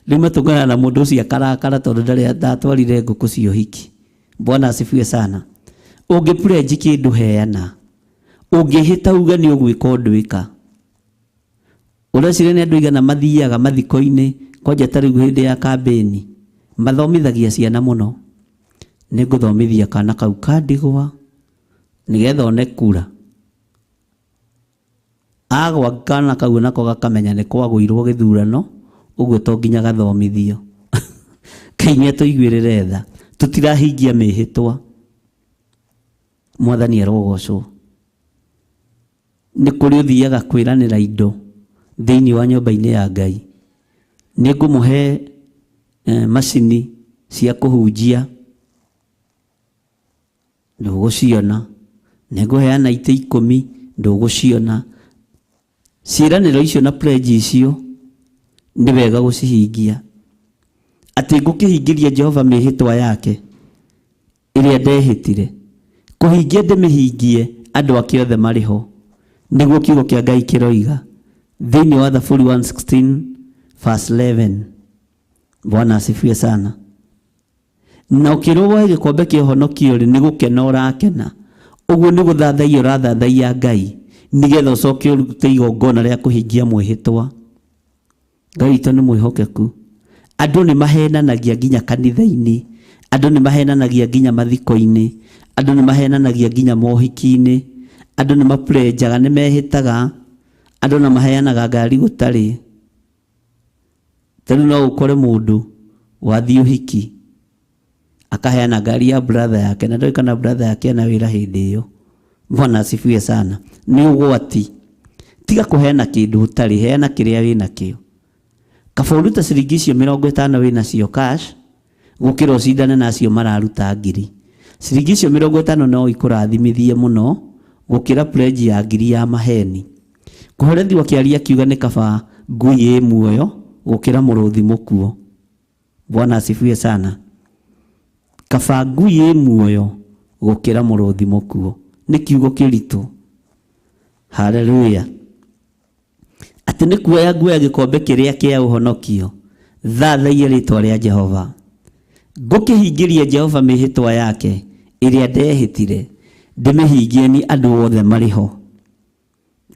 Rĩu matũngana na mũndũ ũcio akarakara tondũ ndarĩ ndatwarire ngũkũ cia ũhiki. Bwana asifiwe sana. Ũngĩ pledge kĩndũ heana. Ũngĩhĩta uge nĩ ũgwĩka ũndũ ĩka. Ũreciria nĩ andũ aigana mathiaga mathiko-inĩ kwanja ta rĩu hĩndĩ ya kambĩni, mathomithagia ciana mũno. Nĩ ngũthomithia kana kau ka ndigwa nĩgetha one kura. Agwa kana kau nako gakamenya nĩ kwagũirwo gĩthurano, ũguo to nginya gathomithio. Ngai nĩ atũiguĩrĩre tha, tũtirahingia mĩhĩtwa. Mwathani arogocwo. Nĩ kũrĩ ũthiaga kwĩranĩra indo thĩinĩ wa nyũmba-inĩ ya Ngai. Nĩ ngũmũhe macini cia kũhunjia, ndũgũciona. Nĩ ngũheana itĩ 10, ndũgũciona. Ciĩranĩro icio na pledge icio nĩ wega gũcihingia. Atĩ ngũkĩhingĩria Jehova mĩhĩtwa yake ĩrĩa ndehĩtire, kũhingia ndĩmĩhingie andũ ake othe marĩ ho. Nĩguo kiugo kĩa Ngai kĩroiga thĩinĩ wa Thaburi 116 verse 11. Bwana asifiwe sana. Na ũkĩrwo woe gĩkombe kĩa ũhonokio rĩ, nĩ gũkena ũrakena. Ũguo nĩ gũthathaiya ũrathathaiya Ngai, nĩgetha ũcoke ũrute igongona rĩa kũhingia mwĩhĩtwa. Ngai witũ nĩ mwĩhokeku. Andũ nĩ mahenanagia nginya kanitha-inĩ, andũ nĩ mahenanagia nginya mathiko-inĩ, andũ nĩ mahenanagia nginya mohiki-inĩ, andũ nĩ maplenjaga, nĩ mehĩtaga, andũ na maheanaga ngari gũtarĩ. Ta rĩu no ũkore mũndũ wathiĩ ũhiki akaheana ngari ya brother yake, na ndoĩ kana brother yake ena wĩra hĩndĩ ĩyo. Bwana asifiwe sana. Nĩ ũgwati. Tiga kũheana kĩndũ ũtarĩ, heana kĩrĩa wĩnakĩo. Kaba ũrute ciringi icio 50 wĩnacio cash, gũkĩra ũcindane na acio mararuta ngiri. Ciringi icio 50 no ikũrathimithie mũno gũkĩra pledge ya ngiri ya maheni. Kũhorethi akĩaria akiuga nĩ kaba ngui ĩ muoyo gũkĩra mũrũthi mũkuo. Bwana asifiwe sana. Kaba ngui ĩ muoyo gũkĩra mũrũthi mũkuo. Nĩ kiugo kĩritũ. Haleluya. Atĩ nĩ kuoya nguoya gĩkombe kĩrĩa kĩa ũhonokio, thathaiye rĩtwa rĩa Jehova. Ngũkĩhingĩria Jehova mĩhĩtwa yake ĩrĩa ndehĩtire, ndĩmĩhingie ni andũ othe marĩ ho.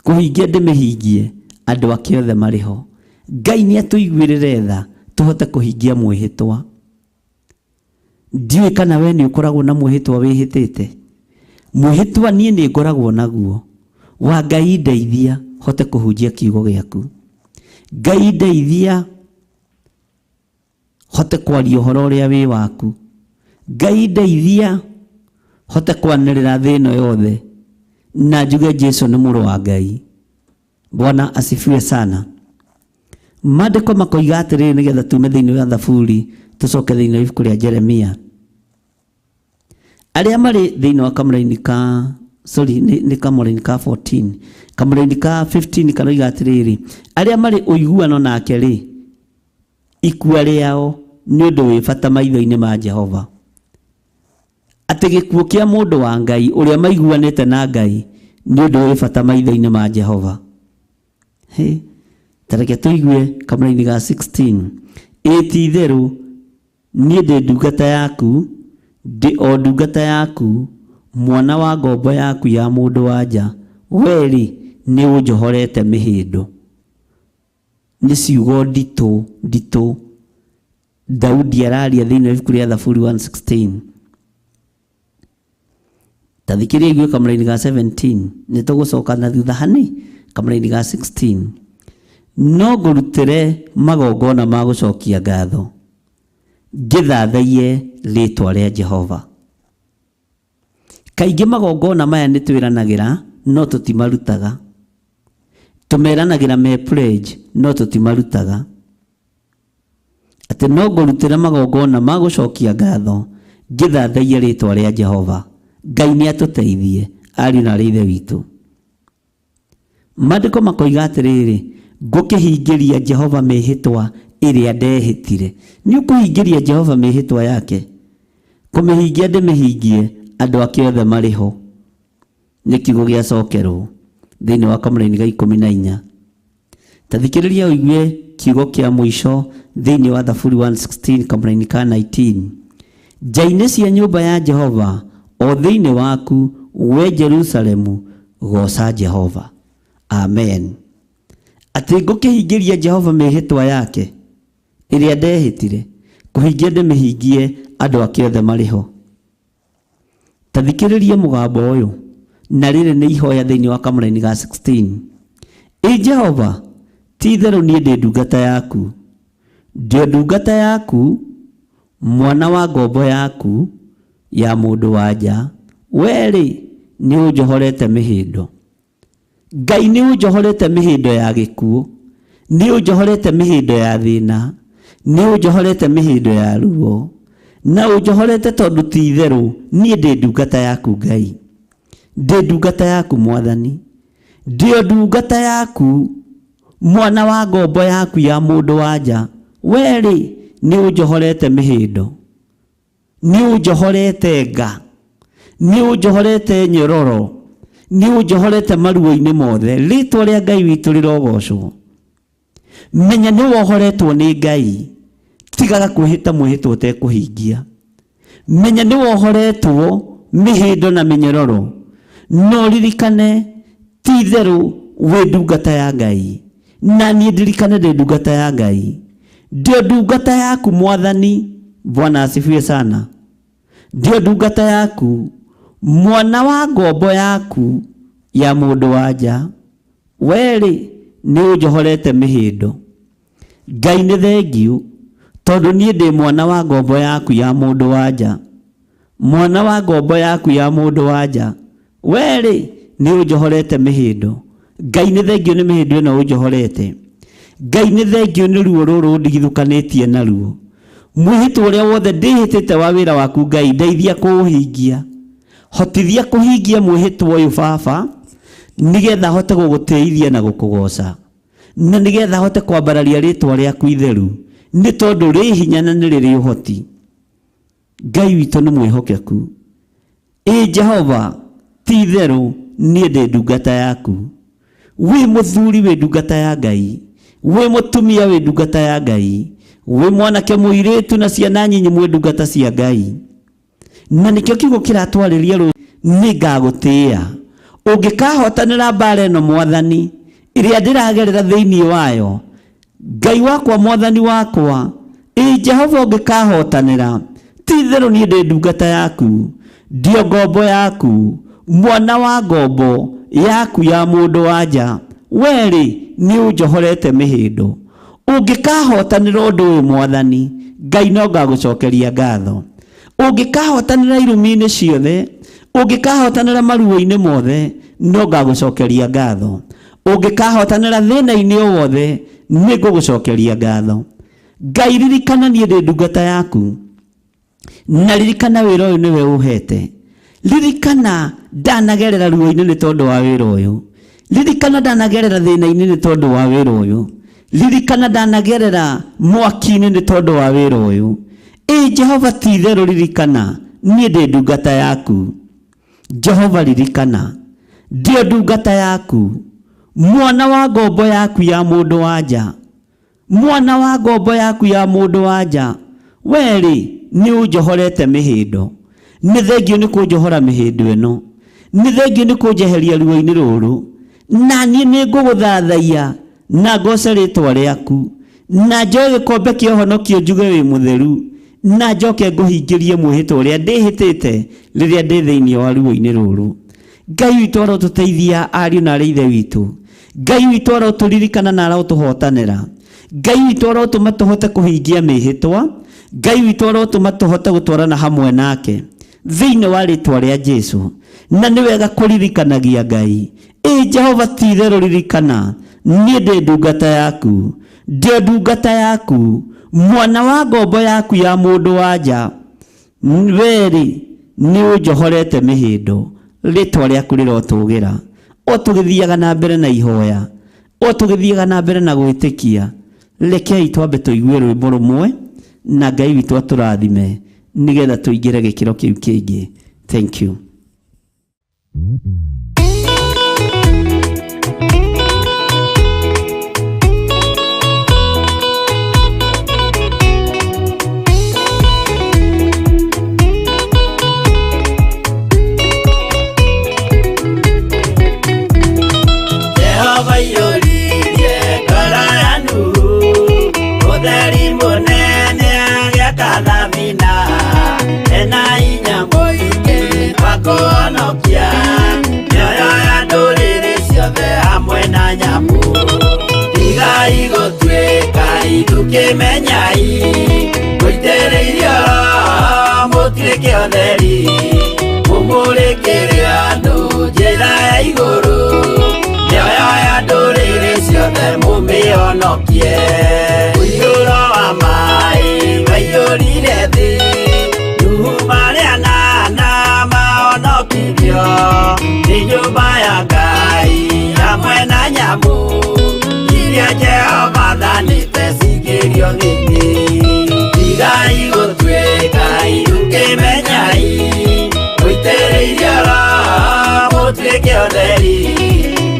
Kũhingia ndĩmĩhingie andũ ake othe marĩ ho. Ngai nĩ atũiguĩrĩre tha tũhote kũhingia mwĩhĩtwa. Ndiũĩ kana we nĩ ũkoragwo na mwĩhĩtwa wĩhĩtĩte. Mwĩhĩtwa niĩ nĩ ngoragwo naguo wa Ngai ndeithia hote kũhunjia kiugo gĩaku. Ngai ndeithia hote kwaria ũhoro ũrĩa wĩ waku. Ngai ndeithia hote kwanĩrĩra thĩ ĩno yothe na njuge Jesu nĩ mũrũ wa Ngai. Bwana asifiwe sana. Maandĩko makoiga atĩrĩrĩ, nĩgetha tume thĩinĩ wa Thaburi tũcoke thĩinĩ wa ibuku rĩa Jeremia. Arĩa marĩ thĩinĩ wa kamũraini ka, sorry, nĩ kamũraini ka 14, kamũraini ka 15 karoiga atĩrĩrĩ, arĩa marĩ ũiguano nake rĩ, ikua rĩao nĩ ũndũ wĩ bata maitho-inĩ ma Jehova. Atĩ gĩkuũ kĩa mũndũ wa Ngai ũrĩa maiguanĩte na Ngai nĩ ũndũ wĩ bata maitho-inĩ ma Jehova. He, ta reke tũigue kamũraini ga 16. Ĩ ti itherũ niĩ ndĩ ndungata yaku, ndĩ o ndungata yaku, mwana wa ngombo yaku ya mũndũ wa nja, we rĩ nĩ ũnjohorete mĩhĩndo. Nĩ ciugo nditũ nditũ Daudi araria thĩinĩ wa ibuku rĩa Thaburi 116. Ta thikĩrĩria igue kamũraini ga 17, nĩ tũgũcoka na thutha hani kamũraini ga 16. No ngũrutĩre magongona ma gũcokia ngatho, ngĩthathaiye rĩtwa rĩa Jehova. Kaingĩ magongona maya nĩ twĩranagĩra no tũtimarutaga. Tũmeranagĩra me pledge no tũtimarutaga. Atĩ no ngũrutĩra magongona ma gũcokia ngatho ngĩthathaiye rĩtwa rĩa Jehova. Ngai nĩ atũteithie ariũ na arĩ ithe witũ. Maandĩko makoiga atĩrĩrĩ, ngũkĩhingĩria Jehova mĩhĩtwa ĩrĩa ndehĩtire. Nĩ ũkũhingĩria Jehova mĩhĩtwa yake? Kũmĩhingia ndĩmĩhingie andũ ake othe marĩ ho. Nĩ kiugo gĩacokerwo thĩinĩ wa kamũraini ga 14. Ta thikĩrĩria ũigue kiugo kĩa mũico thĩinĩ wa Thaburi 116 kamũraini ka 19. Nja-inĩ cia nyũmba ya Jehova, o thĩinĩ waku, we Jerusalemu, gooca Jehova. Amen. Atĩ ngũkĩhingĩria Jehova mĩhĩtwa yake ĩrĩa ndehĩtire, kũhingia ndĩmĩhingie andũ ake othe marĩ ho. Ta thikĩrĩria mũgambo ũyũ, na rĩrĩ nĩ ihoya thĩinĩ wa kamũraini ga 16. Ĩ Jehova, ti itherũ niĩ ndĩ ndungata yaku, ndĩ o ndungata yaku, mwana wa ngombo yaku ya mũndũ wa nja, we-rĩ nĩ ũnjohorete mĩhĩndo. Ngai nĩ ũnjohorete mĩhĩndo ya gĩkuũ, nĩ ũnjohorete mĩhĩndo ya thĩna, nĩ ũnjohorete mĩhĩndo ya ruo, na ũnjohorete tondũ ti itherũ niĩ ndĩ ndungata yaku Ngai, ndĩ ndungata yaku Mwathani, ndĩ o ndungata yaku, mwana wa ngombo yaku ya mũndũ wa nja, we-rĩ nĩ ũnjohorete mĩhĩndo, nĩ ũnjohorete nga, nĩ ũnjohorete nyororo, nĩ ũnjohorete maruo-inĩ mothe. Rĩtwa rĩa Ngai witũ rĩrogocwo. Menya nĩ wohoretwo nĩ Ngai, tigaga kwĩhĩta mwĩhĩtwa ũtekũhingia. Menya nĩ wohoretwo mĩhĩndo na mĩnyororo, no ririkane ti itherũ wĩ ndungata ya Ngai, na niĩ ndirikane ndĩ ndungata ya Ngai, ndĩ ndungata yaku Mwathani. Bwana asifiwe sana. Ndĩ ndungata yaku, mwana wa ngombo yaku ya mũndũ wa nja, we-rĩ nĩ ũnjohorete mĩhĩndo. Ngai nĩ thengiũ tondũ niĩ ndĩ mwana wa ngombo yaku ya mũndũ wa nja, mwana wa ngombo yaku ya mũndũ wa nja, we-rĩ nĩ ũnjohorete mĩhĩndo. Ngai nĩ thengiũ nĩ mĩhĩndo ĩno ũnjohorete. Ngai nĩ thengiũ nĩ ruo rũrũ ũndigithũkanĩtie naruo. Mwĩhĩtwa ũrĩa wothe ndĩhĩtĩte wa wĩra waku Ngai, ndeithia kũũhingia. Hotithia kũhingia mwĩhĩtwa ũyũ Baba, nĩgetha hote gũgũtĩithia na gũkũgoca, na nĩgetha hote kwambararia rĩtwa rĩaku itheru, nĩ tondũ rĩ hinya na nĩ rĩrĩ ũhoti. Ngai witũ nĩ mwĩhokeku. Ĩ Jehova, ti itherũ niĩ ndĩ ndungata yaku. Wĩ mũthuri wĩ ndungata ya Ngai, wĩ mũtumia wĩ ndungata ya Ngai, wĩ mwanake mũirĩtu na ciana nyinyi mwĩ ndungata cia Ngai. Na nĩkĩo kiugo kĩratwarĩria rũ nĩ ngagũtĩĩa. Ũngĩkahotanĩra mbara ĩno Mwathani, ĩrĩa ndĩragerera thĩinĩ wayo, Ngai wakwa Mwathani wakwa, ĩ Jehova ũngĩkahotanĩra, ti itherũ niĩ ndĩ ndungata yaku, ndĩ ngombo yaku, mwana wa ngombo yaku ya mũndũ wa nja, we-rĩ nĩ ũnjohorete mĩhĩndo. Ũngĩkahotanĩra ũndũ ũyũ Mwathani, Ngai no ngagũcokeria ngatho. Ũngĩkahotanĩra irumi-inĩ ciothe, ũngĩkahotanĩra maruo-inĩ mothe, no ngagũcokeria ngatho. Ũngĩkahotanĩra thĩna-inĩ o wothe, nĩ ngũgũcokeria ngatho. Ngai ririkana niĩ ndĩ ndungata yaku, na ririkana wĩra ũyũ nĩwe ũhete. Ririkana ndanagerera ruo-inĩ nĩ tondũ wa wĩra ũyũ. Ririkana ndanagerera thĩna-inĩ nĩ tondũ wa wĩra ũyũ. Ririkana ndanagerera mwaki-inĩ nĩ tondũ wa wĩra ũyũ. Ĩ Jehova ti itherũ ririkana niĩ ndĩ ndungata yaku. Jehova ririkana ndĩ ndungata yaku, mwana wa ngombo yaku ya mũndũ wa nja, mwana wa ngombo yaku ya mũndũ wa nja, we-rĩ nĩ ũnjohorete mĩhĩndo. Nĩ thengiũ nĩ kũnjohora mĩhĩndo ĩno, nĩ thengiũ nĩ kũnjeheria ruo-inĩ rũrũ, na niĩ nĩ ngũgũthathaiya na ngoce rĩtwa rĩaku, na njoe gĩkombe kĩa ũhonokio njuge wĩ mũtheru, na njoke ngũhingĩrie mwĩhĩtwa ũrĩa ndĩhĩtĩte rĩrĩa ndĩ thĩinĩ wa ruo-inĩ rũrũ. Ngai witũ arotũteithia ariũ na arĩ ithe witũ. Ngai witũ arotũririkana na arotũhotanĩra. Ngai witũ arotũma tũhote kũhingia mĩhĩtwa. Ngai witũ arotũma tũhote gũtwarana hamwe nake thĩinĩ wa rĩtwa rĩa Jesu. Na nĩ wega kũririkanagia Ngai. Ĩ Jehova, ti itherũ ririkana niĩ ndĩ ndungata yaku, ndĩ ndungata yaku, mwana wa ngombo yaku ya mũndũ wa nja. Werĩ nĩ ũnjohorete mĩhĩndo, rĩtwa rĩaku rĩrotũgĩra. O tũgĩthiaga na mbere na ihoya, o tũgĩthiaga na mbere na gwĩtĩkia, rekei twambe tũigue rwĩmbo rũmwe na Ngai witũ atũrathime nĩgetha tũingĩre gĩkĩro kĩu kĩngĩ. Thank you. Jehova iyũririe ngoro ya Nuhu, ũtheri mũnene agĩaka thabina, ena hinya mũingĩ wa kũhonokia mĩoyo ya ndũrĩrĩ ciothe hamwe na nyamũ. Tigai gũtuĩka ithukĩmenyai, mũitĩrĩirio Roho mũtuĩke ũtheri, mũmũrĩkĩre andũ njĩra ya igũrũ, mĩoyo ya ndũrĩrĩ ciothe mũmĩhonokie. Ũiyũro wa maĩ waiyũrire thĩ, Nuhu marĩ anana mahonokirio nĩ nyũmba ya Ngai hamwe na nyamũ iria Jehova athanĩte cingĩrio thĩinĩ. Tigai gũtuĩka ithukĩmenyai, mũitĩrĩirio Roho mũtuĩke ũtheri,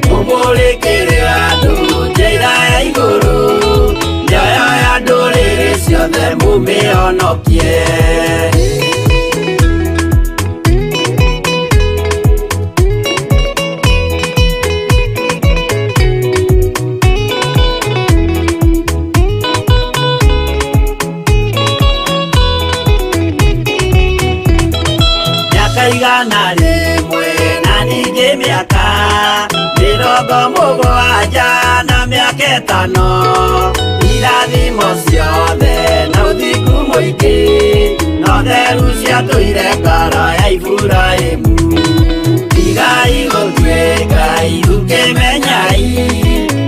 mũmũrĩkĩre andũ njĩra ya igũrũ, mĩoyo ya ndũrĩrĩ ciothe mũmĩhonokie. Mĩaka 100 na ningĩ mĩaka 70 na mĩaka 5, irathimo ciothe na ũthingu mũingĩ no theru ciatũire ngoro ya Iburahĩmu. Tigai gũtuĩka ithukĩmenyai,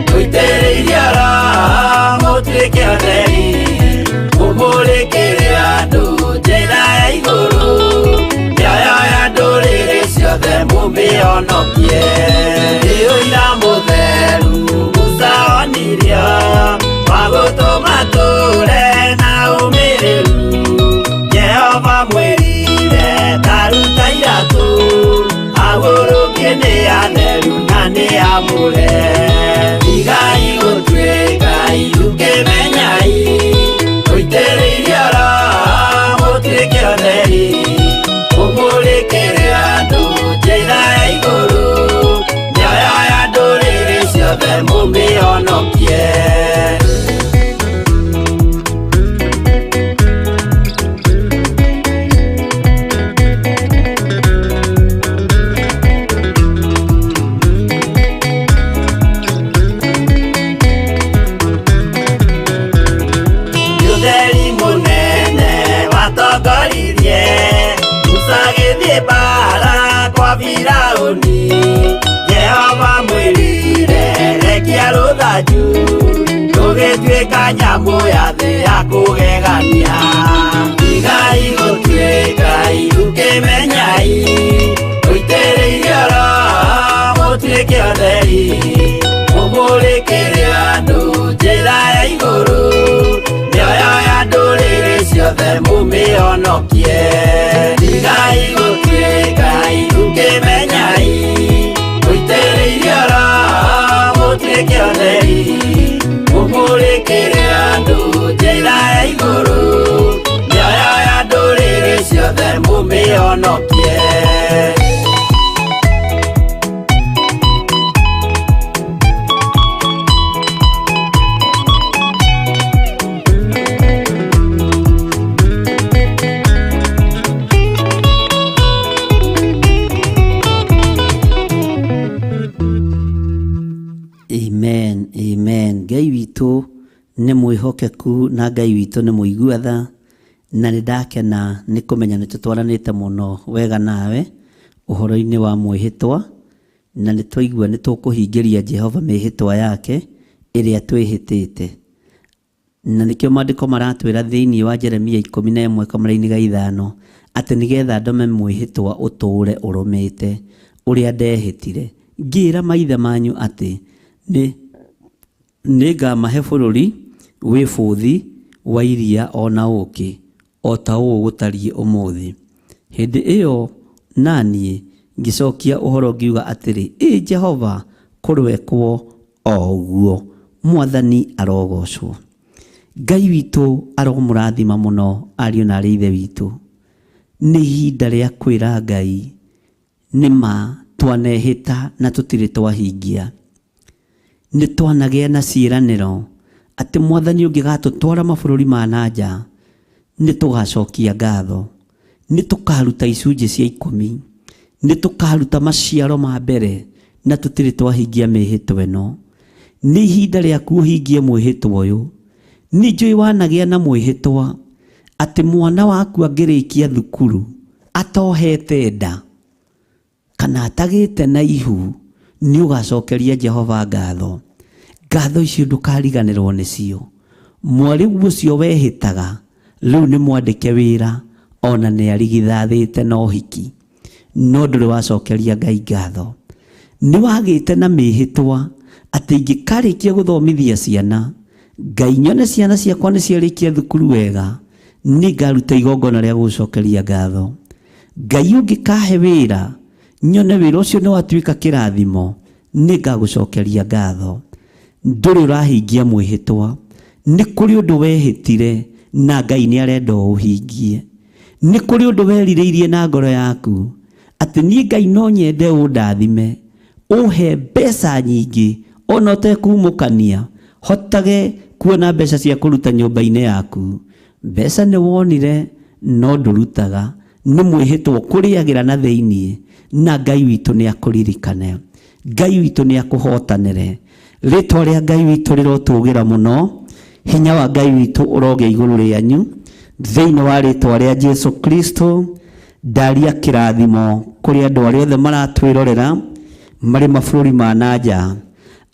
mũitĩrĩirio Roho mũtuĩke ũtheri, mũmũrĩkĩre andũ njĩra ya igũrũ, mĩoyo ya ndũrĩrĩ ciothe mũmĩhonokie. Nĩ ũira mũtheru Musa onirio wa gũtũma tũre na ũmĩrĩru, Jehova mwĩrire ta ruta iratũ, agũrũkie nĩ atheru na nĩ amũre. Tigai gũtuĩka ithukĩmenyai, mũitĩrĩirio Roho mũtuĩke ũtheri, mũmũrĩkĩre andũ njĩra ya igũrũ, mĩoyo ya ndũrĩrĩ ciothe mũmĩhonokie. Ũtheri mũnene watongoririe Musa agĩthiĩ mbaara kwa Firaũni, Jehova mwĩrire rekia rũthanju rũgĩtuĩka nyamũ ya thĩ ya kũgegania. Tigai gũtuĩka ithukĩmenyai, mũitĩrĩirio Roho mũtuĩke ũtheri, mũmũrĩkĩre andũ njĩra ya igũrũ, mĩoyo ya ndũrĩrĩ ciothe mũmĩhonokie. Tigai gũtuĩka ithukĩmenyai, mũitĩrĩirio Roho mũtuĩke ũtheri, mũmũrĩkĩre andũ njĩra ya igũrũ, mĩoyo ya ndũrĩrĩ ciothe mũmĩhonokie. Nĩ mwĩhokeku na Ngai witũ nĩ mũigua tha, na nĩ ndakena nĩ kũmenya nĩ tũtwaranĩte mũno wega nawe ũhoro-inĩ wa mwĩhĩtwa, na nĩ twaigua nĩ tũkũhingĩria Jehova mĩhĩtwa yake ĩrĩa twĩhĩtĩte. Na nĩkĩo maandĩko maratwĩra thĩinĩ wa Jeremia 11 kamũraini ga 5 atĩ nĩgetha ndũme mwĩhĩtwa ũtũũre ũrũmĩte ũrĩa ndehĩtire ngĩĩra maithe manyu atĩ nĩ nĩngamahe bũrũri wĩ bũthi wa iria o na ũũkĩ, o ta ũũ gũtariĩ ũmũthĩ. Hĩndĩ ĩyo na niĩ ngĩcokia ũhoro ngiuga atĩrĩ, Ĩ Jehova, kũroekwo o ũguo! Mwathani arogoocwo. Ngai witũ aromũrathima mũno ariũ na arĩ ithe witũ. Nĩ ihinda rĩa kwĩra Ngai nĩ ma twanehĩta na tũtirĩ twahingia. Nĩ twanagĩa na ciĩranĩro atĩ Mwathani ũngĩgatũtwara mabũrũri ma na nja nĩ tũgacokia ngatho, nĩ tũkaruta icunjĩ cia ikũmi, nĩ tũkaruta maciaro ma mbere na tũtirĩ twahingia mĩhĩtwa ĩno. Nĩ ihinda rĩaku ũhingie mwĩhĩtwa ũyũ. Nĩ njũĩ wanagĩa na mwĩhĩtwa atĩ mwana waku angĩrĩkia thukuru atohete nda kana atagĩte na ihu nĩ ũgacokeria Jehova ngatho. Ngatho icio ndũkariganĩrwo nĩcio. Mwarĩguo ũcio wehĩtaga rĩu nĩ mwandĩke wĩra ona nĩ arigithathĩte na ũhiki, no ndũrĩ wacokeria Ngai ngatho. Nĩ wagĩte na mĩhĩtwa atĩ ingĩkarĩkia gũthomithia ciana, Ngai nyone ciana ciakwa nĩ ciarĩkia thukuru wega, nĩ ngaruta igongona rĩa gũgũcokeria ngatho. Ngai ũngĩkahe wĩra, nyone wĩra ũcio nĩ watuĩka kĩrathimo, nĩ ngagũcokeria ngatho. Ndũrĩ ũrahingia mwĩhĩtwa. Nĩ kũrĩ ũndũ wehĩtire na Ngai nĩ arenda ũũhingie. Nĩ kũrĩ ũndũ werirĩirie na ngoro yaku atĩ niĩ Ngai no nyende ũndathime, ũhe mbeca nyingĩ ona ũtekumũkania, hotage kuona mbeca cia kũruta nyũmba-inĩ yaku. Mbeca nĩ wonire no ndũrutaga, nĩ mwĩhĩtwa ũkũrĩagĩra na thĩinĩ, na Ngai witũ nĩ akũririkane. Ngai witũ nĩ akũhotanĩre. Rĩtwa rĩa Ngai witũ rĩrotũgĩra mũno, hinya wa Ngai witũ ũrogĩa igũrũ rĩanyu thĩinĩ wa rĩtwa rĩa Jesu Kristo. Ndaria kĩrathimo kũrĩ andũ arĩa othe maratwĩrorera marĩ mabũrũri ma na nja,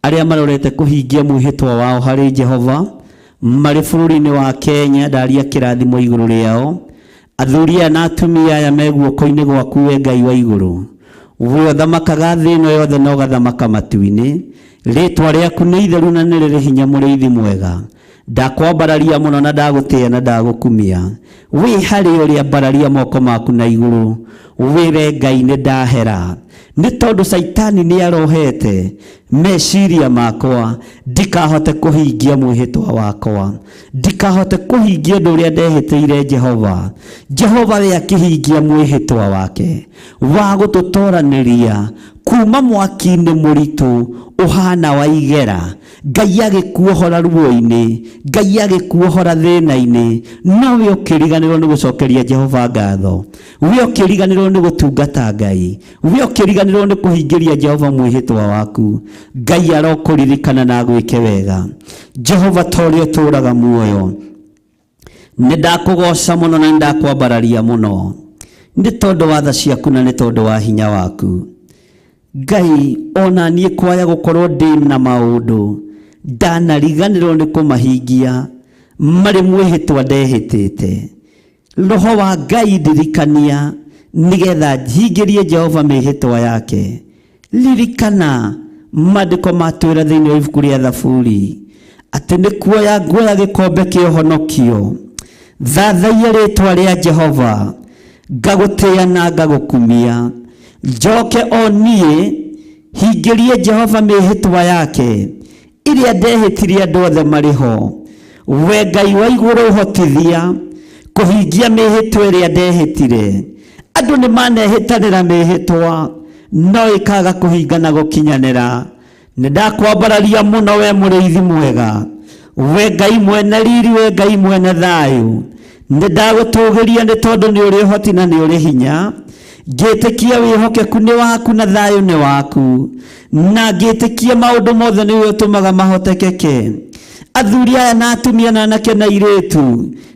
arĩa marorete kũhingia mwĩhĩtwa wao harĩ Jehova marĩ bũrũri-inĩ wa Kenya. Ndaria kĩrathimo igũrũ rĩao. Athuri aya na atumia aya me guoko-inĩ gwaku we Ngai wa igũrũ, we ũthamakaga thĩ ĩno yothe na ũgathamaka matu-inĩ. Rĩtwa rĩaku nĩ itheru na nĩ rĩrĩ hinya, mũrĩithi mwega. Ndakwambararia mũno na ndagũtĩĩa na ndagũkumia. Wĩ harĩ ũrĩa mbararia moko maku na igũrũ, wĩre Ngai nĩ ndahera, nĩ tondũ Caitani nĩ arohete meciria makwa ndikahote kũhingia mwĩhĩtwa wakwa, ndikahote kũhingia ũndũ ũrĩa ndehĩtĩire Jehova. Jehova we akĩhingia mwĩhĩtwa wake wa gũtũtoranĩria kuma mwaki-inĩ mũritũ ũhana wa igera. Ngai agĩkuohora ruo-inĩ, Ngai agĩkuohora thĩna-inĩ, no we ũkĩriganĩrwo nĩ gũcokeria Jehova ngatho, we ũkĩriganĩrwo nĩ gũtungata Ngai, we ũkĩriganĩrwo nĩ kũhingĩria Jehova mwĩhĩtwa waku. Ngai arokũririkana na agwĩke wega. Jehova ta ũrĩa ũtũũraga muoyo, nĩ ndakũgooca mũno na nĩ ndakwambararia mũno, nĩ tondũ wa tha ciaku na nĩ tondũ wa hinya waku. Ngai ona niĩ kwaya gũkorwo ndĩ na maũndũ ndanariganĩrwo nĩ kũmahingia marĩ mwĩhĩtwa ndehĩtĩte. Roho wa Ngai ndirikania nĩgetha hingĩrie Jehova mĩhĩtwa yake. Ririkana maandĩko matwĩra thĩinĩ wa ibuku rĩa Thaburi atĩ nĩ kuoya nguoya gĩkombe kĩa ũhonokio, thathaiya rĩtwa rĩa Jehova, ngagũtĩĩa na ngagũkumia, njoke o niĩ hingĩrie Jehova mĩhĩtwa yake ĩrĩa ndehĩtirie andũ othe marĩ ho. We Ngai wa igũrũ ũhotithia kũhingia mĩhĩtwa ĩrĩa ndehĩtire. Andũ nĩ manehĩtanĩra mĩhĩtwa no ĩkaga kũhinga na gũkinyanĩra. Nĩ ndakwambararia mũno we mũrĩithi mwega, we Ngai mwene riri, we Ngai mwene thayũ. Nĩ ndagũtũgĩria nĩ tondũ nĩ ũrĩ ũhoti na nĩ ũrĩ hinya. Ngĩtĩkia wĩhokeku nĩ waku na thayũ nĩ waku, na ngĩtĩkia maũndũ mothe nĩwe ũtũmaga mahotekeke. Athuri aya na atumia na anake na airĩtu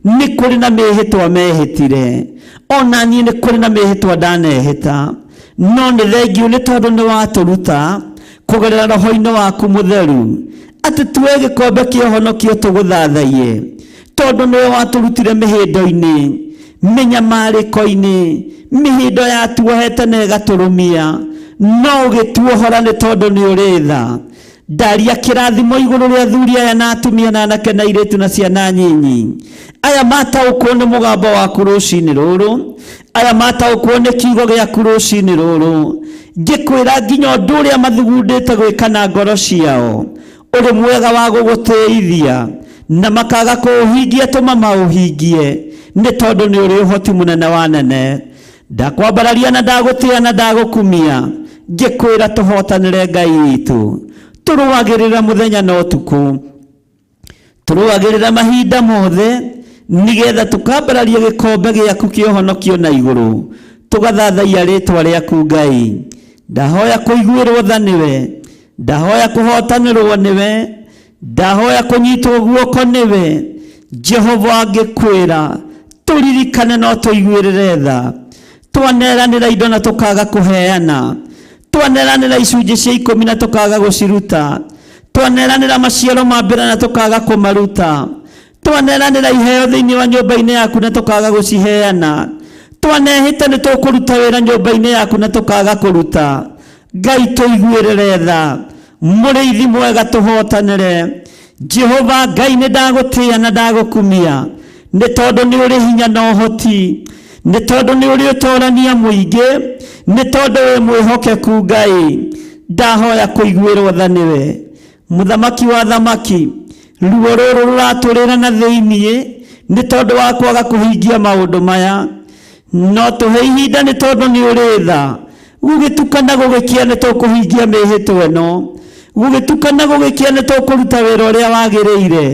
nĩ kũrĩ na mĩhĩtwa mehĩtire, ona niĩ nĩ kũrĩ na mĩhĩtwa ndanehĩta, no nĩ thengiũ nĩ tondũ nĩ watũruta kũgerera roho-inĩ waku mũtheru atĩ tuoe gĩkombe kĩa ũhonokio tũgũthathaiye, tondũ nĩwe watũrutire mĩhĩndo-inĩ, mĩnyamarĩko-inĩ, mĩhĩndo yatuohete na ĩgatũrũmia, no ũgĩtuohora nĩ tondũ nĩ ũrĩ tha. Ndaria kĩrathimo igũrũ rĩa athuri aya na atumia na anake na airĩtu na ciana nyinyi, aya mataũkwo nĩ mũgambo waku rũcinĩ rũrũ, aya mataũkwo nĩ kiugo gĩaku rũcinĩ rũrũ, ngĩkwĩra nginya ũndũ ũrĩa mathugundĩte gwĩka na ngoro ciao ũrĩ mwega wa gũgũtĩithia, na makaga kũũhingia, tũma maũhingie, nĩ tondũ nĩ ũrĩ ũhoti mũnene wa nene. Ndakwambararia na ndagũtĩa na ndagũkumia, ngĩkwĩra tũhotanĩre Ngai witũ, tũrũagĩrĩra mũthenya na ũtukũ, tũrũagĩrĩra mahinda mothe, nĩgetha tũkambararia gĩkombe gĩaku kĩa ũhonokio na igũrũ, tũgathathaiya rĩtwa rĩaku Ngai. Ndahoya kũiguĩrwo tha nĩwe, ndahoya kũhotanĩrwo nĩwe, ndahoya kũnyitwo guoko nĩwe. Jehova, ngĩkwĩra tũririkane no tũiguĩrĩre tha. Twaneranĩra indo na tũkaga kũheana, twaneranĩra icunjĩ cia 10 na tũkaga gũciruta, twaneranĩra maciaro ma mbere na tũkaga kũmaruta, twaneranĩra iheo thĩinĩ wa nyũmba-inĩ yaku na tũkaga gũciheana, twanehĩta nĩ tũkũruta wĩra nyũmba-inĩ yaku na tũkaga kũruta. Ngai, tũiguĩrĩre tha, mũrĩithi mwega, tũhotanĩre. Jehova Ngai, nĩ ndagũtĩa na ndagũkumia, nĩ tondũ nĩ ũrĩ hinya na ũhoti, nĩ tondũ nĩ ũrĩ ũtorania mũingĩ, nĩ tondũ wĩ mwĩhokeku. Ngai, ndahoya kũiguĩrwo tha nĩwe, mũthamaki wa thamaki. Ruo rũrũ rũratũrĩra na thĩiniĩ nĩ tondũ wa kwaga kũhingia maũndũ maya, no tũhe ihinda nĩ tondũ nĩ ũrĩ tha. Gũgĩtukana gũgĩkĩa nĩ tũkũhingia mĩhĩtwa ĩno, gũgĩtukana gũgĩkĩa nĩ tũkũruta wĩra ũrĩa wagĩrĩire,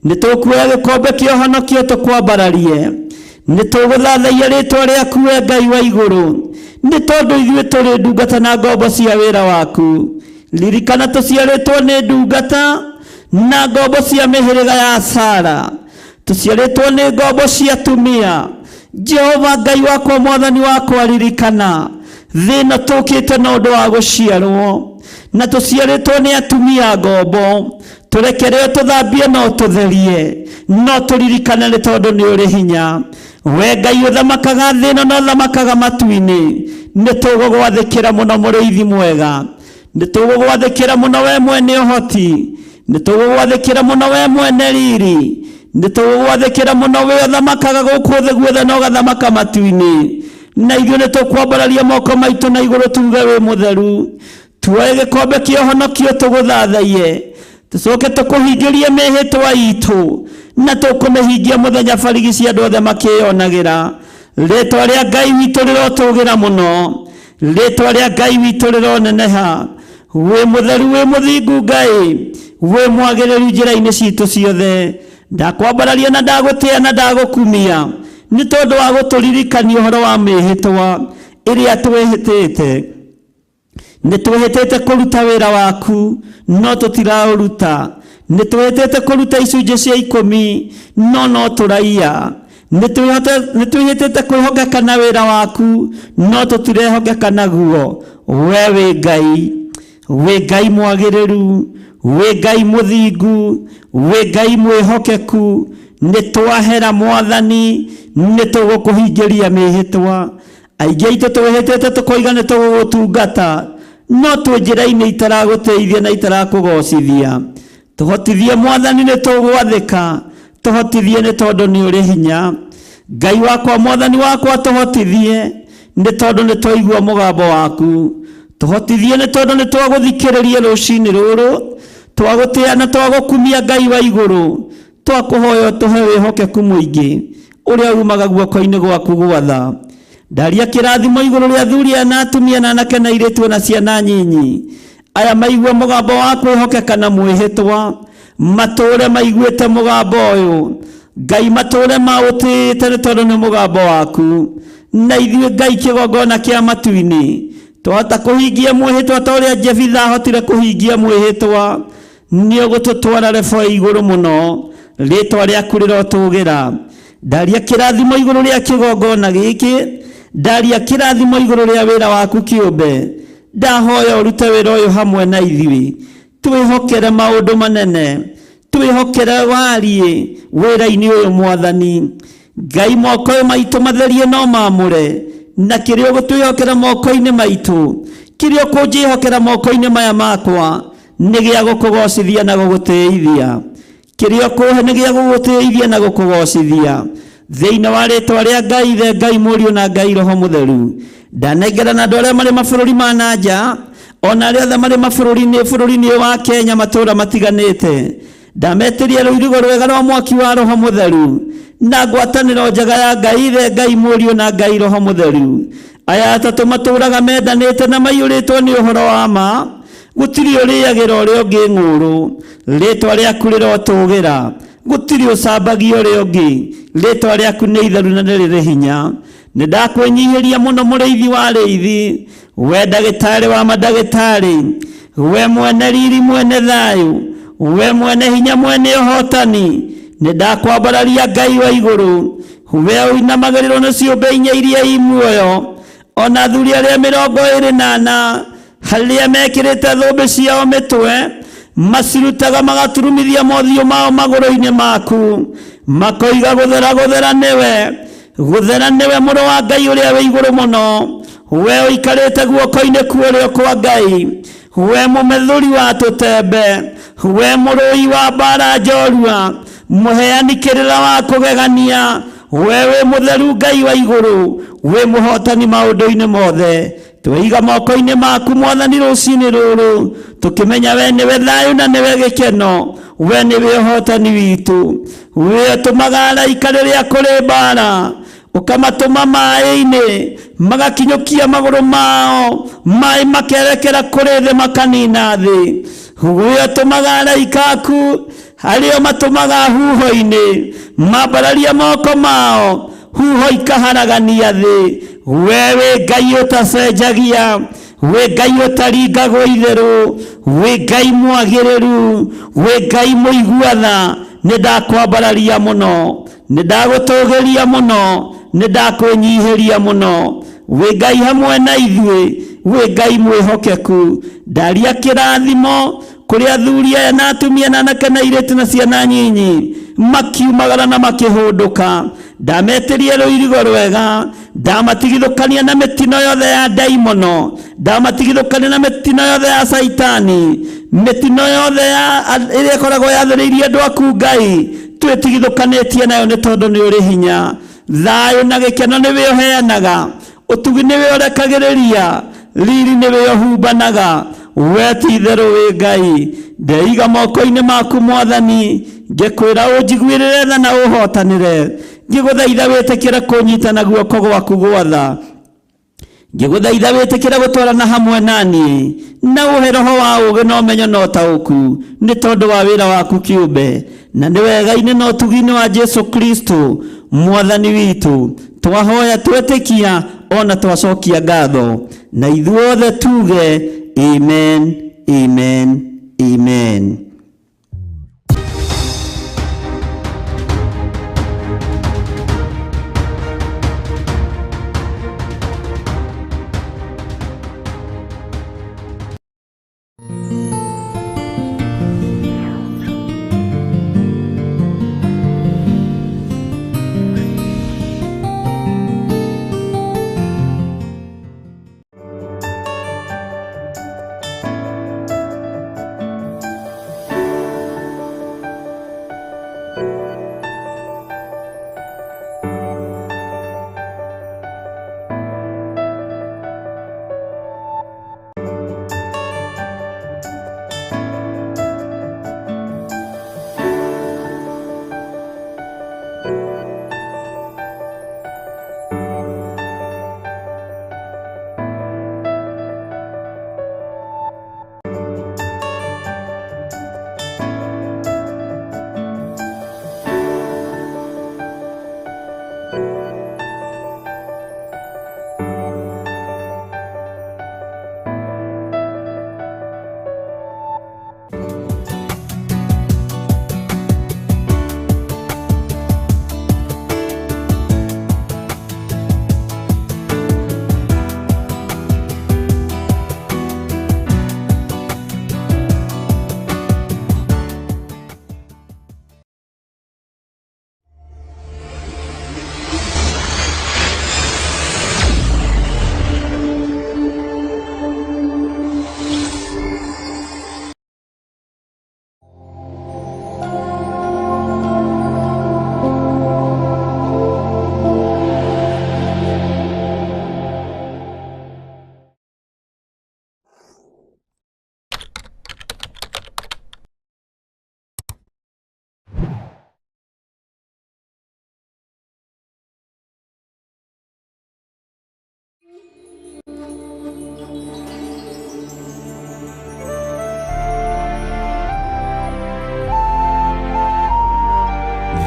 nĩ tũkuoya gĩkombe kĩa ũhonokio tũkwambararie, nĩ tũgũthathaiya rĩtwa rĩaku we Ngai wa igũrũ, nĩ tondũ ithuĩ tũrĩ ndungata na ngombo cia wĩra waku. Ririkana tũciarĩtwo nĩ ndungata na ngombo cia mĩhĩrĩga ya Sara, tũciarĩtwo nĩ ngombo cia atumia. Jehova Ngai wakwa, mwathani wakwa, ririkana thĩna tũkĩte na ũndũ wa gũciarwo na tũciarĩtwo nĩ atumia ngombo. Tũrekere, tũthambie no tũtherie, no tũririkane nĩ tondũ nĩ ũrĩ hinya. We Ngai ũthamakaga thĩ ĩno na ũthamakaga matu-inĩ, nĩ tũgũgwathĩkĩra mũno, mũrĩithi mwega, nĩ tũgũgwathĩkĩra mũno, we mwene ũhoti, nĩ tũgũgwathĩkĩra mũno, we mwene riri, nĩ tũgũgwathĩkĩra mũno, we ũthamakaga gũkũ thĩ guothe na ũgathamaka matu-inĩ. Na ithuĩ nĩ tũkwambararia moko maitũ na igũrũ tuge wĩ mũtheru, tuoe gĩkombe kĩa ũhonokio tũgũthathaiye, tũcoke tũkũhingĩrie mĩhĩtwa itũ, na tũkũmĩhingia mũthenya barigici andũ othe makĩyonagĩra. Rĩtwa rĩa Ngai witũ rĩrotũgĩra mũno, rĩtwa rĩa Ngai witũ rĩroneneha. Wĩ mũtheru, wĩ mũthingu Ngai, wĩ mwagĩrĩru njĩra-inĩ citũ ciothe. Ndakwambararia na ndagũtĩa na ndagũkumia nĩ tondũ wa gũtũririkania ũhoro wa mĩhĩtwa ĩrĩa twĩhĩtĩte. Nĩ twĩhĩtĩte kũruta wĩra waku, no tũtiraũruta. Nĩ twĩhĩtĩte kũruta icunjĩ cia 10, no no tũraiya. Nĩ twĩhĩtĩte kwĩhokeka na wĩra waku, no tũtirehokeka naguo. We wĩ Ngai, wĩ Ngai mwagĩrĩru, wĩ Ngai mũthingu, wĩ Ngai mwĩhokeku. Nĩ twahera mwathani, nĩ tũgũkũhingĩria mĩhĩtwa. Aingĩ aitũ twĩhĩtĩte tũkoiga nĩ tũgũgũtungata, no twĩ njĩra-inĩ itaragũtĩithia na itarakũgocithia. Tũhotithie mwathani, nĩ tũgwathĩka, tũhotithie nĩ tondũ nĩ ũrĩ hinya. Ngai wakwa, mwathani wakwa, tũhotithie nĩ tondũ nĩ twaigua mũgambo waku. Tũhotithie nĩ tondũ nĩ twagũthikĩrĩria rũcinĩ rũrũ, twagũtĩa na twagũkumia Ngai wa igũrũ. Twakũhoya ũtũhe wĩhokeku mũingĩ ũrĩa umaga guoko-inĩ gwaku gwatha. Ndaria kĩrathimo igũrũ rĩa athuri aya na atumia na anake na airĩtu na ciana nyinyi, aya maigua mũgambo wa kwĩhokeka na mwĩhĩtwa, matũũre maiguĩte mũgambo ũyũ Ngai, matũũre maũtĩĩte nĩ tondũ nĩ mũgambo waku. Na ithuĩ Ngai kĩgongona kĩa matu-inĩ twahota kũhingia mwĩhĩtwa ta ũrĩa Jefitha ahotire kũhingia mwĩhĩtwa. Nĩ ũgũtũtwara rebo ya igũrũ mũno, rĩtwa rĩaku rĩrotũgĩra. Ndaria kĩrathimo igũrũ rĩa kĩgongona gĩkĩ, ndaria kĩrathimo igũrũ rĩa wĩra waku kĩũmbe. Ndahoya ũrute wĩra ũyũ hamwe na ithuĩ, twĩhokere maũndũ manene, twĩhokere wariĩ wĩra-inĩ ũyũ. Mwathani Ngai, moko maitũ matherie no mamũre, na kĩrĩa ũgũtwĩhokera moko-inĩ maitũ, kĩrĩa ũkũnjĩhokera moko-inĩ maya makwa, nĩ gĩa gũkũgocithia na gũgũtĩithia. Kĩrĩa ũkũhe nĩ gĩa gũgũtĩithia na gũkũgocithia, thĩinĩ wa rĩtwa rĩa Ngai Ithe, Ngai Mũriũ na Ngai Roho Mũtheru. Ndanengerana andũ arĩa marĩ mabũrũri ma na nja, ona arĩa othe marĩ mabũrũri-inĩ bũrũri-inĩ ũyũ wa Kenya, matũũra matiganĩte. Ndametĩria rũirigo rwega rwa mwaki wa Roho Mũtheru na ngwatanĩro njega ya Ngai Ithe, Ngai Mũriũ na Ngai Roho Mũtheru. Aya atatũ matũũraga mendanĩte na maiyũrĩtwo nĩ ũhoro wa ma, gũtirĩ ũrĩagĩra ũrĩa ũngĩ ng'ũũrũ. Rĩtwa rĩaku rĩrotũgĩra, gũtirĩ ũcambagia ũrĩa ũngĩ. Rĩtwa rĩaku nĩ itheru na nĩ rĩrĩ hinya. Nĩ ndakwĩnyihĩria mũno, mũrĩithi wa arĩithi, we ndagĩtarĩ wa mandagĩtarĩ, we mwene riri, mwene thayũ, we mwene hinya, mwene ũhotani. Nĩ ndakwambararia, Ngai wa igũrũ, we ũinamagĩrĩrwo nĩ ciũmbe inya iria i muoyo, ona athuri arĩa 24, harĩa mekĩrĩte thũmbĩ ciao mĩtwe, macirutaga magaturumithia mothiũ mao magũrũ-inĩ maku, makoiga, "Gũthera, gũthera nĩwe, gũthera nĩwe, mũrũ wa Ngai ũrĩa wĩ igũrũ mũno, we ũikarĩte guoko-inĩ kwa ũrĩo kwa Ngai, we mũmethũri wa tũtembe, we mũrũi wa mbara njorua, mũheani kĩrĩra wa kũgegania, we wĩ mũtheru, Ngai wa igũrũ, wĩ mũhotani maũndũ-inĩ mothe." Tweiga moko-inĩ maku, Mwathani, rũcinĩ rũrũ, tũkĩmenya we nĩwe thayũ na nĩwe gĩkeno, we nĩwe ũhotani witũ. We ũtũmaga araika rĩrĩa kũrĩ mbara, ũkamatũma maĩ-inĩ, magakinyũkia magũrũ mao, maĩ makerekera kũrĩ thĩ, makanina thĩ. We ũtũmaga araika aku, arĩa matũmaga huho-inĩ, mambararia moko mao, huho ikaharagania thĩ. We wĩ Ngai ũtacenjagia, wĩ Ngai ũtaringagwo itherũ, wĩ Ngai mwagĩrĩru, wĩ Ngai mũiguatha. Nĩ ndakwambararia mũno, nĩ ndagũtũgĩria mũno, nĩ ndakwĩnyihĩria mũno. Wĩ Ngai hamwe na ithuĩ, wĩ Ngai mwĩhokeku. Ndaria kĩrathimo kũrĩ athuri aya na atumia na anake na airĩtu na ciana nyinyi, makiumagara na makĩhũndũka. Ndametĩrie rũirigo rwega, ndamatigithũkania na mĩtino yothe ya ndaimono, ndamatigithũkania na mĩtino yothe ya Caitani, mĩtino yothe ya ĩrĩa ĩkoragwo yathĩrĩirie andũ aku. Ngai, twĩtigithũkanĩtie nayo nĩ tondũ nĩ ũrĩ hinya. Thayũ na gĩkeno nĩwe ũheanaga, ũtugi nĩwe ũrekagĩrĩria, riri nĩwe ũhumbanaga. We ti itherũ wĩ Ngai. Ndeiga moko-inĩ maku, Mwathani, ngĩkwĩra ũnjiguĩrĩre tha na ũhotanĩre, ngĩgũthaitha wĩtĩkĩre kũnyita na guoko gwaku gwatha, ngĩgũthaitha wĩtĩkĩre gũtwarana hamwe na niĩ, na ũhe roho wa ũũgĩ na ũmenyo na ũtaũku, nĩ tondũ wa wĩra waku kĩũmbe. Na nĩ wega-inĩ na ũtugi-inĩ wa Jesu Kristo Mwathani witũ twahoya, twetĩkia, ona twacokia ngatho, na ithuothe tuge amen, amen, amen.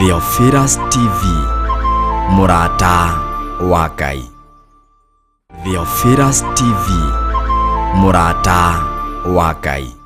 Theophilus TV, mũrata wa Ngai. Theophilus TV, mũrata wa Ngai.